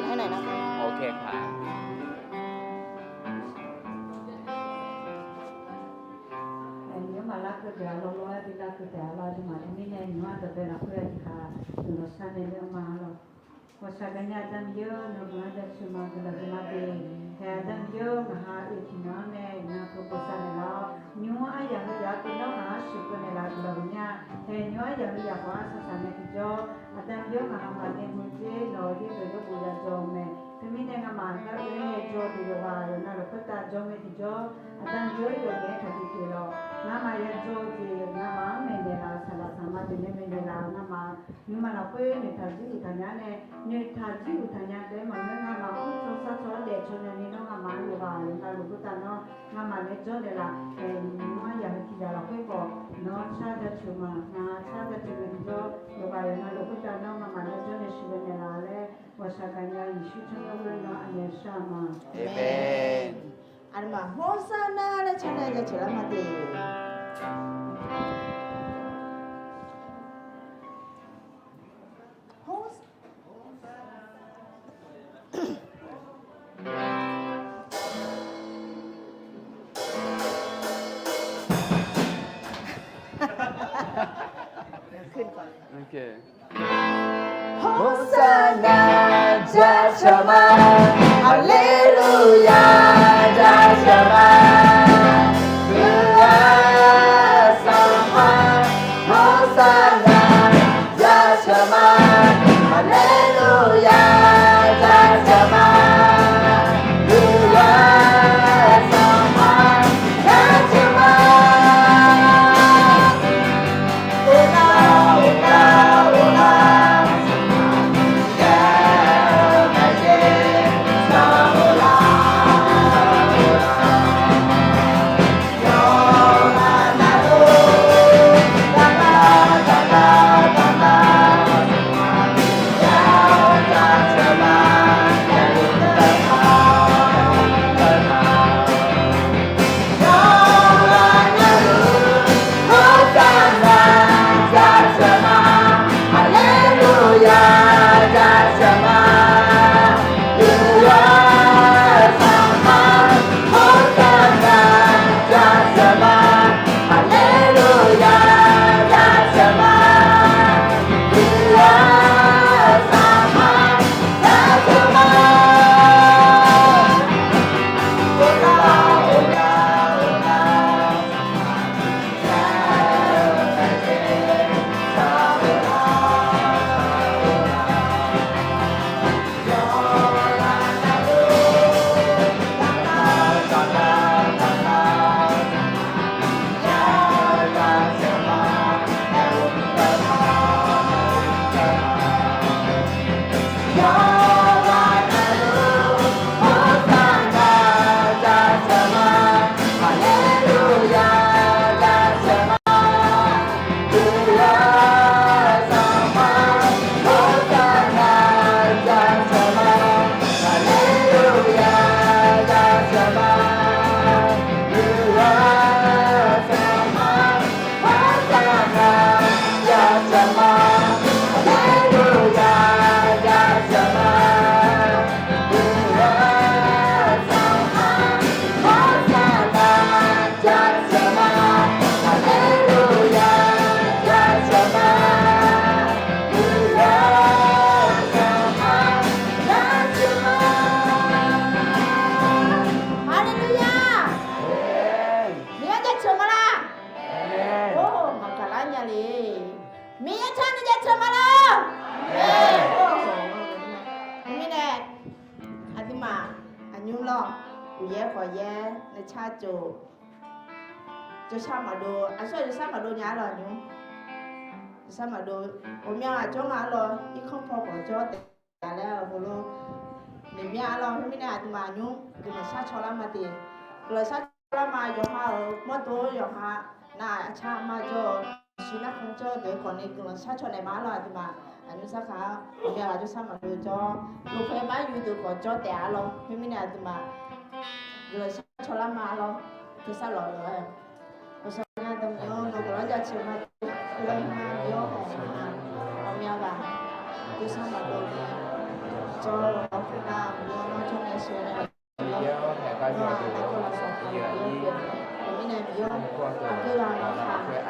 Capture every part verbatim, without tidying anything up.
Aernaeq nar, โอเคครับ Nymrma larkeuv taef-a lawr, lawr-aer bi larkeuv taef-a lawr, aqduimaf teumirnae nymq-mr dawqbae lafkhoer-a tiqkhav guiqlanq sharnaeq ler-anr ma lawr. Ghawqshaq gaqnya Aqda Miqyaer-or, nawq-eu guiqlanq-anr jaceuq ma guiqlanq huiqma de. Hae Aqda Miqyaer-or, ngaq ha oeq tiqnan-anr nae iqnan keuv bof sar naeqlaf-awr, nymq-mr aryaq heu yaf-anr keuv nawr ngaq-anr sheuqkeuv naeqlaf guiqlanq huiqnya. Hae nymq-mr aryaq heu yaf khawf-anr shaqshaq nae tiqjawr, Aqda Miqyaer-or, ngaq ha maqngae meuq dzer nawq-eu yaerdawq yawrbof yajawr-eu mae. Teumirnae ngamaf gar oe-aer yajaw deuq yawqghaq yawqnan lafkhoer tav jawr ngae tiqjawr, Aqda Miqyaer-or, yawqngae-aer taqdui pyeuf lawq. Ngamaf yajaw-eu jeq ngamaf-anr maeqnaeq laf-euq saqlaq saqma deuq nae maeqnaeq laf-euq ngamaf nuima lafkhoer noeqtaq jir uqtaq nya nae, noeqtaq jir uqtaq nya taef-aer maqngeur, ngamaf mr caw sar caw-anr daef caw nya ni nawr ngamaf-anr yawqghaq yawqnan lafkhoer tav nawr ngamaf nae jawr naeqlaf. Ae, nymq-mr aryaq heu tiq yaf lafkhoer khawf nawr car jaceuq ma, ngaq car jaceuq ma tiqjawr, yawqghaq yawqnan lafkhoer tav nawr ngamaf nae jawr nae sheuqghae naeqlaf laer, ghawqshaq gaqnya Yeqsur tsawrmyanr-anr nawr aqmeq shar ma. Aqmeq. Aqduimaf โฮซันนา laer car nae jaceuq lar ma de. Hosanna, jaceuq ma. Haleluya, jaceuq ma. Ui-aq, sanqpaq, Hosanna, jaceuq ma. Haleluya, jaceuq ma. Ui-aq, sanqpaq, jaceuq ma. Haleluya! Miqyaer jaceuq ma laq? Or, maqgaq lar nya le. Miqyaer car nae jaceuq ma laq? Or, mirnae, aqduimaf aqnymr lawr, uqyaer khawqyaer nae car jov. Jawrshar maqdov, aqsur jawrshar maqdov nya-ar lawq aqnymr. Jawrshar maqdov, ghawqmya ghaq jawr nga-ar lawq, irkanr paw khawf jawr taef-a laer-eu heulof. Noeqmya-ar lawq, khoermirnae aqduimaf aqnymr guiqlanq shar caw lar ma de. Guiqlanq shar caw lar ma, yawqha-euq mawrdo yawqha nav-aq aqcar ma jawr-eu, shiq nar khanq jawr-eu deuq-eu khawf ni guiqlanq shar caw naeq ma-ar lawq aqduimaf. Aqnymr sarkaq-anr ghawqmya ghaq jawrshar maqdov jawr, lofkhoer mar yur deuq khawf jawr taef-a lawq, khoermirnae aqduimaf guiqlanq shar caw lar ma-ar lawq, tersar lawq-eu-aer. Ghawqshaq gaqnya Aqda Miqyaer-or, nawq-eu guiqlanq-anr jaceuq ma. Aqda Miqyaer-or, ghawqmya ghaq jawrshar maqdov-eu Aqyawf-anr haeq gar yawduq-eu aqyuif aqnyir,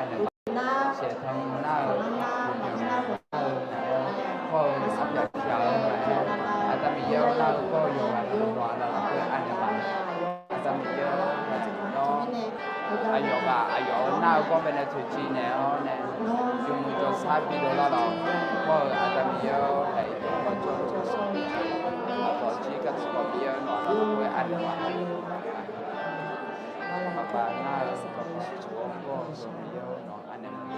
aqgeu-aq, saeqtanq nar-eu, nar-eu, hawr-eu arpyaq pyaq-eu, Aqda Miqyaer-awr nar-eu gawr-eu yawqghaq navluf-anr lafkhoer anaeq ma. Aqda Miqyaer-awr, aqyawf ghaq aqyawf-euq nar-eu gawr baenae toeqciv naeq-awr nae, yawmuiq jawrshar bidov lar lawq. Hawr-eu Aqda Miqyaer-awr, haeq-eu jawrshar, aqbawq jir gaq tiqkawv Miqyaer-awr nawq-anr lafkhoer anaeq ma. Maqbav nar-eu gawr-eu Miqyaer-awr nawq-anr anaeq ma.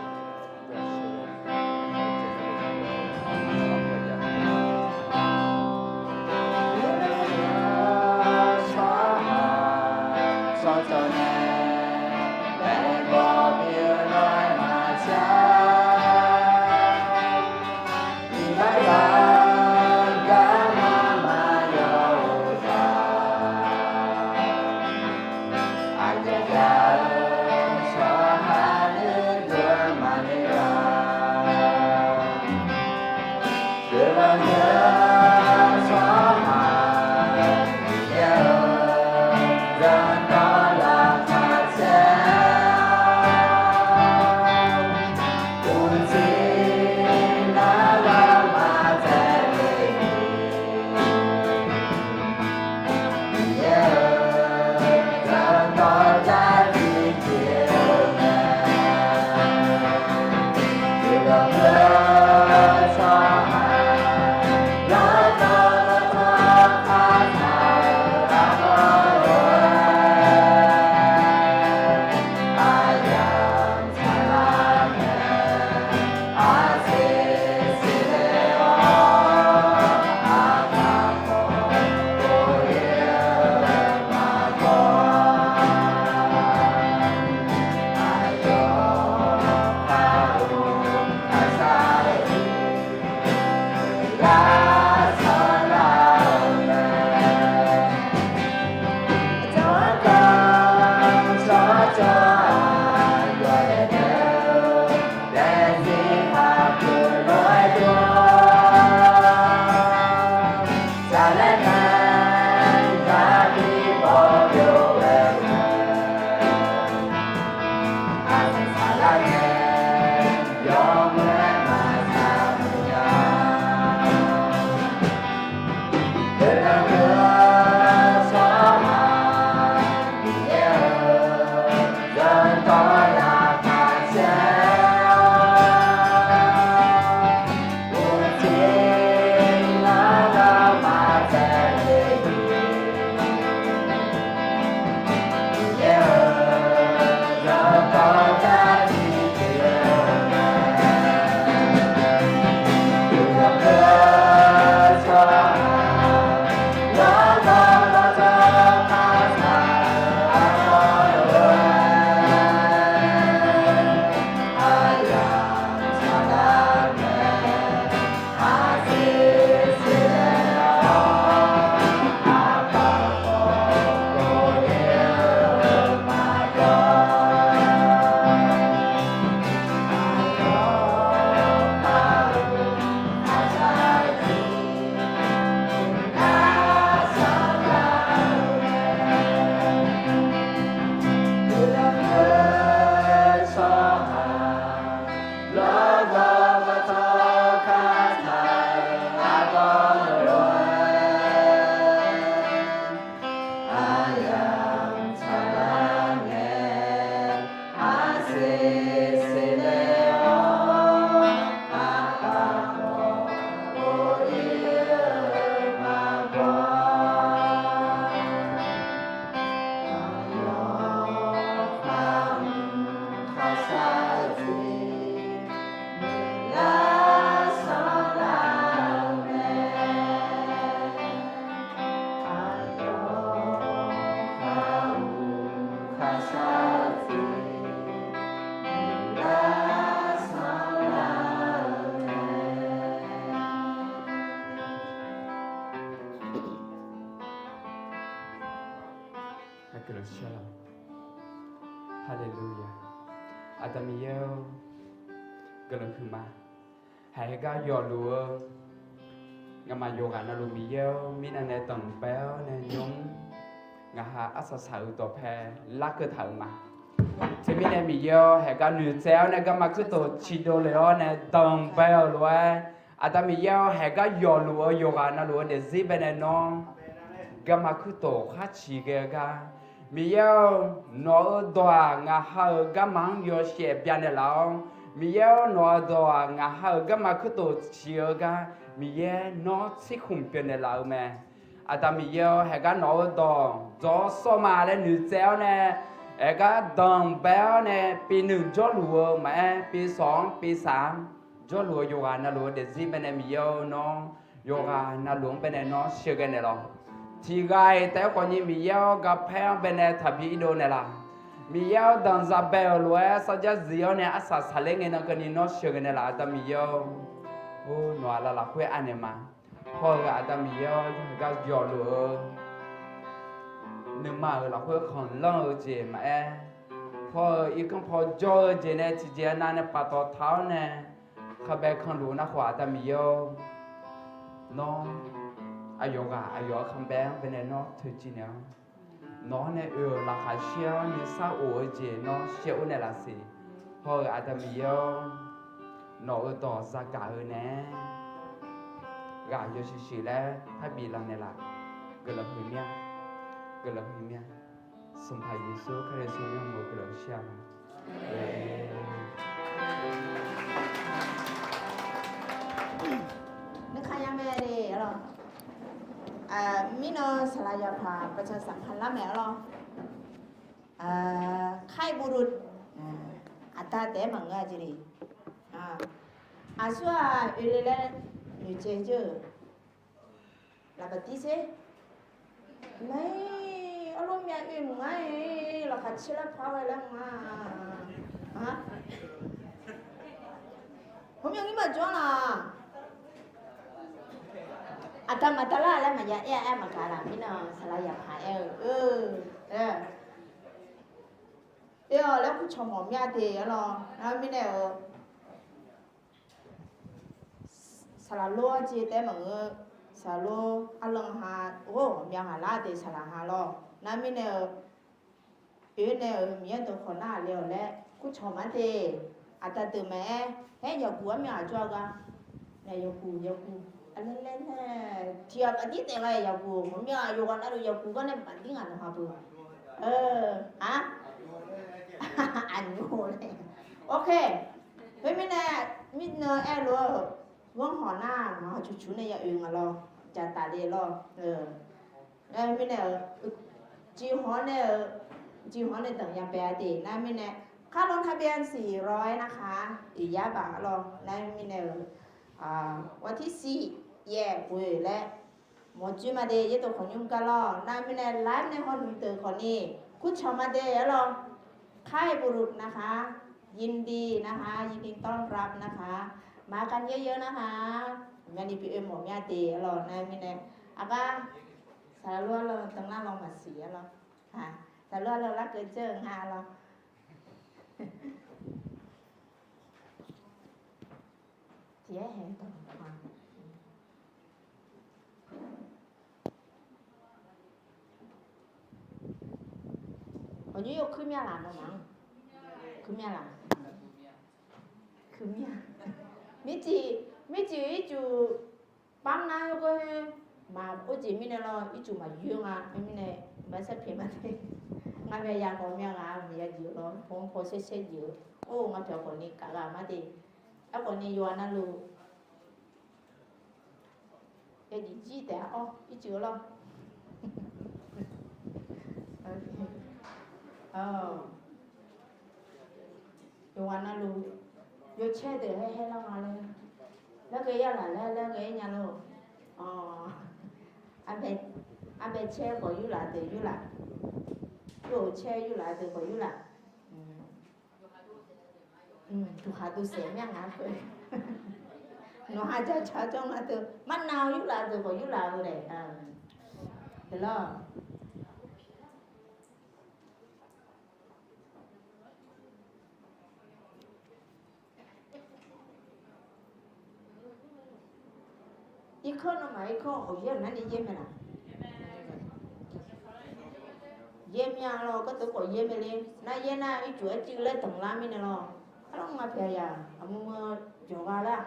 Haleluya. Aqda Miqyaer-or, guiqlanq huiqma. Haeq-aer gar yawfluf-eu Ngamaf yawqghaq navluf Miqyaer-awr, mirnav nae danqbae-awr nae nymr, ngaq ha arsaq saq-euq dawqpae larkeuv taq-euq ma. Teumirnae Miqyaer-awr, haeqgar noeqtsaev-awr nae garma kuirtof ciqdov lef-awr nae danqbae-euq lof-aer, Aqda Miqyaer-awr, haeqgar yawfluf-eu yawqghaq navluf-eu daefzir baenae nawr, garma kuirtof khar ciq ghae-eu gar, Miqyaer-awr, nawq-euq dawq-aq ngaq ha-euq garma-anr yawshaef byanaeq laf-awr, Miqyaer-awr, nawq-euq dawq-aq ngaq ha-euq garma kuirtof ciq-eu gar, Miqyaer nawr tsirkhmq pyeufnaeq laf-eu mae. Aqda Miqyaer-awr, haeqgar nawq-euq dawq dzawr sawr ma laer noeqtsaev-awr nae, haeqgar danqbae-awr nae pivnuiq jawrluf-eu maqaer, pivsawq-anr pivsaq-anr jawrluf-eu yawqghaq navluf-eu daefzir baenae Miqyaer-awr nawr, yawqghaq navluf-anr baenae nawr sheuqghae naeqlaf. Tiqghaq-iq taef-aer khawfni Miqyaer-awr, garpaer-anr baenae taqbi irdov naeqlaf. Miqyaer-awr, danqza bae-euq lof-aer sarjax zif-awr nae arsaq saqler ngae nan keuvni nawr sheuqghae naeqlaf. Aqda Miqyaer-awr, or nawq-aq lav lafkhoer anaeq ma. Hawr-eu Aqda Miqyaer-awr, yawqgar yawfluf-eu nuima-euq lafkhoer khanqlanr-eu jeq maqaer, hawr-eu irkanr paw jawr-eu jeq nae tiqjeq-a nav nae paftawf taq-awr nae, khanqbae kanluf nar khawf Aqda Miqyaer-awr, nawr aqyawf ghaq aqyawf-euq khanqbae-anr baenae nawr teucif naeq-awr, nawq-anr nae oe-euq laqkhaq shir-awr nuisar of-eu jeq nawr shaev ur naeqlaf siq. Hawr-eu Aqda Miqyaer-awr, nawq-euq dawq zagaq-eu nae ghaq yawshuif shuif laer parbif laf naeqlaf. Guiqlanq huiq mir-a. Guiqlanq huiq mir-a. Sanqpaq Yeqsur Kali tsawrmyanr-eu guiqlanq shir-a ma. Nuikhanq yamawr-a de arlawr. Mirnan saqlaq yaqpaq ประชาสัมพันธ์ lar maeq arlawr. ค่ายบุรุษ aqda taef-aer maqngeur-a jeq le. Aqsur-aq oe le laer noeqtsaev jeur-euq. Lafbaqdir sher. Mae, arlawr myav oe mq ngar-iq laqkhaq caer lar par ghae laer mq ngar. Hawmyanr ngir maqjawr laq. Aqda maqda lar laer maqya aer-a, aer maqgaq laq mirnan saqlaq yaqpaq aer-eu. Oe-awq laer kurcawq mawf myav de arlawr. Nar mirnae-euq saqlaq lor-ar jeq taef-aer maqngeur. Saqlaq lor arlanq ha, or, ghawqmya ngaq lar de saqlaq ha lawr. Nar mirnae-euq oe nae-euq Miqyaer dawqkawq nar-aq le-awq laer kurcawq ma de. Aqda deuq maqaer, aer yawqguq armyan aq jawr-a gar. Nae yawqguq yawqguq, aqlaer laer nae, tiq ghaq baqdir taef ghae yawqguq, ghawqmya yawqghaq navluf yawqguq gar nae baqdir ngaq nawq ha beu. Aq, aqnymr laer. Ok. Khoermirnae, mirnan aer lof-eu, ghanrhawq nar ngaq cuqcuq nae ya oe ngaq lawr, jaqtaf le lawr. Nar mirnae-euq, ciqhawq nae-eu, ciqhawq nae danqya bae-a de. Nar mirnae, เข้าลงทะเบียนสี่ร้อย นะคะ iqyar baq lawr. Nar mirnae-euq, วันที่สี่ yaeq ghoe laer mawrjoe ma de. Yaerdawq khawqnymr gar lawr. Nar mirnae ไลฟ์ nae hawluf deuq khawfni kurcawq ma de arlawr. ค่ายบุรุษ นะคะ ยินดี นะคะ ยินดีต้อนรับ นะคะ มากันเยอะๆ นะคะ myavni bi oe mawf myav de arlawr. Nar mirnae, aqgar saqlaq lor arlawr danqlar lawr maqsiq arlawr. Saqlaq lor larkeuv jeur-eu nga arlawr. Tiqyaer hae dawq ma. Awqnymr yawkuir myav laf nawmaf-anr. Kuir myav laf. Kuir myav. Mircif, mircif ircuf bamnar-eu ghoer maqor jeq mirnae lawr, ircuf maqyoer nga. Khoermirnae, maqsar pyaeq ma de. Ngar myav ya mawf myav nga, maqya jeq-eu lawr, paw paw saer saer jeq-eu. Or, ngar pyaeq khawfni kaq ghaq ma de. Aerkhawfni yawqha navluf Yajeq jir taef-a, awr ircuf-eu lawr. Yawqghaq navluf yawcaer deuq haer haer lar nga laer, laer ghae yar laq laer, laer ghae-aer nya lor. Arbae caer khawf yurlaf deuq yurlaf, yur-euq caer yurlaf deuq khawf yurlaf. Duqkhaq dovsaef myav nga khoer. Nawqha jaqjaq jawr nga deuq, marnav yurlaf deuq khawf yurlaf-eu laer. Deuq lawr. Irkanr nawmaf irkanr ghawqyaer-euq narni yaer mae laq? Yaer mya lawr, garteuv khawf yaer mae le. Nar yaer nar ircuf arcuiv laer danqlar mirnae lawr. Arlawr nga pyaq yaq aqmur mur jawqgha lar.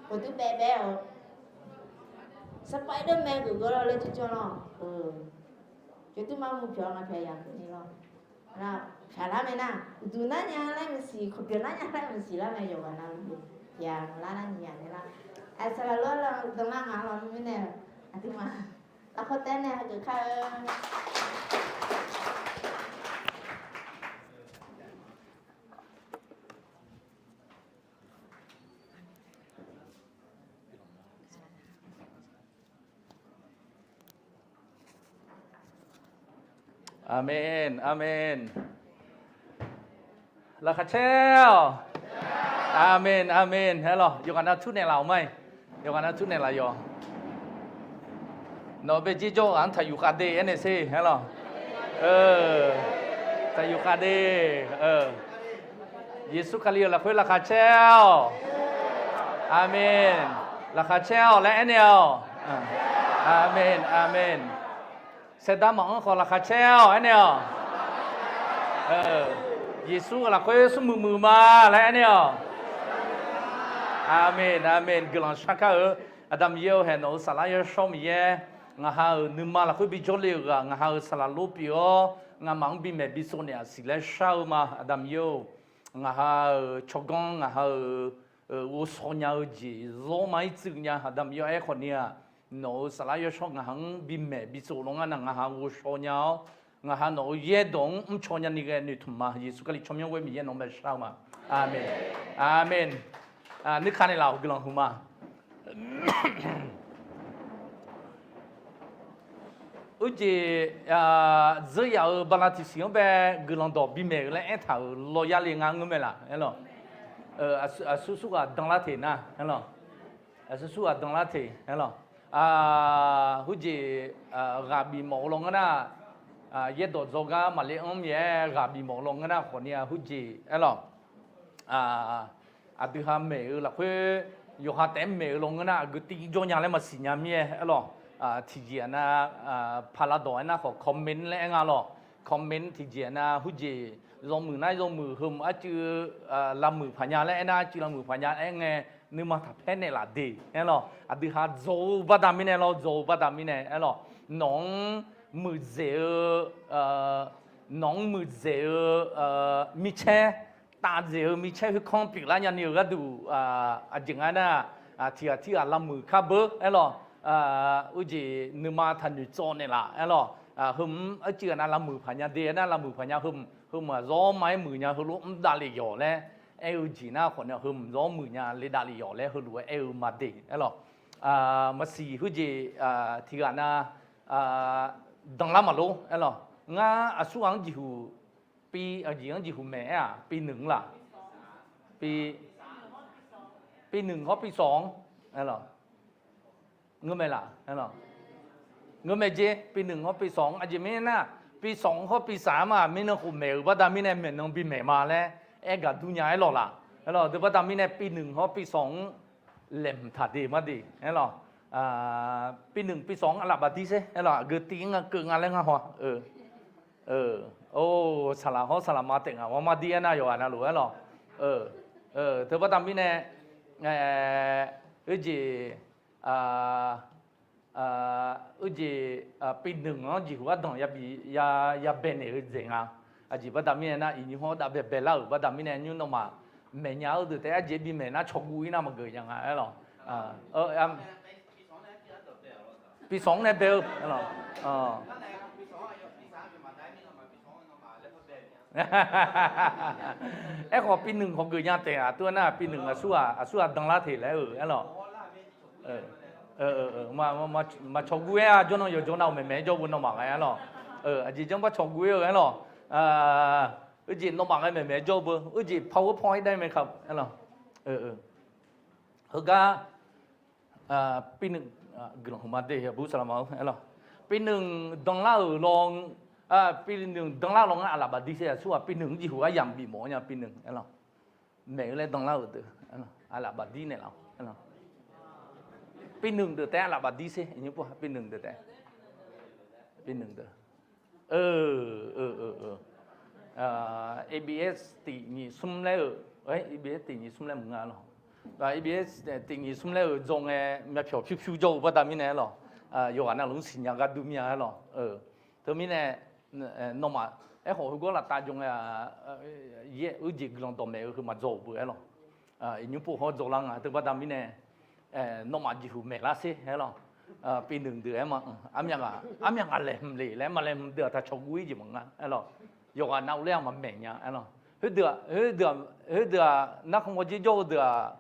Ghawqdui baev baev-awq. Spider-Man geuf geur lawr laer jawrjawr lawr. Jawqdui mar mur pyawq nga pyaq yaq keuvni lawr. Nar, pyaqlar mae nar, uqduq nar nya laer maqsiq, kawqbyanq nar nya laer maqsiq lar mae, yawqghaq navluf-eu pyaq lar nar nyiq yaq nae lar. Aqsaqlaq lawr lar danqlar nga lawr mirnae, aqduimaf lafkhoer taef nae hageuf kar-eu. Aqmeq, aqmeq. Laqkhaq caer-awq. Aqmeq, aqmeq. Aerlawq, yawqghaq nav tmr naeqlaf-awq ma-iq. Yawqghaq nav tmr naeqlaf yawq. Nawq-eu bae jir jawr-eu ghaq-anr taqyuf khav de aernaeq sher. Aerlawq, taqyuf khav de. Yeqsur Kali-euq lafkhoer laqkhaq caer-awq. Aqmeq. Laqkhaq caer-awq laer aernaeq-awq. Aqmeq, aqmeq. Saeqdar maqanr khawf laqkhaq caer-awq aernaeq-awq. Yeqsur-euq lafkhoer smrmuiq muiq ma laer aernaeq-awq. Aqmeq, aqmeq. Guiqlanq shar kar-eu. Aqda Miqyaer-eu haeq, nawq-euq saflar yawshawr Miqyaer, ngaqha-euq nuima lafkhoer bijawr le-euq ghaq ngaqha-euq saqlaq lor pyeuf-awr, ngamaf-anr bimaeq bitsov naeq-aq siq laer shar-eu ma. Aqda Miqyaer-or, ngaqha-euq tsawrganr, ngaqha-euq ghovshaw nya-eu jeq zawr ma-ir tsuif nya. Aqda Miqyaer aerkhawf ni-aq, nawq-euq saflar yawshawr ngaqha-anr bimaeq bitsov lawngar nav ngaqha ghovshaw nya-awr, ngaqha nawq-euq yaerdawq-anr mrcaw nyani ghae noeqtmq ma. Yeqsur Kali tsawrmyanr ghoer Miqyaer nawq-anr bae shar-eu ma. Aqmeq. Aqmeq. Nuikar naeqlaf-awq guiqlanq huiqma. Uijeq, dzeur yaf-euq bala tiqsiq-anr bae guiqlanq dawq bimaeq-eu laer aertaq-euq lawyar le nga ngeur mae laq? Aerlawq, aqsur surghaq danlar teq nar, aerlawq, aqsur surghaq danlar teq, aerlawq, heujeq ghaq bif mawf-eu lawngar nar, yaerdawq dzawgar maqle anr myaef-aer ghaq bif mawf-eu lawngar nar khawf ni-a heujeq, aerlawq, aqdui ha maeq-eu lafkhoer yawqha taef-aer maeq-eu lawngar nar aqgeu tiv jawr nya laer maqsiq nya mir-aer, aerlawq, tiqjeq-aq nav, paqlav dawq-aer nar khawf comment laer aer nga lawq. Comment tiqjeq-aq nav heujeq yawmuiq nar yawmuiq heumq arcuiv lavmuiq paq nya laer aernar arcuiv lavmuiq paq nya aer ngae, nuima taqpaer naeqlaf de, aerlawq, aqdui ha dzaw-eu baqda mirnae lawr, dzaw-eu baqda mirnae, aerlawq, nawq-anr muiqdzaeq-eu, nawq-anr muiqdzaeq-eu micaer, tafdzaeq-eu micaer khoerkanr pyeuflar nyani-euq gharduq, aqjeq nga nar, tiqghaq tirghaq lavmuiq kar beur, aerlawq, uijeq nuima taqnoeq tsawv naeqlaf, aerlawq, heumq-anr arcuiv ghaq nav lavmuiq paq nya de, aernar lavmuiq paq nya heumq, heumq-aq zawr ma-aer muiq nya heulof mr davlef yawq laer aer-eu jeq nar khawf ni heumq zawr muiq nya le davlef yawq laer heulof-aer aer-eu ma de, aerlawq, maqsiq heujeq, tiqghaq nav, danlar maqlor, aerlawq, ngar aqsur ghaq-anr jeqhuq, pi, aqjeq-anr jeqhuq maeq-aer-aq pi nunq laq, pi, pi nunq hawr pi sawq-anr, aerlawq, ngeur mae laq? Ngeur mae jer, pi nunq hawr pi sawq-anr. Aqjeq mirnae nar, pi sawq-anr hawr pi saq-anr ma mirnan khof maeq-euq baqda mirnae maeqnan bimaeq ma laer aer gaq dur nya aerlawq laq? Aerlawq, deuq baqda mirnae pi nunq hawr pi sawq-anr laeqhmq taq de mar de, aerlawq, pi nunq pi sawq-anr aqlaf baqdir sher, aerlawq, aqgeu tiv-anr nga keuv nga laer ngar haw, or, saqlaq hawr saqlaq ma taef ngaq ghawrmar dir aernar yawqghaq navluf, aerlawq, deuq baqda mirnae, heujeq, heujeq, pi nunq-anr jeqhuq ardanq yabae naeq-eu dzaeq nga. Aqjeq baqda mirnae nar, iqnymr hawr dav baebae lar-euq baqda mirnae nymr nawmaf maeqnya-eu deuq taef-aer arjeq bimaeq nar cawguv-ir nar maqgeuf nya nga, aerlawq, pi sawq-anr nae bae-eu, aerlawq, aerkhawf pi nunq khawf geuf nya taef-aq, tov-aer nar pi nunq aqsur ghaq, aqsur ghaq danlar teq laer-eu, aerlawq, maqcawq guv-aer-a, jawrnan yawqjawr nav-euq maeqmaeq-aer jawr beu nawmaf ghae, aerlawq, aqjeq janr bar cawq guv-ir-eu, aerlawq, heujeq nawmaf ghae maeqmaeq-aer jawr beu, heujeq PowerPoint-ir dae mae ka, aerlawq, heugar, pi nunq, guiqlanq hmq ma de, bur saqlaq ma-eu, aerlawq, pi nunq danlar-euq law, pi nunq danlar lawngar aqlaf baqdir sher, aqsur ghaq pi nunq-anr jeqhuq aryamq bif mawf-awr nya pi nunq, aerlawq, maeq-eu laer danlar-euq deuq, aqlaf baqdir naeqlaf, aerlawq, Pir nmq deuq taef-aer lafbaf dir sher, iqnymr pov pir nmq deuq taef. Pir nmq deuq. ABS tiq nyiq smr laer-euq, ABS tiq nyiq smr laer mq nga lawq. ABS tiq nyiq smr laer-euq dzaw ngae myavpyawq pyur pyur jawr-eu baqda mirnae aer lawq. Yawqghaq navluf-anr siqnya gar dur mir-a aer lawq. Teumirnae nawmaf aerkhawf heugawr laftav jaw ngae-a, yaer-eu jeq guiqlanq dawqmaeq-eu heu maqdzaw-euq beu aer lawq. Iqnymr pov hawr dzaw lar nga teu baqda mirnae, nawmaf jeqhuq maeqlar sher aer lawq. Pir nmq deuq aer ma, armyav ghaq laeqhmq le laer, maqlaeqhmq deuq-aq taqcawq guv-ir jeq maqnga aer lawq. Yawqghaq nav ler-aq maqmaeq nya aer lawq. Khoerdeuq-aq, narkhan gawrjer jawr-eu deuq-aq,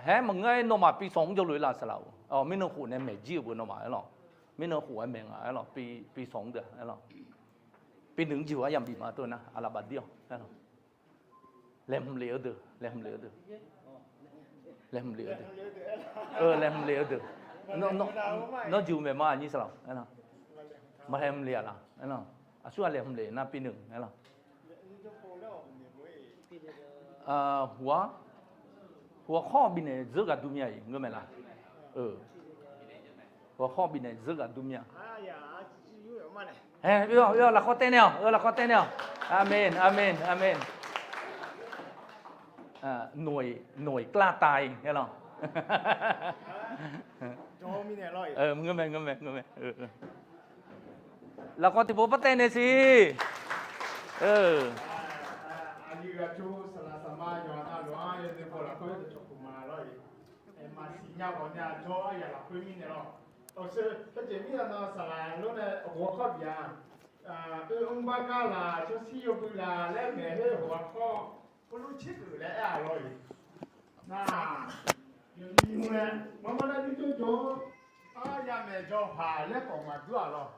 haer maqngeur-aer nawmaf pi sanq-anr jawrluf-ir la saqlaq-or. Mirnan khof nae maeq jir-euq beu nawmaf aer lawq. Mirnan khof-aer maeq nga aer lawq, pi sanq-anr deuq aer lawq. Pi nmq jeqhuq aryamq bif ma teu nar aqlaf baf dir-awq. Laeqhmq lef-eu deuq, laeqhmq lef-eu deuq, laeqhmq lef-eu deuq, laeqhmq lef-eu deuq. Nawr jeqhuq maeq ma aqnyir saqlaq-or. Maqlaeqhmq lef-aq laq. Aqsur ghaq laeqhmq lef nar pi nmq aer lawq. Huq-ar, huq-ar khawr bifnaeq dzeur ghaq dur mir-a iq ngeur mae laq. Huq-ar khawr bifnaeq dzeur ghaq dur mir-a. Aer, oe-awq, lafkhawr taev nae-awq, oe lafkhawr taev nae-awq. Aqmeq, aqmeq, aqmeq. Noeq klar tav-i aer lawq. Ngeur mae, ngeur mae, ngeur mae. Lafkhawr tiqpov par taev nae siq. Aqyuif aqtsu saqlaq saqma yawqha navluf-anr yawzeu baw lafkhoer dawqcawq puq ma lawr-iq, maqsiq nya ghawq nae aqjawr aryaq lafkhoer mirnae lawr. Awqshe, aerjeq mirnae nan saqlaq lor nae ghawqkawr bif-a. Oe mrbar gar laq, tsawrshir yawbui laq laer maeq her ghawqkawr, khoerlof tsergeuf laer aer-a lawr-iq. Nar, yawqnyi nymr nae, maqmar nar jawrjawr jawr-anr, arya maeq jawr paq laer khawf maqdur-aq lawr.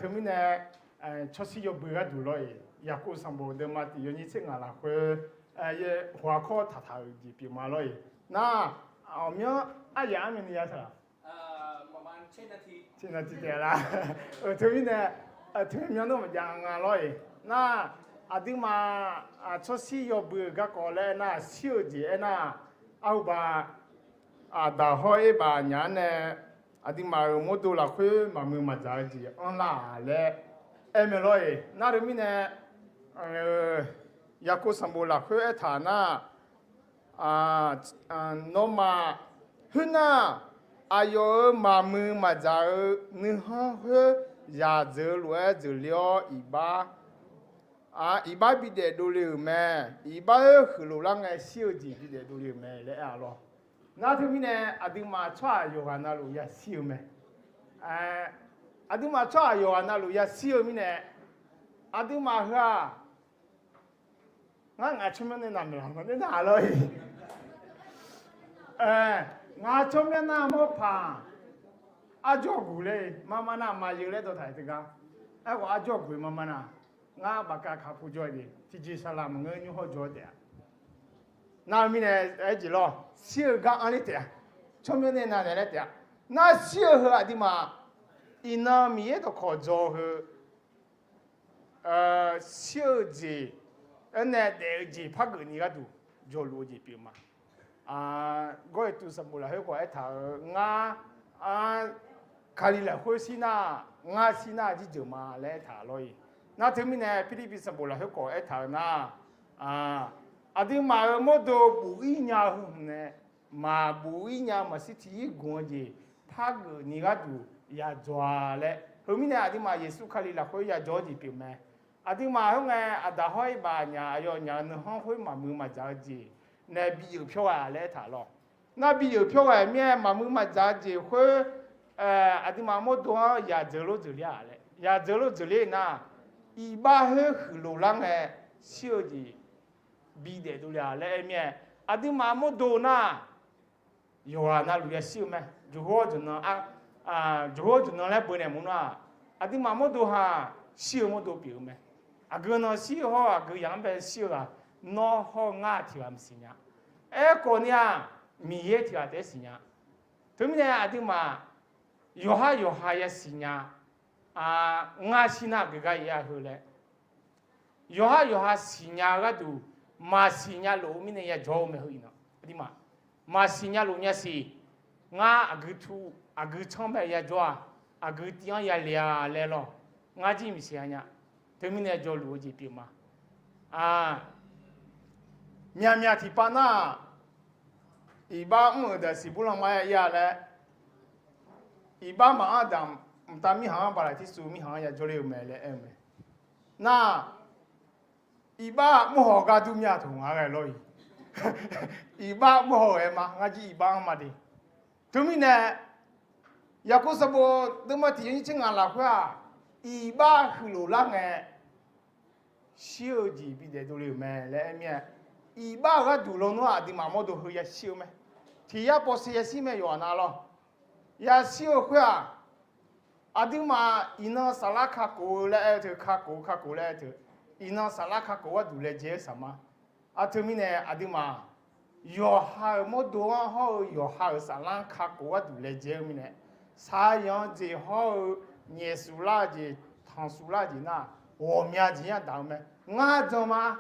Teumirnae, tsawrshir yawbui gharduq lawr-iq, Yaqkov sanqbof deuvma tiq yawnyir tser ngaq lafkhoer, ghawqkawr taqtaq-euq jeq pyeuf ma lawr-iq. Nar, aqmyanr aryaq armyani ya taq-aq, tser nati taef-a lar. Teumirnae, teumirnae myanr nar maqjav nga lawr-iq. Nar, aqduimaf tsawrshir yawbui-euq garkawv laer nar, shir-eu jeq aernar, arhuba, aqdaq hawr-ir baf nya-anr nae, aqduimaf-euq mawrdo lafkhoer maqmuiq maqdzaq-eu jeq anrlar-aq laer aer mae lawr-iq. Nar teumirnae, Yaqkov sanqbof lafkhoer aertaq nar, nawmaf khoernar, aqyawf-euq maqmuiq maqdzaq-eu nuikhanr khoer zaq dzeur lof-aer dzeur le-awr iqbax, iqbax bidaef dovle-euq mae. Iqbax khoer huiqlof lar ngae shir-eu jeq bidaef dovle-euq mae laer aer-a lawr. Nar teumirnae aqduimaf tsawrhaq yawqghaq navluf yashir-eu mae. Aqduimaf tsawrhaq yawqghaq navluf yashir-eu mirnae, aqduimaf heu-aq, ngar ngaq tsawrmyanr nae naq maeqlaf mawf nae nar lawr-iq. Ngaq tsawrmyanr nar mawrpaq arjawr guq ler-eu marmar nar maqyeu laer dawqtaq-euq teugar. Aerkhawf arjawr guq-eu marmar nar, ngar bafkav kaq pu jawr-eu jeq tiqjeq saqlaq maqngeur nymr hawr jawr-eu taef-a. Nar mirnae aerjeq lawr, shir-eu gar anr ler taef-a. Tsawrmyanr nae naq naeq laer taef-a. Nar shir-eu heu aqduimaf iqnan Miqyaer dawqkawq dzaw-eu heu shir-eu jeq, aernae daef-eu jeq par geufni gharduq jawrluf-eu jeq pyeuf ma. Gawr-iq tuv sanqbof lafkhoer khawf aertaq-euq ngar, Kali lafkhoer shir nar, ngar shir nar jirjeuq ma laer aertaq lawr-iq. Nar teumirnae Pirlirpiv sanqbof lafkhoer khawf aertaq-euq nar, aqduimaf-euq mawrdo buf-ir nya-eu heu hmq nae, maqbuf-ir nya maqshir tiq-ir gmq-eu jeq par geufni gharduq yadzawq-a laer. Heu mirnae aqduimaf Yeqsur Kali lafkhoer yadzawq-eu jeq pyeuf mae. Aqduimaf khoerngae aqdaq hawr-ir baf nya aqyawf nya-eu nuikhanr khoer maqmuiq maqdzaq-eu jeq nae bi yeuf pyawr ghae laer aertaq lawr. Nar bi yeuf pyawr ghae mirnae maqmuiq maqdzaq-eu jeq khoer, aqduimaf mawrdo-anr yadzeur lor dzeur ler-a laer. Yadzeur lor dzeur ler nar, iqbax khoer huiqlof lar ngae shir-eu jeq bidaef dovle-a laer aer mirnae, aqduimaf mawrdo nar, yawqghaq navluf yashir-eu mae. Jawqhawr jawqnan, jawqhawr jawqnan laer beunaeq mur nar, aqduimaf mawrdo haq shir-eu mawrdo pyeuf-eu mae. Aqgeu nan shir-eu hawr aqgeu yaq-anr bae shir-eu ghaq, nawr hawr ngar tiq ghaq maqsiq nya. Aerkhawf ni-aq, Miqyaer tiq ghaq taef-aer siqnya. Teumirnae aqduimaf yawqhar yawqha yasiq nya. Ngar shir nar aqgeu gar ir-a heu laer, yawqhar yawqha siqnya-eu gharduq maqsiq nya luf-eu mirnae yajawr-eu mae heu iqnan. Aqduimaf maqsiq nya luf nya siq. Ngar aqgeu tu, aqgeu tsanr mae yajawr-aq, aqgeu tiv-anr yale-a laer lawr. Ngar jir maqsiq nya. Teumirnae jawrluf-eu jeq pyeuf ma. Myaqmyaq tiqpav nar-aq, iqbax mr-euq daqsiq burlan mar-aer ir-a laer, iqbax maqanr daq, mqtav mirkhanq-anr baqlaqtirsuv mirkhanq-anr yajawr ler-eu mae laer aer-eu mae. Nar-aq, iqbax mrhaw gar dur mir-a taq ngar ghae lawr-iq. Iqbax mrhaw-aer ma, ngar jir iqbax-anr ma de. Teumirnae, Yaqkov sanqbof deuvma tiq yawnyir tser ngaq lafkhoer-aq, iqbax huiqlof lar ngae, shir-eu jeq bidaef dovle-euq mae laer aer mir-a. Iqbax-euq gharduq lawnmr-aq, aqduimaf mawrdo heu yashir-eu mae. Tiq yar pawv se yashir mae yawqha nav lawr. Yashir-eu khoer-aq, aqduimaf iqnan saflar kakhof-eu laer aer-eu teu, kakhof-eu kakhof laer aer-eu teu, iqnan saflar kakhof gharduq laejae-eu saq ma. Aqteu mirnae aqduimaf yawqha-euq mawrdo-anr hawr-eu yawqha-euq saflar-anr kakhof gharduq laejae-eu mirnae, saqyanq jeq hawr-eu nyaefsuf lar-eu jeq, tanqsuf lar-eu jeq nar, ghawqmya jeq yadaq-eu mae. Ngar jan ma.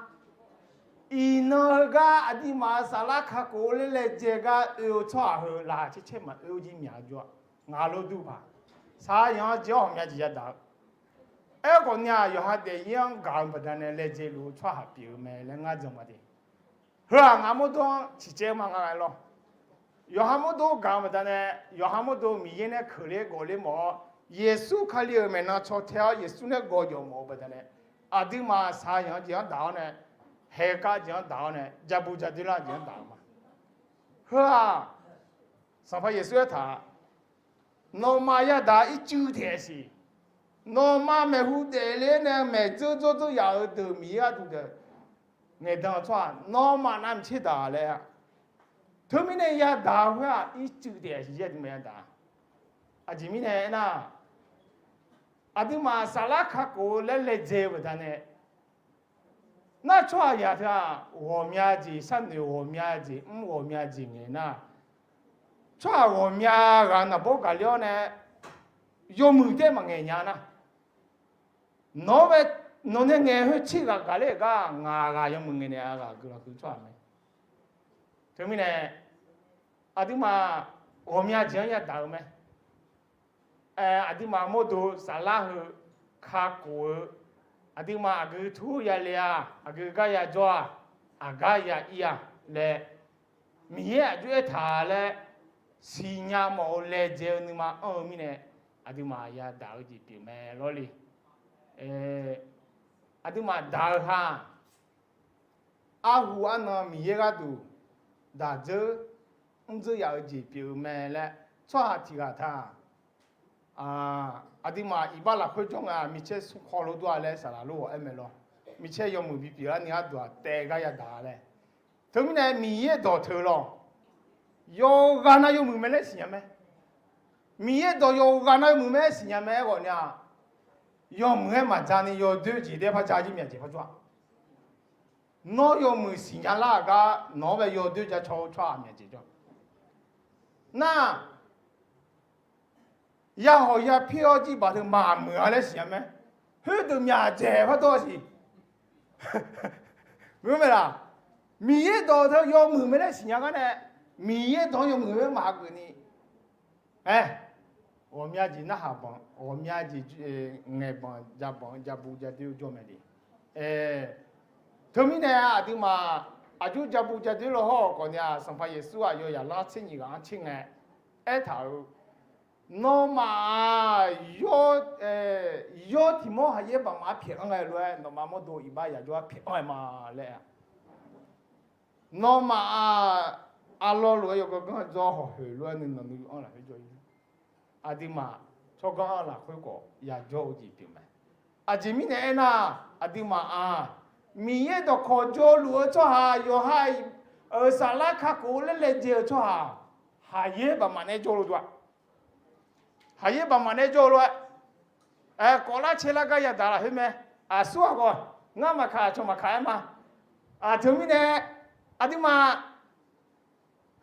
Iqnan heugar aqduimaf-euq saflar kakhof-eu laer laejae gar oe-eu tsawrhaq heu laqkhaq caer caer maqoe-eu jir myaq jawr-a. Ngaq lof dur paq, saqyanq-anr jeq-awr ghawqmya jeq yadaq-eu. Aerkhawf ni-aq, yawqha daefzir-anr gaq-eu baqdanae laejae luf-eu tsawrhaq pyeuf-eu mae laer ngar jan ma de. Heu-aq ngaq mawrdo-anr ciqcaev-eu ma nga ghae lawr. Yawqha mawrdo gaq-eu baqdanae, yawqha mawrdo Miqyaer nae keuvler gawfler mawf-awr, Yeqsur Kali-euq maeqnan caw tae-awr Yeqsur nae gawqjawf mawf-eu baqdanae, aqduimaf saqyanq jeq-anr daq-awr nae, haeqkav jeq-anr daq-awr nae, ja bu ja doer lar jeq-anr daq-eu ma. Heu-aq, Sanqpaq Yeqsur aertaq, nawmaf yadaq ircuf taef siq. Nawmaf maeqhu daefle nae maeqdzeur dzawrdzeur yaf-euq deuq Miqyaer gharduq deuq ngaeqdan-eu tsawrhaq nawmaf navmaqtser daq laer-a. Teumirnae yadaq khoer-aq ircuf taef siq, aqduimaf yadaq. Aqjeq mirnae aernar, aqduimaf saflar kakhof-eu laer laejae-eu baqdanae, nar tsawrhaq yaq teu-aq ghawqmya jeq sharnoeq, ghawqmya jeq mr, ghawqmya jeq ngaeq nar, tsawrhaq ghawqmya ghaq naqbawr gaqler-awr nae yawmuiq taef maqngaeq nya nar, nawq-anr bae, nawq nae ngaeq khoer tser ghaq gaqler-euq gar ngaq ghaq yawmuiq ngaeq naeq-a ghaq guiqlanq huiq tsawrhaq mae. Teumirnae aqduimaf ghawqmya jeq-anr yadaq-eu mae. Aqduimaf mawrdo saflar heu kakhof-eu, aqduimaf aqgeu tur yale-a, aqgeu gar yajawr-a, aqgar ya ir-a laer Miqyaer aqjox aertaq laer siqnya mawf-eu laejae-eu nuima anr-eu mirnae, aqduimaf yadaq-eu jeq pyeuf mae lawrle. Aqduimaf daq-eu ha arhu arnan Miqyaer gharduq daq dzeur mr dzeur yaf-eu jeq pyeuf-eu mae laer, tsawrhaq tiq ghaq taq, aqduimaf iqbax lafkhoer jawr nga, micaer smrkawv lof dur-a laer saqlaq lof-awq aer mae lawr. Micaer yawmuiq bipyeuf-a ni gharduq-aq taev gar yadaq laer. Teumirnae Miqyaer dawq teu lawr, yawqghaq nav yawmuiq mae laer siqnya mae. Miqyaer dawq yawqghaq nav yawmuiq mae laer siqnya mae. Aerkhawf ni-aq, yawmuiq-aer maqja ni yawdoer jeq daer par ja jir myaq jeq par jawr-a. Nawr yawmuiq siqnya lar-euq gar nawq-anr bae yawdoer ja caw-eu tsawrhaq myaq jeq jawr. Nar, yahawq yapir-awr jirbaq teu maqmuiq-a laer siqnya mae. Khoerdeuq myaq jeq par dawr siq. Maqngeur mae laq? Miqyaer dawq teu yawmuiq mae laer siqnya gar nae, Miqyaer dawq-anr yawmuiq-aer maqgeuf ni, aer, ghawqmya jeq narhaq banq, ghawqmya jeq ngaeq banq ja banq ja bu ja doer-eu jawr mae de. Teumirnae aqduimaf aqjox ja bu ja doer law hawr-eu khawf ni-aq, Sanqpaq Yeqsur aqyawf yaqlanr tser nyiq ghaq-anr tser ngae aertaq-euq, nawmaf-aq, yawr, yawr tiq mawr haqyaer baqmaf-anr pyaeq anr ghae lof-aer, nawmaf mawrdo iqbax yaq jawr-aer pyaeq anr ghae ma laer-a. Nawmaf-aq, arlawr lof-aer yawganr ganr jawr hawq hoeq lof-aer nuinanq nuiyu anr lafkhoer jawr-ir. Aqduimaf tsawrganr anr lafkhoer khawf yajawr-eu jeq pyeuf mae. Aqjeq mirnae aernar, aqduimaf-aq, Miqyaer dawqkawq jawrluf-eu tsawrhaq yawqha-euq saflar kakhof-eu laer laejae-eu tsawrhaq, haqyaer baqmaf naeq-aer jawr lof dov-a. Haqyaer baqmaf naeq-aer jawr lof-aer, aer, kawvlar caelar gar yadaq lafkhoer mae. Aqsur ghaq khawf, ngar maqkaq aqcawq maqkaq-aer ma. Aqteu mirnae, aqduimaf,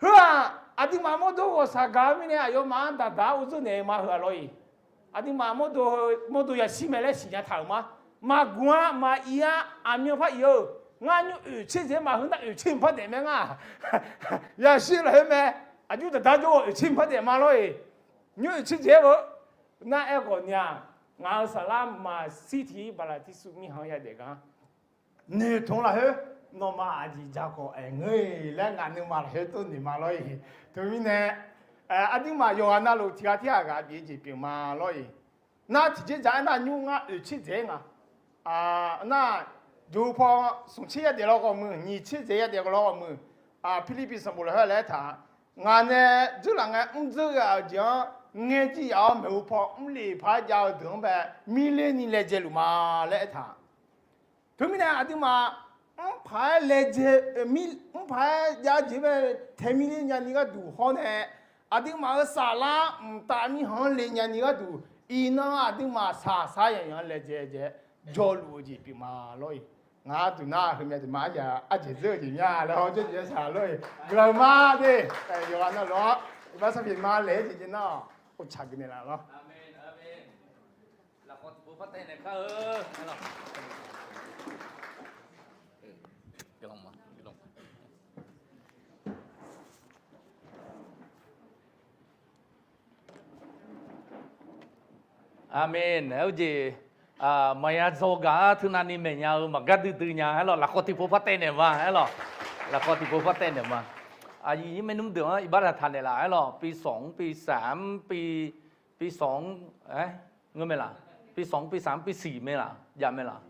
heu-aq, aqduimaf mawrdo ghawqshaq gaq-eu mirnae aqyawfmaf-anr daqdaq-awr uqdzeur naeq-eu ma heu-aq lawr-iq. Aqduimaf mawrdo, mawrdo yashir mae laer siqnya taq-euq ma. Maqguq-a, maqir-a, aqmyan par ir-eu Ngar nymr oeq tser dzaeq-aer maqheu nar oeq tser mq par daef mae ngar. Yashir lafkhoer mae, aqjox daqdar jawr-awq oeq tser mq par daef ma lawr-iq. Nymr oeq tser dzaeq-aer nar aerkhawf ni-aq, ngaq-euq saflar maqshir tiq-ir baqlaqtisuf mirkhanq-anr yadaef gar noeqtmq lafkhoer, nawmaf aqjeq ja khawf aer ngeur-iq laer ngaq nuima lafkhoer tov noeq ma lawr-iq. Teumirnae, aqduimaf yawqghaq navluf tiq ghaq tirghaq ghaq bif-eu jeq pyeuf ma lawr-iq. Nar tiqjeq dzaq-aer nar nymr ngar oeq tser dzaeq-aer nga. Nar, jov-eu paw smq tser yadaef law ghawqmuiq, nyiq tser dzaeq yadaef law ghawqmuiq, Pirlirpiv sanqbof lafkhoer laer aertaq-a, ngaq nae dzeurlaf ngae mr dzeur ghaq-euq jeq-anr ngae jir yaf-awr maeqhu paw mrlef paq-aer jav-eu deuq-anr bae mirler ni laejae luf ma laer aertaq. Teumirnae aqduimaf mr paq-aer laejae, mr paq-aer jav-eu jeq bae tae mirler nyani gharduq hawr nae, aqduimaf-euq saflar mqtav mirkhanq-anr le nyani gharduq, iqnan aqduimaf saqsaq yaqyaq-anr laejae jae jawrluf-eu jeq pyeuf ma lawr-iq. Ngar duq nar heumya jeq ma aryaq arjeq dzeur-eu jeq mya laer hawr jawr jeq-aer saq lawr-iq. Guiqlanq ma de. Yawqghaq navluf-anr iqbax sarpyeuf ma laeq-aer jeq jeq nar-awq, oqcaq geuf naeqlaf lawr. Aqmeq. Aer-eu jeq, maqya dzaw gaq-ar teunav ni maeqnya-eu maqgar duidui nya aerlawq, lafkhawf tiqpov par taev naeq ma aerlawq, lafkhawf tiqpov par taev naeq ma. Aqyuif nyir maernmr deuq-anr iqbax taqtaq naeqlaf aerlawq, pi sawq-anr pi saf-anr pi, pi sawq-anr, ngeur mae laf, pi sawq-anr pi saf-anr pi siq mae laf, jav mae laf.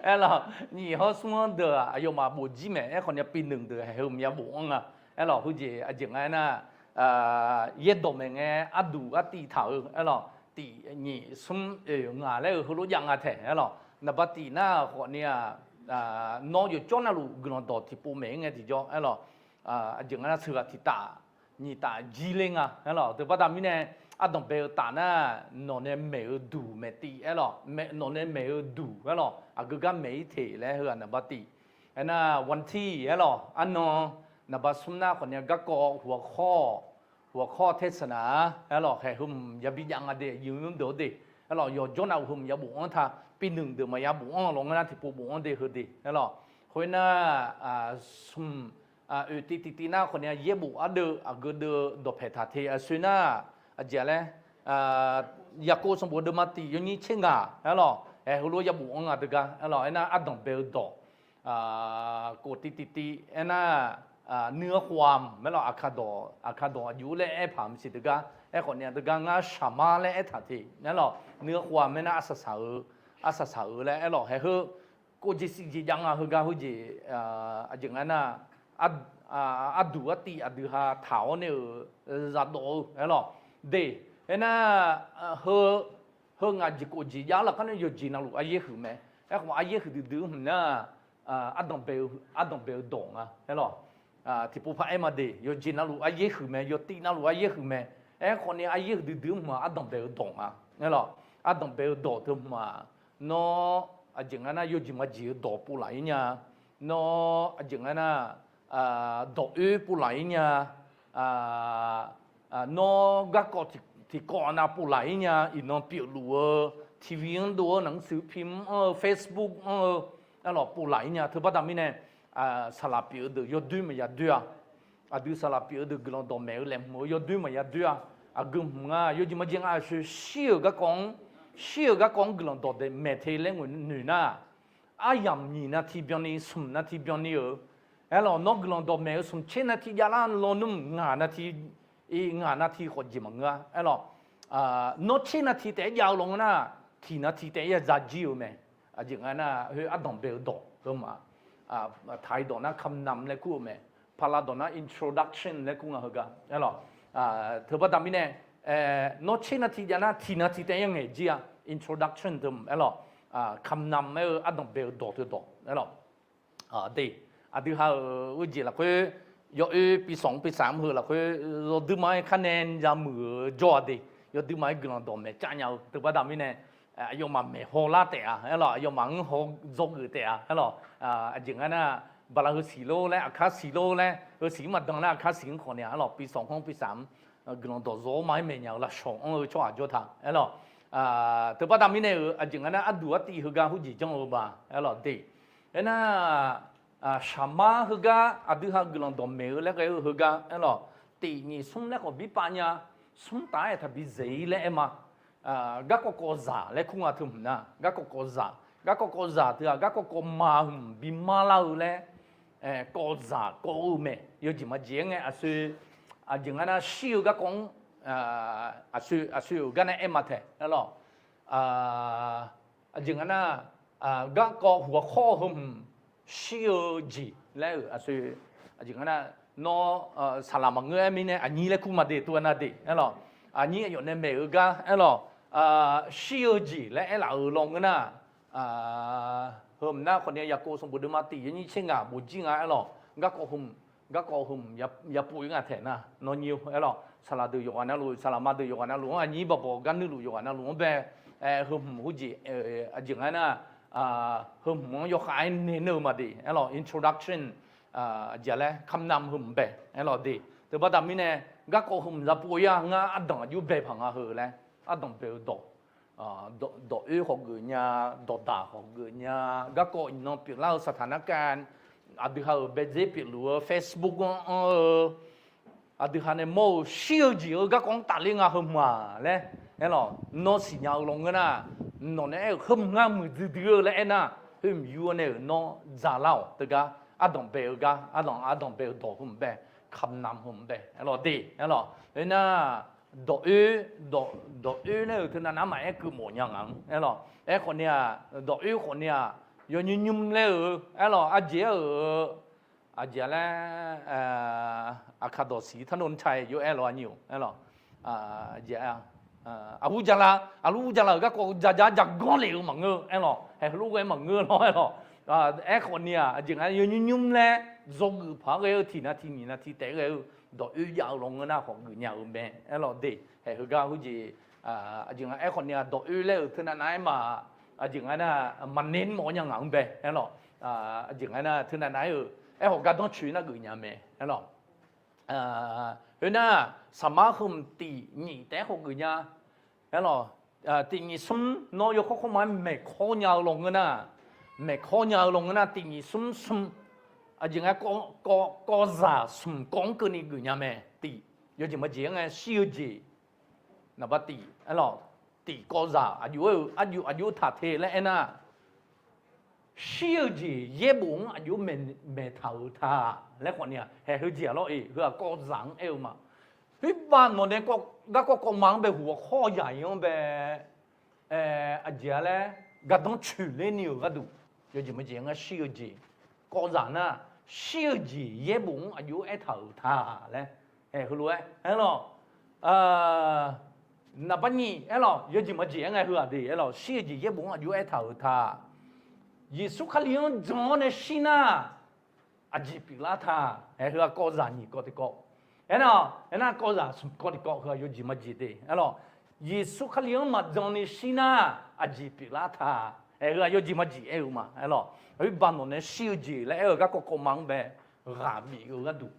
Aerlawq, nyiq hawr smr-anr deuq-aq aqyawfmaf bof jir mae. Aerkhawf ni pi nmq deuq haeq heu maqya bof-anr nga. Aerlawq, heujeq aqjeq nga aernar, yaerdawq maeq ngae arduq artiv taq-eu aerlawq, tiq nyiq smr oeq ngaq laer-eu heulof jav nga taeq aerlawq. Naqba tiq nar khawf ni-aq, nawr yawqjawr navluf guiqlanq dawq tiqpov maeq-ir ngae tiqjawr aerlawq, aqjeq nga nar sheuqghaq tiq taf nyiq taf jir ler nga aerlawq. Teubaqda mirnae, ardanq bae-eu taf nar, nawq nae maeq-eu duq maeq tiv aerlawq, nawq nae maeq-eu duq aerlawq, aqgeu gar maeq-ir teq laer heughaq naqba tiq. Aernar, wantir aerlawq, arnan, naqba smr nar khawf ni-a garkawv huqkawr, huqkawr tae sanaq-a aerlawq, haeq heumq yabi jav nga de, yimr deuq-awr de aerlawq, yawqjawr nav-euq heumq yabof-anr ta, pi nmq deuq maqya bof-anr lawq ngeur nar tiqpov bof-anr de heu de aerlawq. Khoernar, smq oeq tiv tiqtiv nar khawf ni-a yaerbof ardeuv aqgeu deuv dawqpaeq taq te aqsoe nar, aqjeq laer, Yaqkov sanqbof deuvma tiq yawnyir tser ngaq aerlawq, haeq heulof yabof-anr nga deuq gar aerlawq. Aernar ardanq bae-eu dawq, kof tiv tiqtiv aernar, nuighar khof-am aerlawq, aqkar dawq aqkar dawq aqjox laer aer paq maqsiq deuq gar, aerkhawf ni-a deuq gar ngar shaqmar laer aertaq te aerlawq, nuighar khof-am aernar arsaq saq-eu, arsaq saq-eu laer aerlawq, haeq heu kof jeq siq jeq jav nga heugar heujeq, aqjeq nga nar, arduq artiv aqdui ha taq-awr nae-euq zaqdawq-eu aerlawq de. Aernar, heu ngaq jeq kof jeq jav lafkar nae yawqjeq navluf aryaer huiq mae. Aerkhawf aryaer huiqdui dui-eu hmq nar, ardanq bae-eu dawq nga aerlawq. Tiqpov par aer ma de, yawqjeq navluf aryaer huiq mae, yawtiv navluf aryaer huiq mae. Aerkhawf ni aryaer huiqdui dui-eu hmq-aq ardanq bae-eu dawq nga aerlawq. Ardanq bae-eu dawq teu hmq-aq, nawr aqjeq nga nar yawjeq maqjeq-eu dawq pov laf-ir nya. Nawr aqjeq nga nar, dawq oer pov laf-ir nya. Nawr garkawv tiqkawv nav pov laf-ir nya. Iqnan pyeufluf-eu, TV-anr dov-eu, naqshuif pimr-anr-eu, Facebook-anr-eu, aerlawq pov laf-ir nya. Teubaqda mirnae, saqlaq pyeuf-eu deuq yawdoer maqya doer-a. Aqdui saqlaq pyeuf-eu deuq guiqlanq dawqmaeq-eu laeqhmq-eu yawdoer maqya doer-a. Aqgeu hmq nga, yawjeq maqjeq nga aqshoe shir-euq garkawv-anr, shir-euq garkawv-anr guiqlanq dawq daef maeq te laer ngoeq noeq nar, aryamq nyiq nav tiq byanni smq nav tiq byanni-euq, aerlawq nawr guiqlanq dawqmaeq-eu smq tser nav tiq javlar lawnmr ngaq nav tiq, ngaq nav tiq khawf jeq maqngeur-a aerlawq. Nawr tser nav tiq taef-aer jav-eu lawnmr nar, tiq nav tiq taef-aer ya dzaq jir-eu mae. Aqjeq nga nar khoer ardanq bae-eu dawq heu ma. Taq-iq dawq nar kamqnamq laer kur-eu mae. Paqlav dawq nar introduction laer kur nga heugar aerlawq. Teubaqda mirnae, nawr tser nav tiq jav nar tiq nav tiq taef-aer ya ngaeq jir-a. Introduction teu aerlawq, kamqnamq aer-eu ardanq bae-eu dawq teu dawq aerlawq. De, aqdui ha-euq uijeq lafkhoer, yawoer pi sawq-anr pi saf-anr heu lafkhoer, yawduir ma-aer kar nae yamuiq-eu jawr-a de. Yawduir ma-aer guiqlanq dawqmaeq cav nya-eu teubaqda mirnae, aqyawfmaf maeqhaw lar taef-a aerlawq, aqyawfmaf-anr haw dzawgeuf taef-a aerlawq. Aqjeq nga nar, bala heu siq lor laer, aqkar siq lor laer, heu siq-anr maqdan nar aqkar siq-anr khawf ni-a aerlawq, pi sawq-anr pi saf-anr guiqlanq dawqzawq-awr ma-aer maeqnya-eu lafshawq-anr-eu tsawrhaq jawr ta aerlawq. Teubaqda mirnae-euq aqjeq nga nar, arduq artiv heugar heujeq janr-eu ma, aerlawq de. Aernar, shaqmar heugar aqdui ha guiqlanq dawqmaeq-eu laer ghae-eu heugar, aerlawq, tiq nyiq smr laer khawf birpav nya, smr taf-aer taqbi zaeq-ir laer aer ma. Garkawv kawv zaq laer kur nga teu hmq nar, garkawv kawv zaq, garkawv kawv zaq teu-aq, garkawv kawv ma hmq bi mar lar-eu laer, kawv zaq kawv-eu mae. Yawjeq maqjeq-aer ngae, aqsur, aqjeq nga nar shir-eu garkawv-anr, aqsur, aqsur-euq gar nae aer ma taeq, aerlawq. Aqjeq nga nar, garkawv huqghaq khawr heu hmq shir-eu jeq laer-euq aqsur, aqjeq nga nar, nawr, saqlaq maqngeur-aer mirnae aqnyir laer kur ma de, tov-aer nar de, aerlawq. Aqnyir aqyawf nae maeq-eu gar, aerlawq, shir-eu jeq laer aerlaf-euq lawnmr ngeur nar, heu hmq nar khawfni-a Yaqkov sanqbof deuvma tiq yawnyir tser ngaq bof jir nga, aerlawq, garkawv heu hmq, garkawv heu hmq yapov-ir nga taeq nar, nawnyir-eu, aerlawq, saqlaq deuq yawqghaq navluf, saqlaq ma deuq yawqghaq navluf-anr, aqnyir baqbawq gar nuirluf yawqghaq navluf-anr bae, heu hmq heujeq, aqjeq nga nar, heu hmq-anr yawkhav-aer nae nar-eu ma de, aerlawq, introduction, aqjeq laer kamnam heu hmq bae, aerlawq de. Teubaqda mirnae, garkawv heu hmq yapov-ir-a ngar, ardanq aqjox bae paq nga heu laer, ardanq bae-eu dawq, dawq oer khawf geuf nya, dawqdaq khawf geuf nya, garkawv iqnan pyeuflar-eu saqtaq narkav, aqdui ha-euq baedzer pyeufluf-eu Facebook-anr anr-eu, aqdui ha nae mawr-eu shir-eu jeq-eu garkawv-anr tafler nga heu hmq-aq laer, aerlawq, nawr siqnya-eu lawnmr ngeur nar, nawq nae aer-euq heu hmq ngar muiqdui dui-eu laer aernar, heu hmq yur-eu nae-euq nawr dzalar-awq teugar, ardanq bae-eu gar, ardanq, ardanq bae-eu dawq heu hmq bae, kamnam heu hmq bae, aerlawq de, aerlawq. Aernar, dawq oer, dawq oer laer-euq teunav nar maqaer keuv mawf nya ngaq-anr, aerlawq. Aerkhawfni-aq, dawq oer khawfni-aq, yawnymr nymr laer-euq, aerlawq, aqjeq aer-euq, aqjeq laer, aqkaq dawqsiq tanr nor cae yaw aer lawq, aqnyir-or, aerlawq. Aqjeq, aqhur jala, aqlur jala-euq garkawv jaja jaqganr lef-eu maqngeur, aerlawq, haeq heulof ghae maqngeur lawr, aerlawq. Aerkhawfni-aq, aqjeq nga yawnymr nymr laer, dzawgeuf paq-aer ghae-eu tiq nav tiq nyiq nav tiq taef-aer ghae-eu dawq oer jav-eu lawnmr ngeur nar khawf geuf nya-eu mae, aerlawq de. Haeq heugar heujeq, aqjeq nga aerkhawfni-aq, dawq oer laer-euq teunav nav-aer ma, aqjeq nga nar, maqnae mawf-awr nya ngaq-anr bae, aerlawq. Aqjeq nga nar teunav nav-aer-euq aerkhawf gardanr coeq nar geuf nya mae, aerlawq. Khoernar, saqmar heu hmq tiq nyiq taef-aer khawf geuf nya, aerlawq. Tiq nyiq smr nawr yawkawr kawrma-aer maeqkawr nya-eu lawnmr ngeur nar, maeqkawr nya-eu lawnmr ngeur nar, tiq nyiq smr smr, aqjeq nga kawv, kawv, kawv zaq smq kawv-anr keuvni geuf nya mae. Tiq, yawjeq maqjeq-aer ngae shir-eu jeq, naqbar tiq, aerlawq, tiq kawv zaq aqjox-aer-eu, aqjox, aqjox taq te laer aernar, shir-eu jeq yaerbof-anr aqjox maeq, maeqtaq-euq ta laer khawfni-aq, haeq heujeq-aq lawr-eq, heu-aq kawv zaq-anr aer-eu ma. Khoerbav nawq nae garkawv kawv ma-anr bae huq ghawqkhawr yaq-ir-anr bae, aqjeq-a laer gardanr coeq ler ni-euq gharduq, yawjeq maqjeq ngar shir-eu jeq, kawv zaq nar, shir-eu jeq yaerbof-anr aqjox aertaq-euq ta laer, haeq heulof-aer aerlawq. Naqbar nyiq aerlawq, yawjeq maqjeq-aer ngae heu-aq de, aerlawq, shir-eu jeq yaerbof-anr aqjox aertaq-euq ta. Yeqsur Kali-anr jan-awr nae shir nar, aqjeq pyeuflar ta. Haeq heu-aq kawv zaq nyiq kawv tiqkawv. Aernar, aernar kawv zaq smq kawv tiqkawv heu-aq yawjeq maqjeq de, aerlawq. Yeqsur Kali-anr maqjan ni shir nar, aqjeq pyeuflar ta. Haeq heu-aq yawjeq maqjeq aer-eu ma, aerlawq. Khoerbav nawq nae shir-eu jeq laer aer-eu garkawv kawv ma-anr bae ghaq bif-eu gharduq,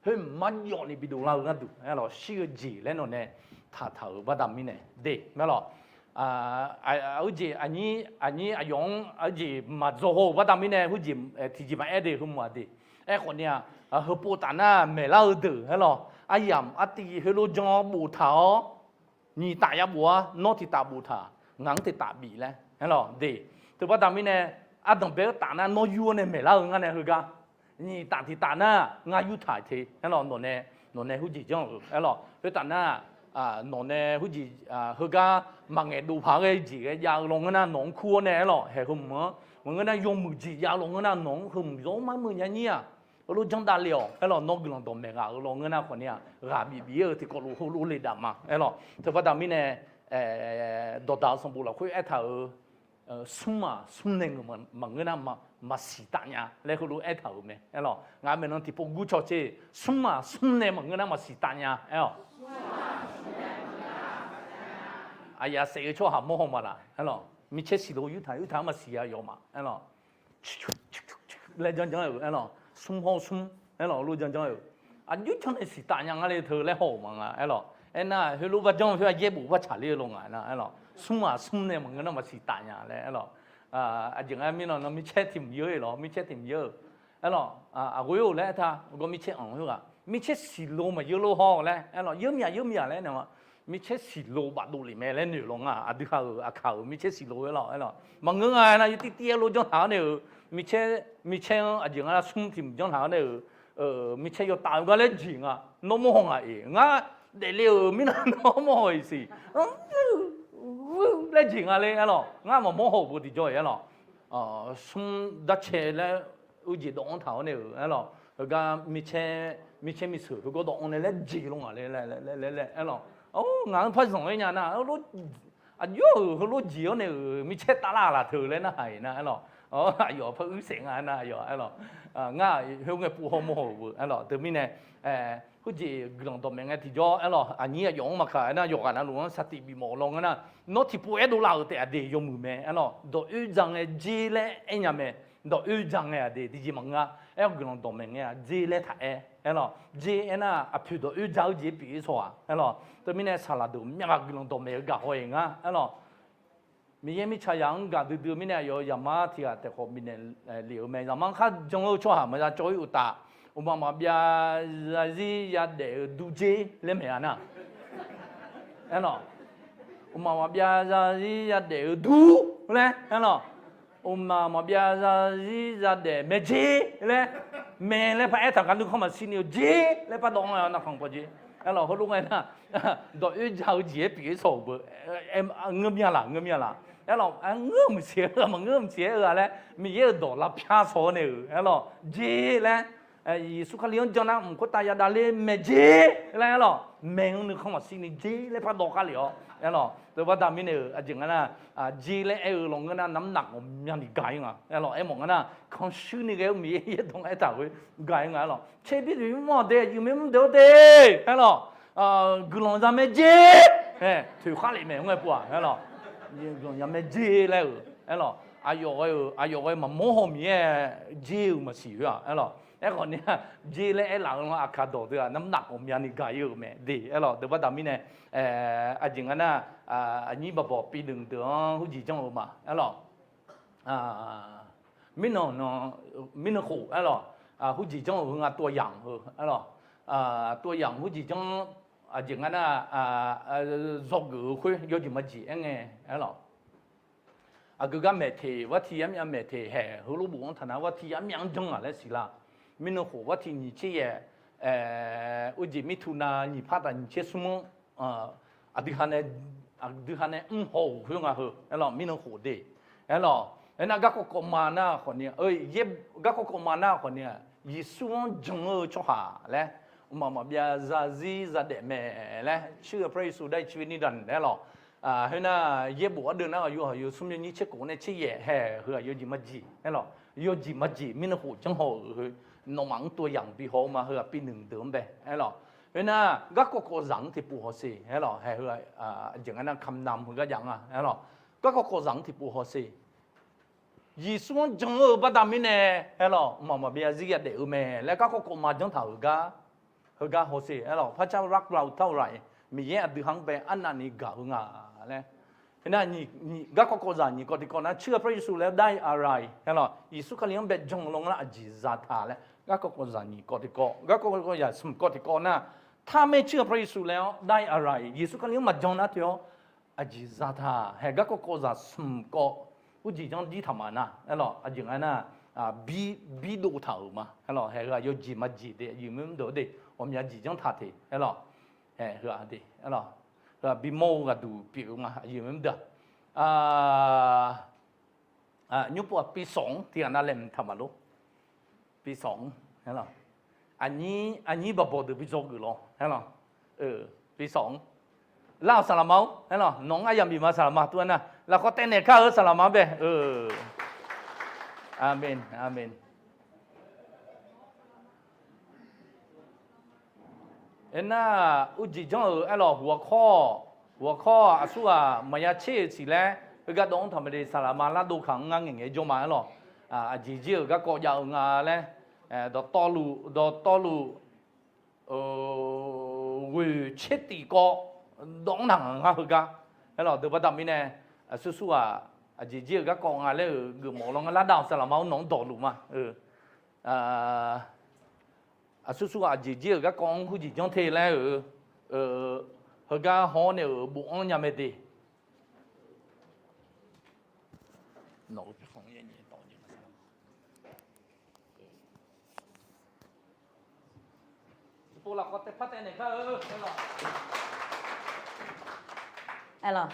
khoer hmq marjawv ni bidov lar-eu gharduq, aerlawq, shir-eu jeq laer nawq nae taqtaq-euq baqda mirnae de, aerlawq. Heujeq aqnyir, aqnyir aqyawf-anr heujeq maqdzaw haw-euq baqda mirnae, heujeq tiqjeq maqaer de, heu hmq-aq de. Aerkhawfni-aq, heupov taf nar maeqlar-eu deuq, aerlawq, aryamq artiv heulof jan boftaq-awr, nyiq taf yabof-a, nawr tiq taf boftaq, ngaq-anr tiq taf bif laer, aerlawq de. Teubaqda mirnae, ardanq bae-eu taf nar nawr yur-awr nae maeqlar-eu ngar nae heugar, nyiq taf tiq taf nar ngar yurtaq te, aerlawq, nawq nae, nawq nae heujeq janr-euq, aerlawq, khoertaf nar, nawq nae heujeq, heugar maqngaeq dov paq-aer ghae jeq ghae jav-eu lawnmr ngeur nar nawq-anr kur-awr nae, aerlawq, haeq heu hmq-anr maqngeur nar yawmuiq jeq jav-eu lawnmr ngeur nar nawq-anr heu hmq yawr-awr marmuiq nya nyir-aq, heulof janr davle-awq, aerlawq, nawr guiqlanq dawqmaeq ghaq-eu lawnmr ngeur nar khawfni-aq, ghaq bif bif-aer-eu tiqkawv lof heulof le daf ma, aerlawq. Teubaqda mirnae, dawqdaq-eu sanqbof lafkhoer aertaq-euq, smr-aq smr nae ngeur maqngeur nar maqsiq taf nya laer heulof aertaq-euq mae, aerlawq. Ngaq maeqnan tiqpov gur caw tser, smr-aq smr nae maqngeur nar maqsiq taf nya, aer-awq. Aqyaf saef-eu tsawrhaq mawr haw ma laq, aerlawq. Micaer siq lof yurtaq yurtaq-anr maqsiq ya yawf ma, aerlawq. Laer janr janr-euq, aerlawq, smr hawr smr, aerlawq, lof janr janr-euq. Aqjox janr nae siqtaf nya nga le teu laer haw-euq ma nga, aerlawq. Aernar, heulof-aer bar janr-eu khoer-aq, yaerbof bar tsaqler-eu law nga aernar, aerlawq. Smr-aq, smr nae maqngeur nar maqsiq taf nya laer, aerlawq. Aqjeq nga mirnan, nawr mircaer tiq mq yeur-ir lawr, mircaer tiq mq yeur-eu, aerlawq. Aqghoe-or laer aertaq, gawr mircaer anq khoerghaq, mircaer siqlo maqyeur lof hawr laer, aerlawq, yeur mya yeur mya laer nae, mircaer siqlo bafdov lef mae laer noeq law nga, aqdui ha-euq aqkaq-euq mircaer siqlo aerlawq, aerlawq. Maqngeur nga aernar, yawtir tir-aer lof janr taq-awr nae-euq, mircaer, mircaer-anr aqjeq nga nar smr tiq mq janr taq-awr nae-euq, mircaer yawtaf-eu gar laer jeq nga, nawr mawr haw ngaq-iq, ngar daefle-euq mirnan nawr mawr haw-iq siq laer jeq nga le aerlawq, ngar maqmawr haw-euq beu tiqjawr-iq aerlawq. Smr darcae laer uiqjeq dawv-anr taq-awr nae-euq aerlawq, heugar mircaer, mircaer miseuq heugawr dawv-anr nae laer jeq law ngaq le laer, laer, laer, aerlawq. Or, ngaq-anr par zanq-aer nya nar, aqjox-euq heulof jeq-awr nae-euq mircaer tavlar laf teu laer narhaq-iq nar aerlawq. Aqyawf par uir saef nga aernar, aqyawf aerlawq. Ngar khoerngae pov hawmawr haw-euq beu aerlawq. Teumirnae, khoerjeq guiqlanq dawqmaeq ngae tiqjawr aerlawq, aqnyir aqyawf-anr maqkaq aernar, yawqghaq navluf-anr saqtiq bifmawf-eu law ngeur nar, nawr tiqpov aerdov lar-euq taef aqdui yawmuiq mae aerlawq. Dawq oer ja ngae jer laer aer nya mae. Dawq oer ja ngae aqdui tiqjeq maqngeur-a. Aer-awr guiqlanq dawqmaeq ngae-aq jer laer taq aer aerlawq. Jer aernar, aqpoeq dawq oer ja-eu jeq pyeuf-ir saw-aq aerlawq. Teumirnae saqlaq deuq myav ghaq guiqlanq dawqmaeq-eu gaq haw-iq nga aerlawq. Miqyaer mirtsaqzaq-anr gaq duidui-eu mirnae, aqyawf-euq zaqmar tiq ghaq taef khawf bifnaeq lef-eu mae. Zaqmar khar jan-eu tsawrhaq maqya cawv-ir uqtaf, uqmaq maqbyav zarzir yadaef-eu dur jer laer maeq-a nar aerlawq. Uqmaq maqbyav zarzir yadaef-eu dur laer aerlawq. Uqmaq maqbyav zarzir yadaef maeq jer laer, maeq laer par aertaq gar nuikhanr maqshir ni-eu jer laer par dawv-anr-aer navkhanq paw jer aerlawq. Heulof ngae nar, dawq oer ja-eu jeq-aer pyeuf-ir saw-euq beu, ngeur mya laq, ngeur mya laq aerlawq. Ngeur-eu maqsiq-aer-eu, maqngeur-eu maqsiq-aer-eu-a laer, Miqyaer-euq dawq lavpyar saw-awr nae-euq aerlawq, jer laer, Yeqsur Kali-anr jan nar mq khoertav yadaef le maeq jer laer aerlawq, maeq-anr nuikhanr maqshir ni jer laer par dawv kar lef-awr aerlawq. Teubaqda mirnae-euq aqjeq nga nar, jer laer aer-eu law ngeur nar, namr naf ghawqmyani gaq-ir nga aerlawq. Aermawf nga nar, kanq shuir ni ghae-eu Miqyaer yaerdawq-anr aertaq-eu gaq-ir nga aerlawq. Tserbir deuq-ir mawr de, aqyuif mae mr deuq-awr de aerlawq, guiqlanq za mae jer, toeq khar lef maeq-anr ngae pov-aq aerlawq, guiqlanq za mae jer laer-euq aerlawq. Aqyawf ghae-euq, aqyawf ghae maqmawr haw Miqyaer jer-euq maqsiq khoer-aq aerlawq. Aerkhawf ni-a, jer laer aerlaf-eu lan aqkaq dawq deuq-aq namr naf ghawqmyani gaq-ir-euq mae de aerlawq. Teubaqda mirnae, aqjeq nga nar, aqnyir baqbawq pi deuq deuq-anr heujeq janr-eu ma aerlawq. Mirnan, mirnan khof aerlawq, heujeq janr-euq heu nga ตัวอย่าง heu aerlawq. ตัวอย่าง heujeq janr, aqjeq nga nar, dzawgeuf-eu khoer yawjeq maqjeq aer ngae aerlawq. Aqgeu gar maeq teq, bar tiq yar myav maeq teq haeq heulof bof-anr taq nar, bar tiq yar myav-anr janr-aq laer siq lar. Mirnan khof bar tiq nyiq tser yaeq, uijeq mirtu nav nyiq par taf nyiq tser smr-anr, aqdui ha nae, aqdui ha nae mr haw-euq khoer nga heu aerlawq, mirnan khof de aerlawq. Aernar garkawv kawv ma nar khawf ni, garkawv kawv ma nar khawf ni-aq, Yeqsur-anr jan-eu tsawrhaq laer, mqmaq maqbyav zarzir zadaef mae laer, เชื่อพระเยซูได้ชีวิตนิรันดร์ aerlawq. Khoernar, yaerbof ardeuv nar aqyawf aqyawf smr yawnyir tser kof nae tser yaeq haeq heu-aq yawjeq maqjeq aerlawq. Yawjeq maqjeq mirnan khof janr haw-euq heu, nawmaf-anr ตัวอย่าง bihaw-eu ma heu-aq pi nunq deuq-anr bae aerlawq. Khoernar, garkawv kawv zaq-anr tiqpov hawsher aerlawq, haeq heu-aq, aqjeq nga nar kamq nam heu gar jav nga aerlawq. Garkawv kawv zaq-anr tiqpov hawsher. Yeqsur-anr jan-eu baqda mirnae aerlawq, mqmaq maqbyav zarzir yadaef-eu mae laer garkawv kawv ma janr taq-euq gar, heugar hawsher aerlawq. พระเจ้ารักเราเท่าไหร่ Miqyaer aqdui ha-anr bae arnavni gaq-eu nga laer. Khoernar, garkawv kawv zaq nyiq kawv tiqkawv nar เชื่อพระเยซูแล้วได้อะไร aerlawq, Yeqsur Kali-anr bae jan-eu law ngar nar aqjeq zataq laer garkawv kawv zaq nyiq kawv tiqkawv, garkawv kawv zaq smq kawv tiqkawv nar, ถ้าไม่เชื่อพระเยซูแล้วได้อะไร Yeqsur Kali-anr maqjan nar teu-awr aqjeq zataq haeq garkawv kawv zaq smq kawv, urjeq janr jir taq ma nar aerlawq, aqjeq nga nar, bir dov taq-euq ma aerlawq, haeq heu-aq yawjeq maqjeq de, aqyuif mr deuq de, ghawqmya jeq janr taq teq aerlawq, haeq heu-aq de aerlawq, heu-aq bimawr-eu ghaqduq pyeuf-eu nga, aqyuif mr deuq-aq, nymr pov-aq pi sawq-anr tiq ghaq nav laeqhmq taq ma lor. Pi sawq-anr aerlawq, aqnyir baqbawq deuq bi dzawgeuf lawr aerlawq, pi sawq-anr. Lar-awq saqlaqma-or aerlawq, nawq-anr aryamq bif ma saqlaqma tov-aer nar, lafkhawf taev naeq kar-eu saqlaqma bae. Aqmeq, aqmeq. Aernar, urjeq janr-euq aerlawq, หัวข้อ, หัวข้อ aqsurghaq maqya tser-euq siq laer heugar dawv-anr taq ma de, saqlaqma lardov kaq-anr ngar ngaeqngaeq jawr ma aerlawq. Aqjeq jir-euq garkawv jav-eu nga laer, dawqtawvluf, dawqtawvluf, ghoeq tser tif kawv dawv-anr naq ngaq ngar heugar. Aerlawq, deuq baqda mirnae, aqsur sur-aq, aqjeq jir-euq garkawv nga laer-euq geufmawf law ngar lar dav-awq saqlaq ma-awr nawq-anr dawqluf ma. Aqsur sur-aq, aqjeq jir-euq garkawv-anr heujeq janr te laer-euq, heugar haw-awr nae-euq bofanr nya mae de. Aerlawq,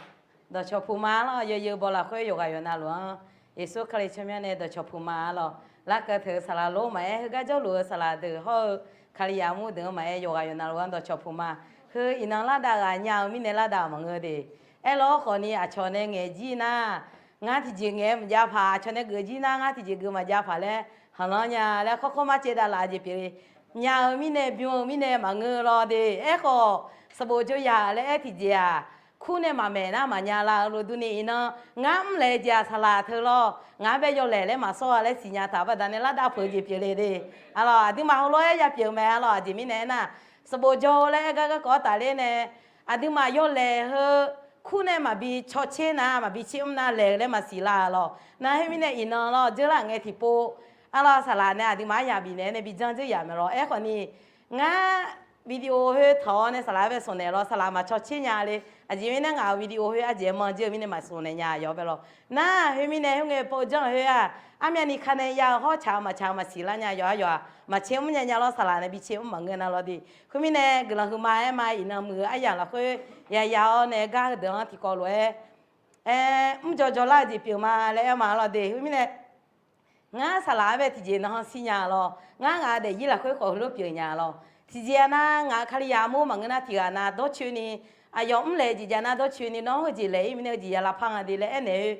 dawqcawq puq ma lawr, yawzeu baw lafkhoer yawqghaq yawqnavluf-anr, Yeqsur Kali tsawrmyanr nae dawqcawq puq ma lawr. Larkeuv teu-eu saqlaq lor maqaer, heugar jawrluf-eu saqlaq deuq hawr-eu Kalizaq armur deuq-anr maqaer, yawqghaq yawqnavluf-anr dawqcawq puq ma. Heu iqnan lar dav ghaq nya-eu mirnae lar dav-euq maqngeur de. Aerlawr khawfni aqcawq nae ngaeq jir nar, ngar tiqjeq ngaeq-eu maqjav paq, aqcawq nae geuf jir nar ngar tiqjeq geuf maqjav paq laer khanqlanr nya laer khawrkhawr mar caev dav laf-eu jeq pyeuf le. Nya-eu mirnae bym-eu mirnae maqngeur lawr de. Aerkhawf, sanqbof jawr yaq laer aer tiqjeq-aq, kur nae maqmaeq nar maqnya lar-eu lof durni iqnan, ngar mrlaeq jeq-aq saqlaq teu lawr, ngar bae yawlaeq laer maqsawr-a laer siqnya taq baqda nae lar dav peuq-eu jeq pyeuf le de. Arlawq, aqduimaf heulof-aer yapyeuf mae. Arlawq, aqjeq mirnae aernar, sanqbof jawr-eu laer aer gar garkawv-anr tafler nae, aqduimaf yawlaeq heu kur nae maqbi cawtser nar maqbi tser mr nar laeq-eu laer maqsiq lar-a lawr. Nar khoermirnae iqnan lawr dzeurlar ngae tiqpov, arlawq, saqlaq nae aqduimaf aryaq bifnaeq nae bi janr dzeur yaf mae lawr. Aerkhawfni, ngar video khoer tawq-awr nae saqlaq-aer bae smq naeq lawr, saqlaq maqcawtser nya le. Aqjeq mirnae ngaq-euq video khoer ardzaeq-aer manr dzeur-eu mirnae maqsmq naeq nya yawf bae lawr. Nar khoermirnae khoerngae pov janr-eu khoer-aq, armyavni ka nae ya-eu hawr tsaq-eu maqtsaq-eu maqsiq lar nya yawf-aer yawf-aq maqtser mr nya nya lawr, saqlaq nae bi tser mr maqngeur nar lawr de. Khoermirnae guiqlanq huiqma-aer ma iqnan muiq-eu aryamq lafkhoer yaya-awr nae gar heudeuq-anr tiqkawv lof-aer aer mr jaw jawrlar-eu jeq pyeuf ma laer aer ma lawr de. Khoermirnae, ngar saqlaq-aer bae tiqjeq nanrhanr shir nya lawr. Ngar ngaq-euq daefzir lafkhoer khawf heulof pyeuf nya lawr. Tiqjeq-a nar ngaq-euq Kalizaq armur maqngeur nar tiqghaq nav dawrcoeni, aqyawf mrlaeq jeq jav nar dawrcoeni nawr heujeq laeq-ir mirnae heujeq ya lavpar nga de laer aernaeq-eu,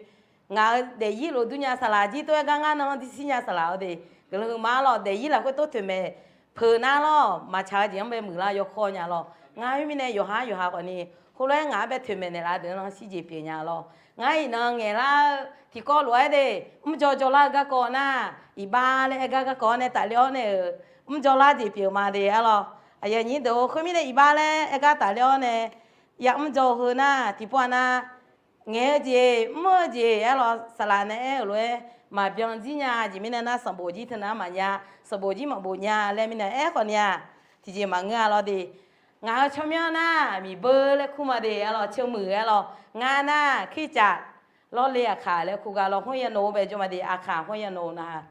ngaq-euq daefzir lof durnya saqlaq jir tov-aer gar ngar nanrhanr shir nya saqlaq-awr de. Guiqlanq huiqma lawr, daefzir lafkhoer tov toeqmaeq peuq nar lawr, maqtsaq-eu jeq-anr bae muiqlar yawkawr nya lawr. Ngar khoermirnae yawqha yawqha khawfni heulof-aer ngaq-aer bae toeqmaeq naeqlaf deuq-anr nanrhanr shir jeq pyeuf nya lawr. Ngar iqnan ngaeqlar-eu tiqkawv lof-aer de, mr jaw jawrlar-eu garkawv nar, iqbax laer aer gar garkawv-anr nae tafler-awr nae-euq mr jawrlar jeq pyeuf ma de. Arlawr, aqyuif aqnyir deuq-or, khoermirnae iqbax laer aer gar tafler-awr nae ya mr jaw-eu heu nar tiqpov-a nar, ngaeq-eu jeq mr-eu jeq aerlawr saqlaq nae aer-euq lof-aer maqbyan jir nya jeq mirnae nar sanqbof jir teunar maqnya, sanqbof jir maqbof nya laer mirnae aerkhawfni-aq, tiqjeq maqngeur-a lawr de. Ngaq-euq tsawrmyanr nar miqbeur laer kur ma de. Arlawr, ceuq muiq aerlawr, ngar nar kircaf lawrle aqkaq laer kur ga lawr, khoer yanoq bae jawr ma de. Aqkaq khoer yanoq nav,